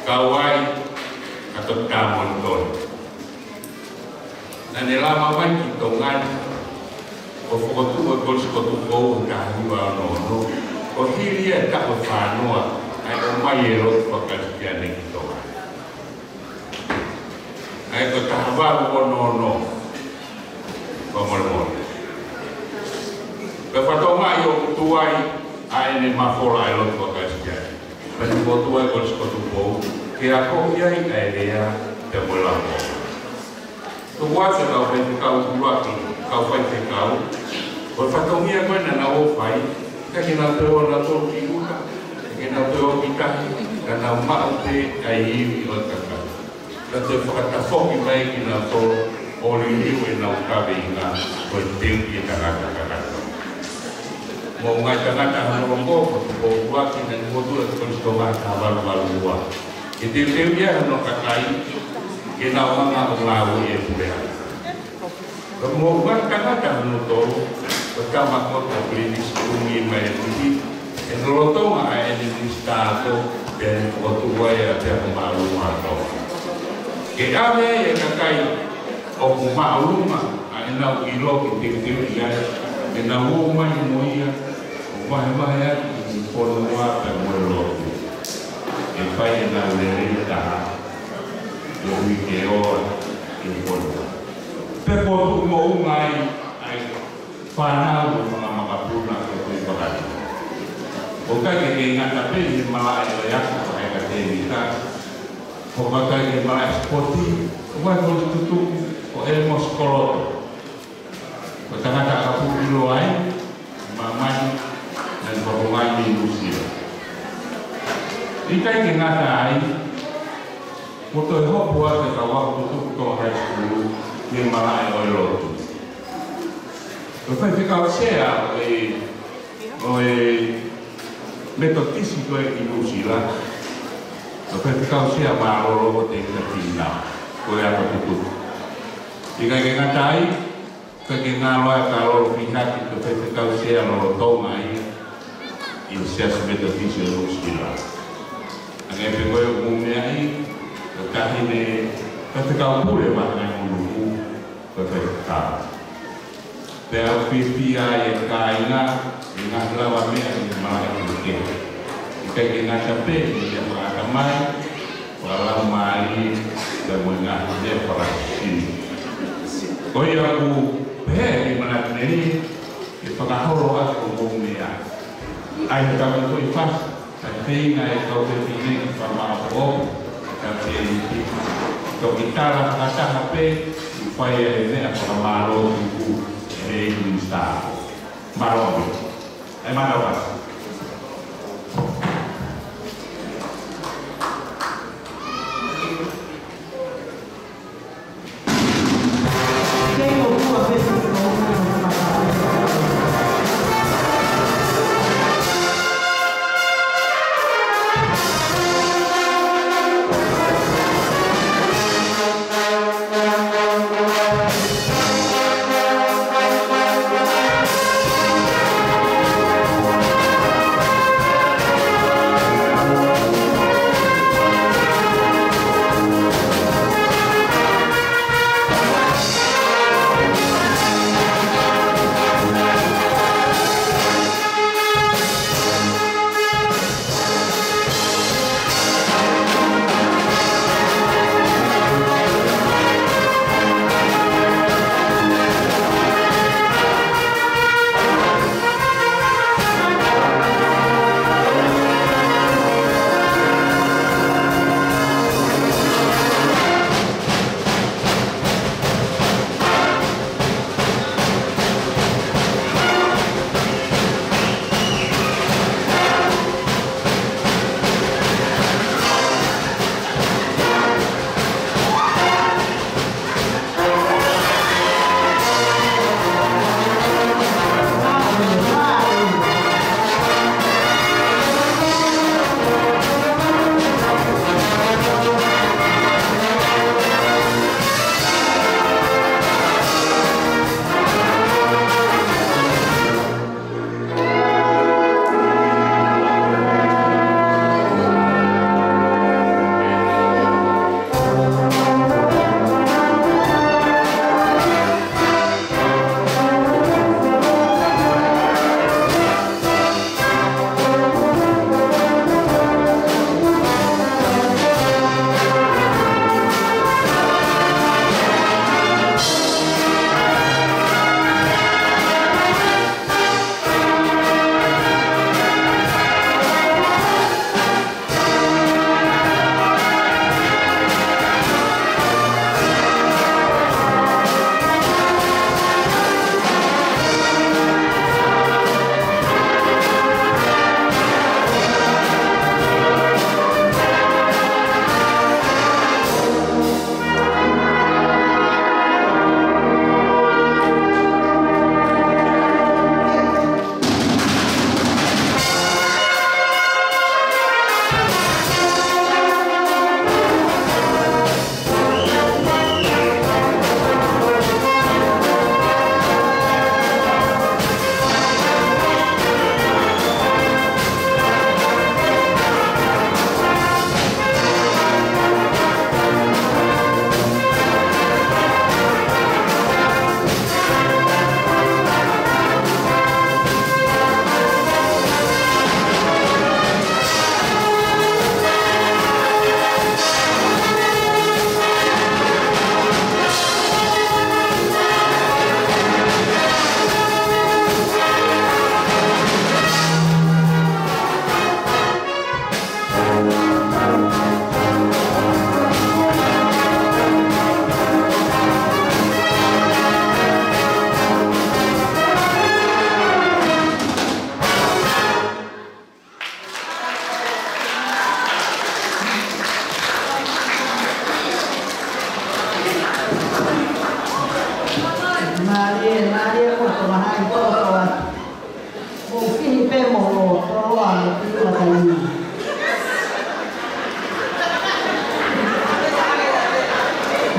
Kau ai, ka to tā mo toi. Naʻa ne lava mai ki Tonga ni, ʻo fokotuʻu e Kolisi ko Tupou ʻo taha hiva ono ono, ʻo hili ia e taʻu ʻe fā noa, ʻa e ʻomai e lotu faka-Kalisitiane ki Tonga. ʻA e ko e taha valu ono ono, ko Molemole. Pea fatongaʻi ʻo tuai, ʻa ʻene mafola e lotu faka-Kalisitiane. Pea ne fokotuʻu e Kolisi ko Tupou, ke akoʻi ai ʻa e lea, pea mo e lau. Tuku atu e kau faifekau ʻuluaki, kau faifekau. Ko e fatongia ko ē naʻa nau ō fai, ʻikai ke nau toe ō nautolu ki ʻuta, ʻikai ke nau toe ō ki tahi, ka nau maʻu pē ʻa e ivi ʻo e kakai. Ka toe fakatafoki mai kinautolu ʻo liliu ʻenau kaveinga ko e teu ki he tangata kakato. Mo e ngaahi tangata hono ongo, ko Tupou ʻUluaki naʻa ne fokotuʻu e Kolisi Tonga taha valu valu ua. Ke teuteu ia hono kakai, ke nau hanga ʻo ngāue ʻi he puleʻanga. Ka mo e ngaahi tangata hono tolu, ko Tama ko Tokilini Situngi mai e Fiti, ʻi he lolotonga ʻa ʻene minisitā ako, pea ne fokotuʻu ai ʻa e Ako Māʻolunga ʻo Tonga. Ke ʻave e kakai ʻoku māʻolunga ʻa ʻenau ʻilo ke teuteuʻi ai, ke nau ō mai mo ia, ʻo vahevahe ʻaki ʻi he fonua pea mo e lotu. Ke fai ʻenau lelei taha, koeʻuhi ke ola ʻi he fonua. Pea ko e tuʻu moʻunga ai, ʻa e fānau mo e fanga makapuna ko e tuʻi fakani. ʻOku ʻikai ke ngata pē ʻi he malaʻe ʻo e ako ʻa e ka tēmita, ʻoku ʻikai ke malaʻe sipoti, ʻoku ʻikai ko e tutuku, ko e mo sikoloto. Ko e tangata ʻakapuʻi ʻilo ai, māmani, naʻe fakongai mei Nuʻusila. ʻIkai ke ngata ai, ko e toe hopo atu e kau ako tutuku Tonga High School, ke malaʻe ʻo e lotu. Ko e faifekau sea ʻo e, ʻo e Metotisi ko ē ʻi Nuʻusila. Ko e faifekau sea mālōlō ko e tēkina fina, ko e ako tutuku. ʻIkai ke ngata ai, ʻikai ke ngalo ai ka lolo fihaki ko e faifekau sea lolotonga ia ʻi he Siasi Metotisi ʻo Nuʻusila. Hangē pē ko e ʻoku mou meaʻi, ko e taʻahine faifekau pule Vahemonū, ko e faifekau. Pea ʻoku fiefia ai e kāinga, ʻi he ngaahi lavameʻa ʻi he malaʻe kehekehe. ʻIkai ke ngata pē ʻi he meʻa fakaʻatamai, fakalaumālie, pea mo e ngaahi meʻa fakasino. Ko ia ʻoku pehē ʻe he manatu melie, ke fakaholo atu ʻo mou meʻa. ʻAi he tapu ko e fasi, ka feinga e kau fefine ke fakamāʻopoʻopo, ka te iti. Toki tala fakataha pē, ʻi fai e meʻa fakamālō tuku, ʻe he minisitā. Mālō ʻaupito. ʻE mālō ʻaupito.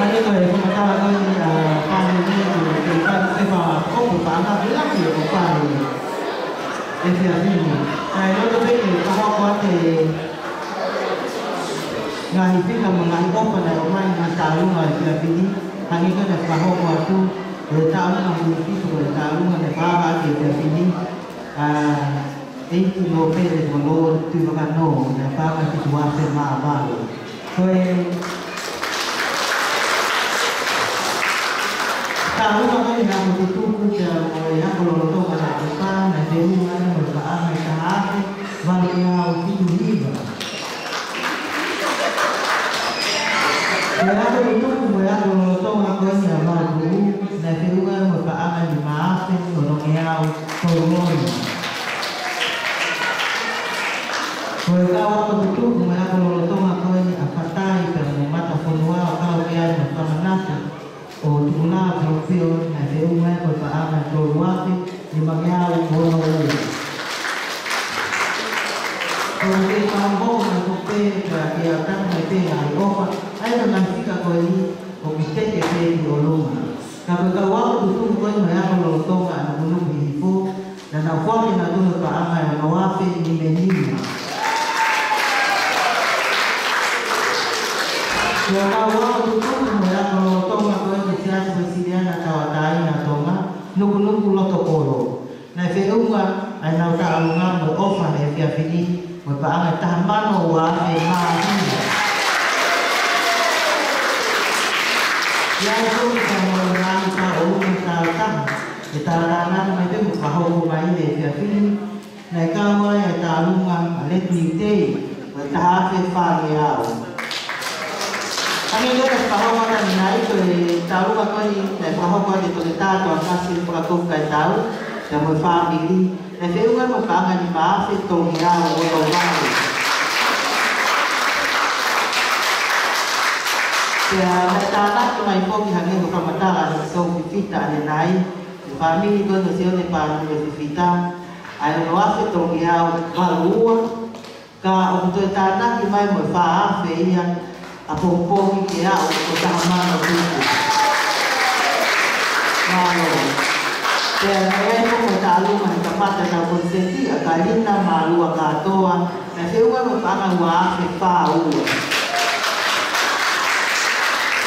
Hangē ko e fakamatala ko eni ʻa e pale ni, ko e, ko e pale, ko e pale, ko e pale ʻo e pale ʻo e efiafi ni. Kae loto pē ke fakahoko atu e ngaahi fika mo e ngaahi ʻofa naʻe ʻomai ʻe he ngaahi tauhi ʻo e efiafi ni. Hangē ko e naʻe fakahoko atu, ko e tauhi ʻa e muli pito, ko e tauhi naʻe fakahoko atu ʻi he efiafi ni. ʻA, ʻEiki Lopele Molo Tuʻivakanō, naʻe paʻanga ʻe fitu afe mā valu. Ko e tauhi ko eni naʻe tutuku pea mo e ako lolotonga naʻe ʻofa, naʻe feʻunga mo e paʻanga ʻe taha afe valu ngeau fitu hiva. Ko e ako tutuku mo e ako lolotonga ko eni ʻa Malu, naʻe feʻunga mo e paʻanga ʻe nima afe ono ngeau tolu ono. Ko e kau ako tutuku mo e ako lolotonga ko eni ʻa Fatai pea mo Matafonua ʻo kau ki ai mo Famanatu ʻo Tukulā Polopio, naʻe feʻunga mo e paʻanga ʻe tolu afe nima ngeau ono ua. Ko e kei kau ako mai ko pē, ka ke ʻatā mai pē ʻa e ʻofa, ʻa e ngaahi fika ko eni ʻoku teke pē ki ʻolunga. Ka ko e kau ako tutuku ko eni mo e ako lolotonga ʻa Nukunuku Hihifo, naʻa nau foaki ʻenautolu e paʻanga ʻe ono afe nima nima. Ko e kau ako tutuku mo e ako lolotonga ko eni Siasi Uēsiliana Tauʻatāina ʻa Tonga, Nukunuku Lotokolo. Naʻe feʻunga ʻa ʻenau tauhi mo e ʻofa he efiafi ni, mo e paʻanga ʻe taha mano ua afe mā hiva. ʻI ai foki pea mo e ngaahi tauʻolunga tāutaha, ʻe talangana mai pē mo fakahoko mai he efiafi ni, naʻe kau ai ʻa e tauhi ʻa Let Me Tell, mo e taha afe fā ngeau. Hangē ko e fakahoko atu ʻanenai, ko e tauhi ko eni naʻe fakahoko ʻe he Toketā Toakasi Fakakofu Kaitau, pea mo e fāmili, naʻe feʻunga mo e paʻanga ʻe nima afe tolu ngeau ono valu. Pea naʻe tānaki mai foki hangē ko e fakamatala ʻa Sō Fifita ʻanenai, ʻe he fāmili ko eni ʻo Sione Pānui Fifita, ʻa e ono afe tolu ngeau valu ua, ka ʻoku toe tānaki mai mo e fā afe ia ʻapongipongi ke aʻu ki he taha mano tupu. Mālō. Pea naʻe ʻi ai foki mo e tauhi he kamata ʻetau konisēti ʻa Kalina Malua Kātoa, naʻe feʻunga mo e paʻanga ua afe fā ua.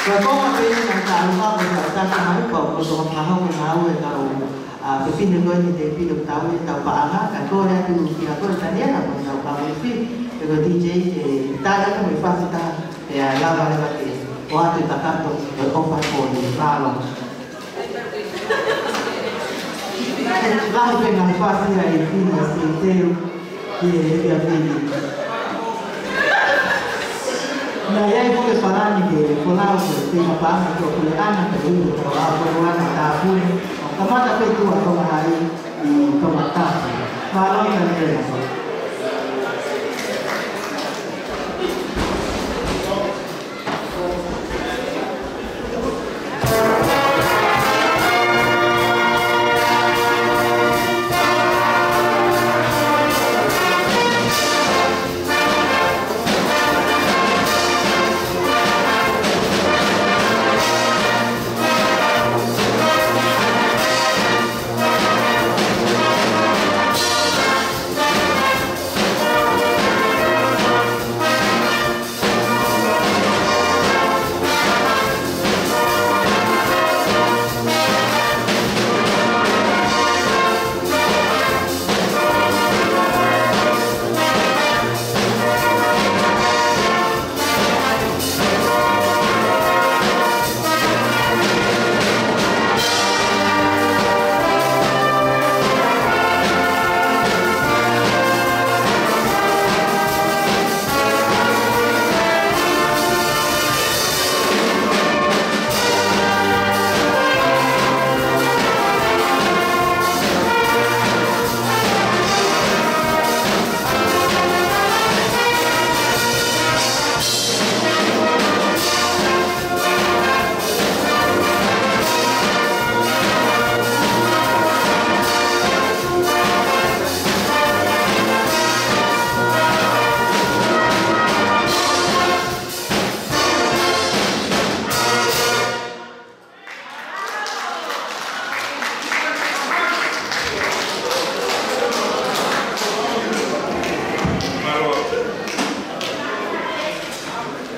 Ko e konga pē eni ʻo e tauhi ko e tauhi mai pau ko e tokanga hoko ngāue ʻa e kau ʻa e fefine ko eni te pino tau e tau paʻanga, ka ko e atu kia ko e Taniela mo e tau kau ifi, pe ko e D J ke tali mo e fasi ta, ʻe ʻai lava leva ke ʻoatu e kakato, ko e ʻofa ko eni, mālō. Lahi pē ngaahi fasi ʻa e fefine ʻa Siteu, ke ia pili. Naʻe ʻi ai foki e palani ke folau ke te mapanga ke o pule ana ke ulu ka wa pule ana ta pule. Kamata pē tuʻa Tonga ai ʻi Tonga Tapu. Mālō ka lea.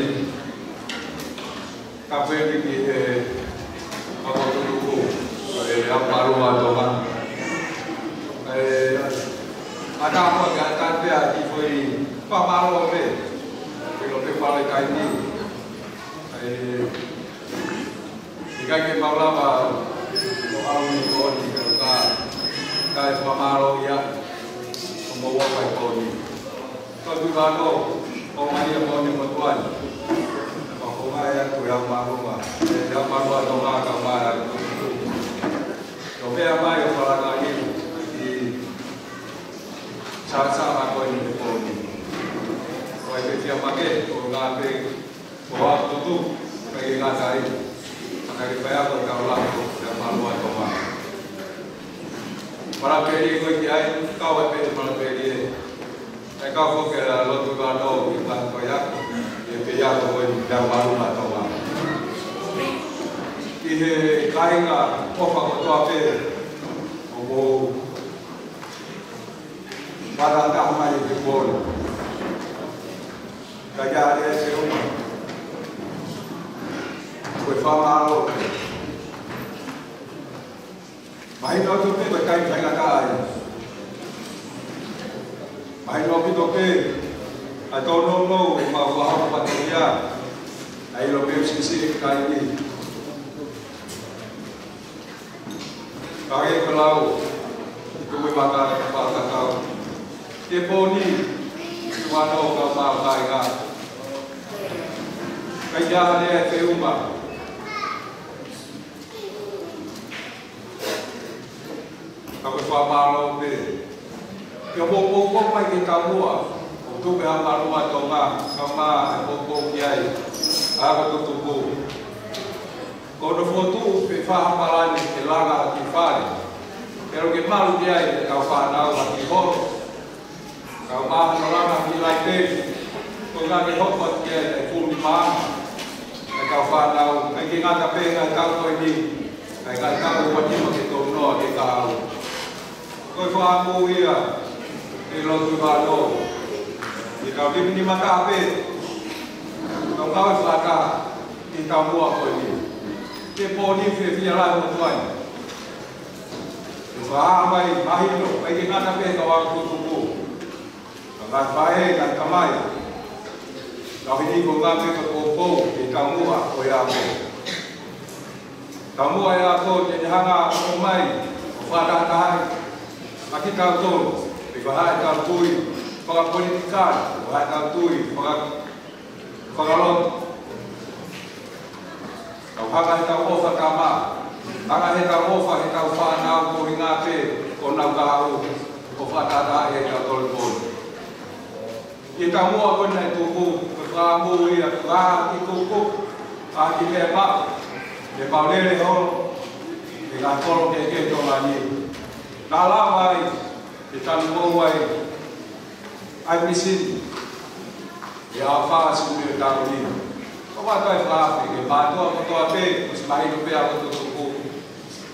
ni. Ka pehē ki he kau tutuku, ʻe Haʻamalū ʻa Tonga. ʻE, ʻa ka ko ka ka pea ki foʻi fakamālō pē. Ke lo pe pale kai ni. ʻE, ʻikai ke mau lava ʻo ʻalu ni ko ni ka ka. Ka e fakamālō ia. Ko mau ʻa kai ko ni. Ko tu ka no, ko mai ia ko ni ko tuan. Ko ko mai ia ko ia maluma. Ia maluma to ma ka mai ia ko tu. Ko pea mai ʻo falanga ni. I sa sa ma ko ni ko ni. Ko e ke tia make, ko ngā pe Ko ʻaho tutu, ka ke ngata ai. Ka ke pea ko e kau lako, ʻe Haʻamalū ʻa Tonga. Malapeli ko e ki ai, kau ai pē malapeli ē. ʻE kau foki ʻa e lotu ka no, i pa ko ia, ʻe pea ko e ʻe Haʻamalū ʻa Tonga. ʻI he kāinga ʻofa kotoa pē, ʻoku ou fakataha mai he pō ni. Ka ia ʻe se uma. Ko e fakamālō. Mahino atu pē ko e kai faingataʻa ia. Mahino atu pē ʻa e tōnounou ʻo e mau vahaʻa pātia. ʻA e ʻilo pē sisi e kai ni. Ka ke ko lau, ko me maka e fakakau. Ke poni, ke wano ka mau kāinga. Ka ia ne e te uma. Ka ko e fakamālō pē. Ke mou poupou mai ke kau muʻa. ʻO tuku ʻe Haʻamalū ʻa Tonga, ka mā e poupou ki ai. ʻA ko tutuku. Ko hono fokotuʻu pē fā ha palani ke langa ki fale. Pea ke malu ki ai e kau fānau ʻa ki holo. Kau mā hono langa ki lai pē. Ko ngā ke hoko atu ki ai e kumi mā. E kau fānau, ʻai ke ngata pē ngā kau ko eni. ʻAi ngā kau ua nima ke tau noa ke kau. Ko e fakaʻamu ia, ʻe lotu valo. ʻI ka pimi ni maka pē. Kau e fakataha ʻi he taumuʻa ko eni. Ke pō ni fiefia lahi mo tuai. Ke fakahā mai mahino, ʻikai ke ngata pē ka ʻoku tutuku. Ka ngata pē, ngata mai. Kau hini ko ngā pē ka poupou, ʻi he taumuʻa ko ia ko. Taumuʻa ia ko te ne hanga ʻo mai, ʻo fakataha ai. ʻA kitautolu, ʻi he vahaʻa ʻetau tui, fakapolitikale, vahaʻa ʻetau tui, faka-, fakalotu. Tau hanga heʻetau ʻofa tama, hanga heʻetau ʻofa heʻetau fānau ko hinga pē, ko nau ka au, ʻo fakataha ai heʻetau tolipoli. ʻI he taumuʻa ko eni naʻe tuku, ko e fakaʻamu ia, ko e fakaʻamu kuku, ʻa ki he meʻa pā, ke mau lele holo, ke ngā kolo ke ke Tonga ni. Nā lava ai, ke tanu mou ai, ʻa e misini, ʻi he ʻaho fā ʻo Sune taʻu ni. Ko e fakaʻamu fakaʻamu, ke mātuʻa kotoa pē, ʻosi mahino pē ʻa e tutuku.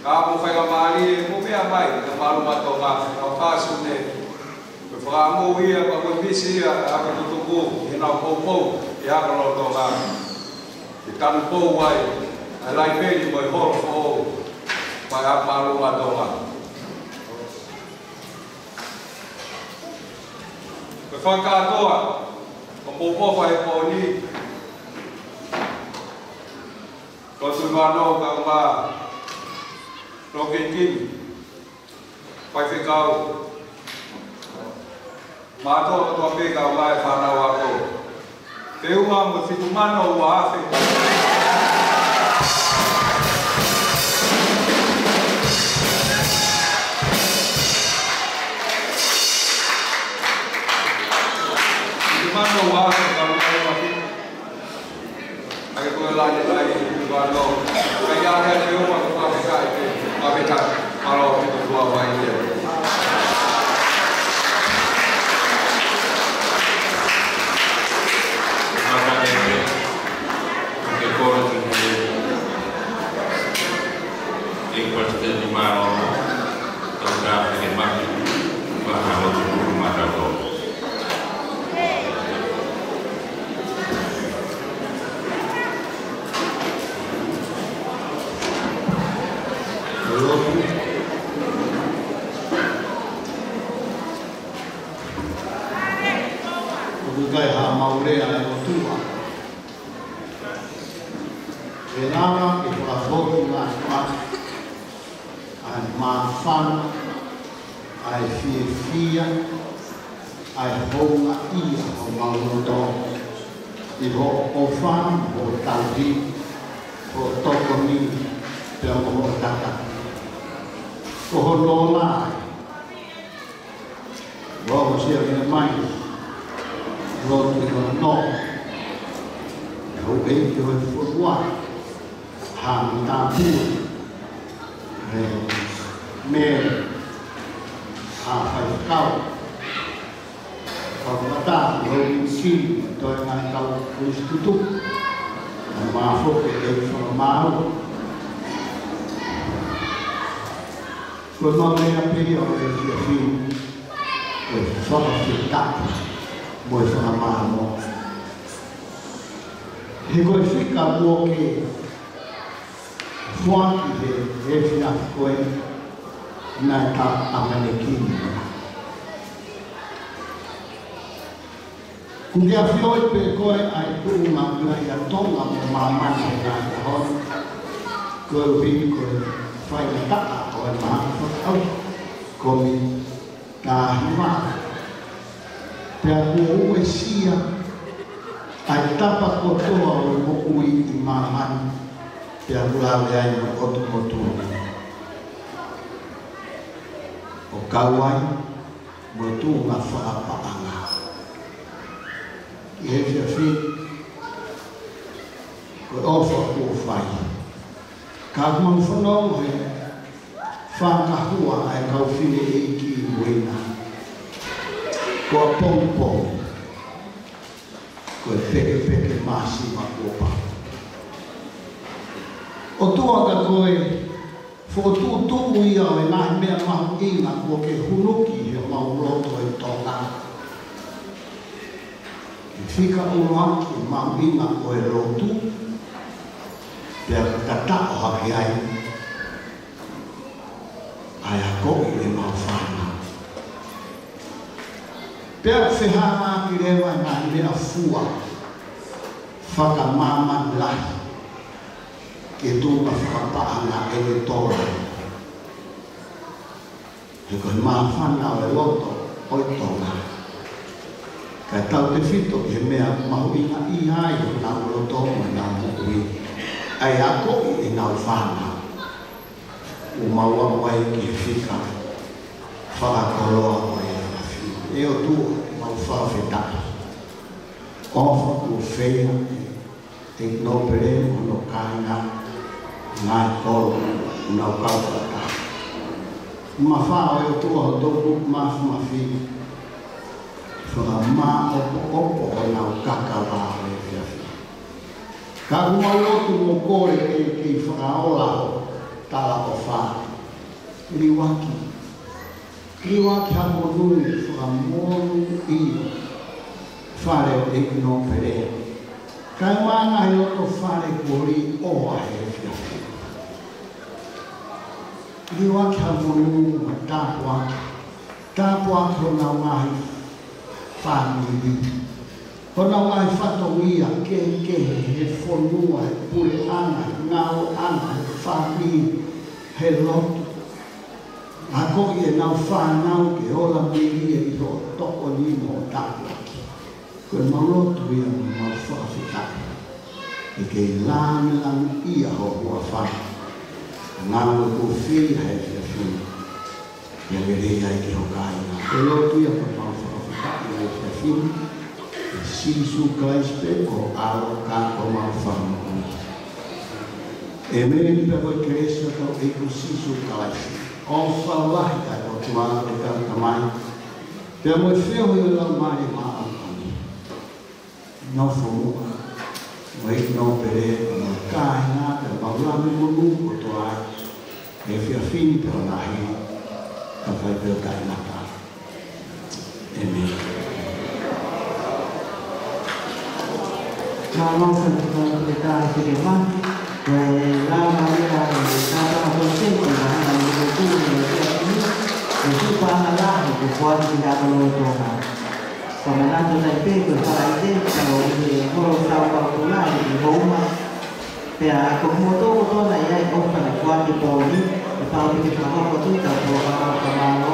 Ka mou fai ka mālie, mou meʻa mai, ka mālō mātuʻa, ʻaho fā ʻo Sune. Ko e fakaʻamu ia, ko e misi ia, ʻa e ako tutuku, ʻi heʻenau poupou, ʻi he ako lolotonga. Ke tanu pou ai, ʻa e laipeli mo e holo foʻou, ʻa e ako mālō mātuʻa. Ko e fakakātoa, ko e poupou fai pō ni, ko Tuʻivānō kae ʻumaʻā, Lōkitini. Faifekau. Mātuʻa kotoa pē kae ʻumaʻā e fānau ako. Feʻunga mo e fitu mano ua afe. Fitu mano ua afe kae ʻumaʻā e ʻAi ko e lani lai, Tuʻivānō. Ka ia he te ua ko ka peka i te, ka peka, alo, ko tua vai te. Ka ka te, ke kore te te, e kore te te mālō, ka ka te ke maki, ka ka mo te kuru mātau tō. ʻOku ʻikai ha maulea e ʻOtua. ʻE lava ke fakafoki ngā mata. ʻA e māfana, ʻa e fiefia, ʻa e houngaʻia homau loto, ʻi hoʻo ʻofa, hoʻo tauhi, hoʻo tokoni, pea mo hoʻo tataki. Ko hono ola ē, ʻoku ʻosi ʻomai, lotu ʻi hono, ʻe houʻeiki ʻo e fonua, Haʻa Matāpule, ʻe, mēra, haʻa faifekau, fakamatala, ʻo e ʻEiki, toenga ʻetau kolisi tutuku, ʻa e mafoke ʻe fakamaau. Ko e maumea pē ia ʻo e efiafi ni, ko e fakafetaʻi mo e fakamālō. He ko e fika mo ke foaki he efiafi ko ē naʻe tau ʻamanekina. Kuo ke ʻafioʻi pē koe ʻa e tuʻunga ʻa e ʻa Tonga mo māmani he ngaahi ʻaho ni. Koeʻuhi ko e faingataʻa ʻo e mahaki fakaʻauha, komi tahi mā. Pea kuo uesia ʻa e tapa kotoa ʻo e moʻui ʻi māmani, pea kuo lave ai mo e ʻOtu Motu. ʻO kau ai mo e tuʻunga fakapaʻanga. ʻI he efiafi ni, ko e ʻofa kuo fai. Ka mau fanongo he fakahua ʻa e kau fineʻeiki uena. Ko e pongipongi, ko e pekepeke māsiva kuo pau. ʻOtua ka ko e fokotuʻutuʻu ia ʻo e ngaahi meʻa mahuʻinga kuo ke huluki he mau loto ʻi Tonga. Ke Fika ʻuluaki mahuʻinga ʻo e lotu, pea tataʻo hake ai ʻa e akoʻi ʻemau fānau. Pea fehangahangai leva ʻa e ngaahi meʻafua fakamāmani lahi ke tuʻunga fakapaʻanga ʻene tola. He ko e māfana ʻo e loto ʻo e Tonga, kae tautefito ki he meʻa mahuʻinga ʻi ai honau loto mo ʻenau moʻui, ʻa e akoʻi ʻenau fānau. ʻOku mau aʻu ai ki he fika fakakoloa ʻo e efiafi. ʻE ʻOtua, mau fakafetaʻi. ʻOfa kuo feia ʻEiki Nōpele mo hono kāinga, ngaahi kolo, ʻoku nau kau fakataha. Mafao ʻe ʻOtua ho toʻukupu māfimafi, fakamāʻopoʻopo honau kakava ʻo e efiafi. Ka ʻoku mau lotu mo kole ke ke fakaola ho talaʻofa. Liuaki. Liuaki ha monū fakamonūʻia fale ʻo ʻEiki Nōpele. Kae ʻumaʻā e loto fale kuo liʻoa he efiafi. Liuaki ha monū mo tāpuaki. Tāpuaki honau ngaahi fāmili. Honau ngaahi fatongia kehekehe he fonua, he puleʻanga, he ngāueʻanga, he fāmili, he lotu. Akoʻi ʻenau fānau ke ola melie ʻi hoʻo tokoni mo e tāpuaki. Ko ʻemau lotu ia mo ʻemau fakafetaʻi. Ke ke lāngilangiʻia ho huafa. Ngāue kuo fai he efiafi ni. Ia lelei ai ki ho kāinga. Ko e lotu ia mo ʻemau fakafetaʻi ʻi he efiafi ni. ʻIa Sīsū Kalaisi pē ko ho ʻAlo ka ko homau Fakamoʻui. ʻĒmeni. Pea ko e kelesi ʻa hotau ʻEiki ko Sīsū Kalaisi, ʻofa lahi ʻa e ʻOtua ko e Tamai, pea mo e feohi ʻo e Laumālie Māʻoniʻoni, nofo muʻa mo ʻEiki Nōpele mo e kāinga, pea mau lave monū kotoa ai he efiafi ni pea ʻo lahi, ka fai pē ʻo taʻengata. ʻĒmeni. Mālō, Sāmita, ko e tā e fike mā. Ko e lava ia e tātā ko e tēpile, ʻa e hana mo e kū, mo e tēpile, ko e tupa ana lahi, ko e kuati ki he ʻAlo ʻo Tonga. Ko e manatu nai pē, ko e Falaite, ka ʻoku ʻi he holo Saupau Tulai, ʻi Houma. Pea ko kimoutolu kotoa naʻe ʻi ai e ʻofa ʻi he kuati pō ni, ʻe pau pē ke fakahoko atu ʻetau polokalama fakamālō,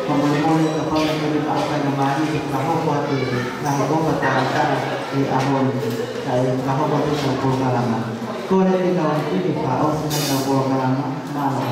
fakamolemole kapau naʻe ʻi ai ha faingamālie ke fakahoko atu e ngaahi ʻofa tātā he ʻaho ni, kae fakahoko atu ʻetau polokalama. Kole ke tau ʻoatu ke fakaʻosi mai ʻetau polokalama, mālō.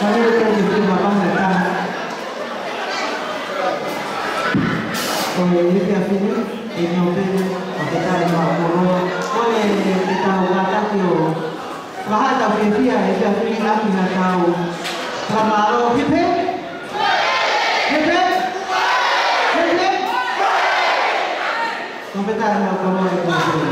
Pale te te te mapana ta. Ko e efiafi ni, ʻi he ʻope, ʻoku tau ma koloa. Ko e te tau kātaki ʻo fakahā ʻetau fiefia he efiafi ni ʻaki haʻatau fakamālō. Hipe? Hipe? Hipe? Ko e peta e mau koloa e koloa.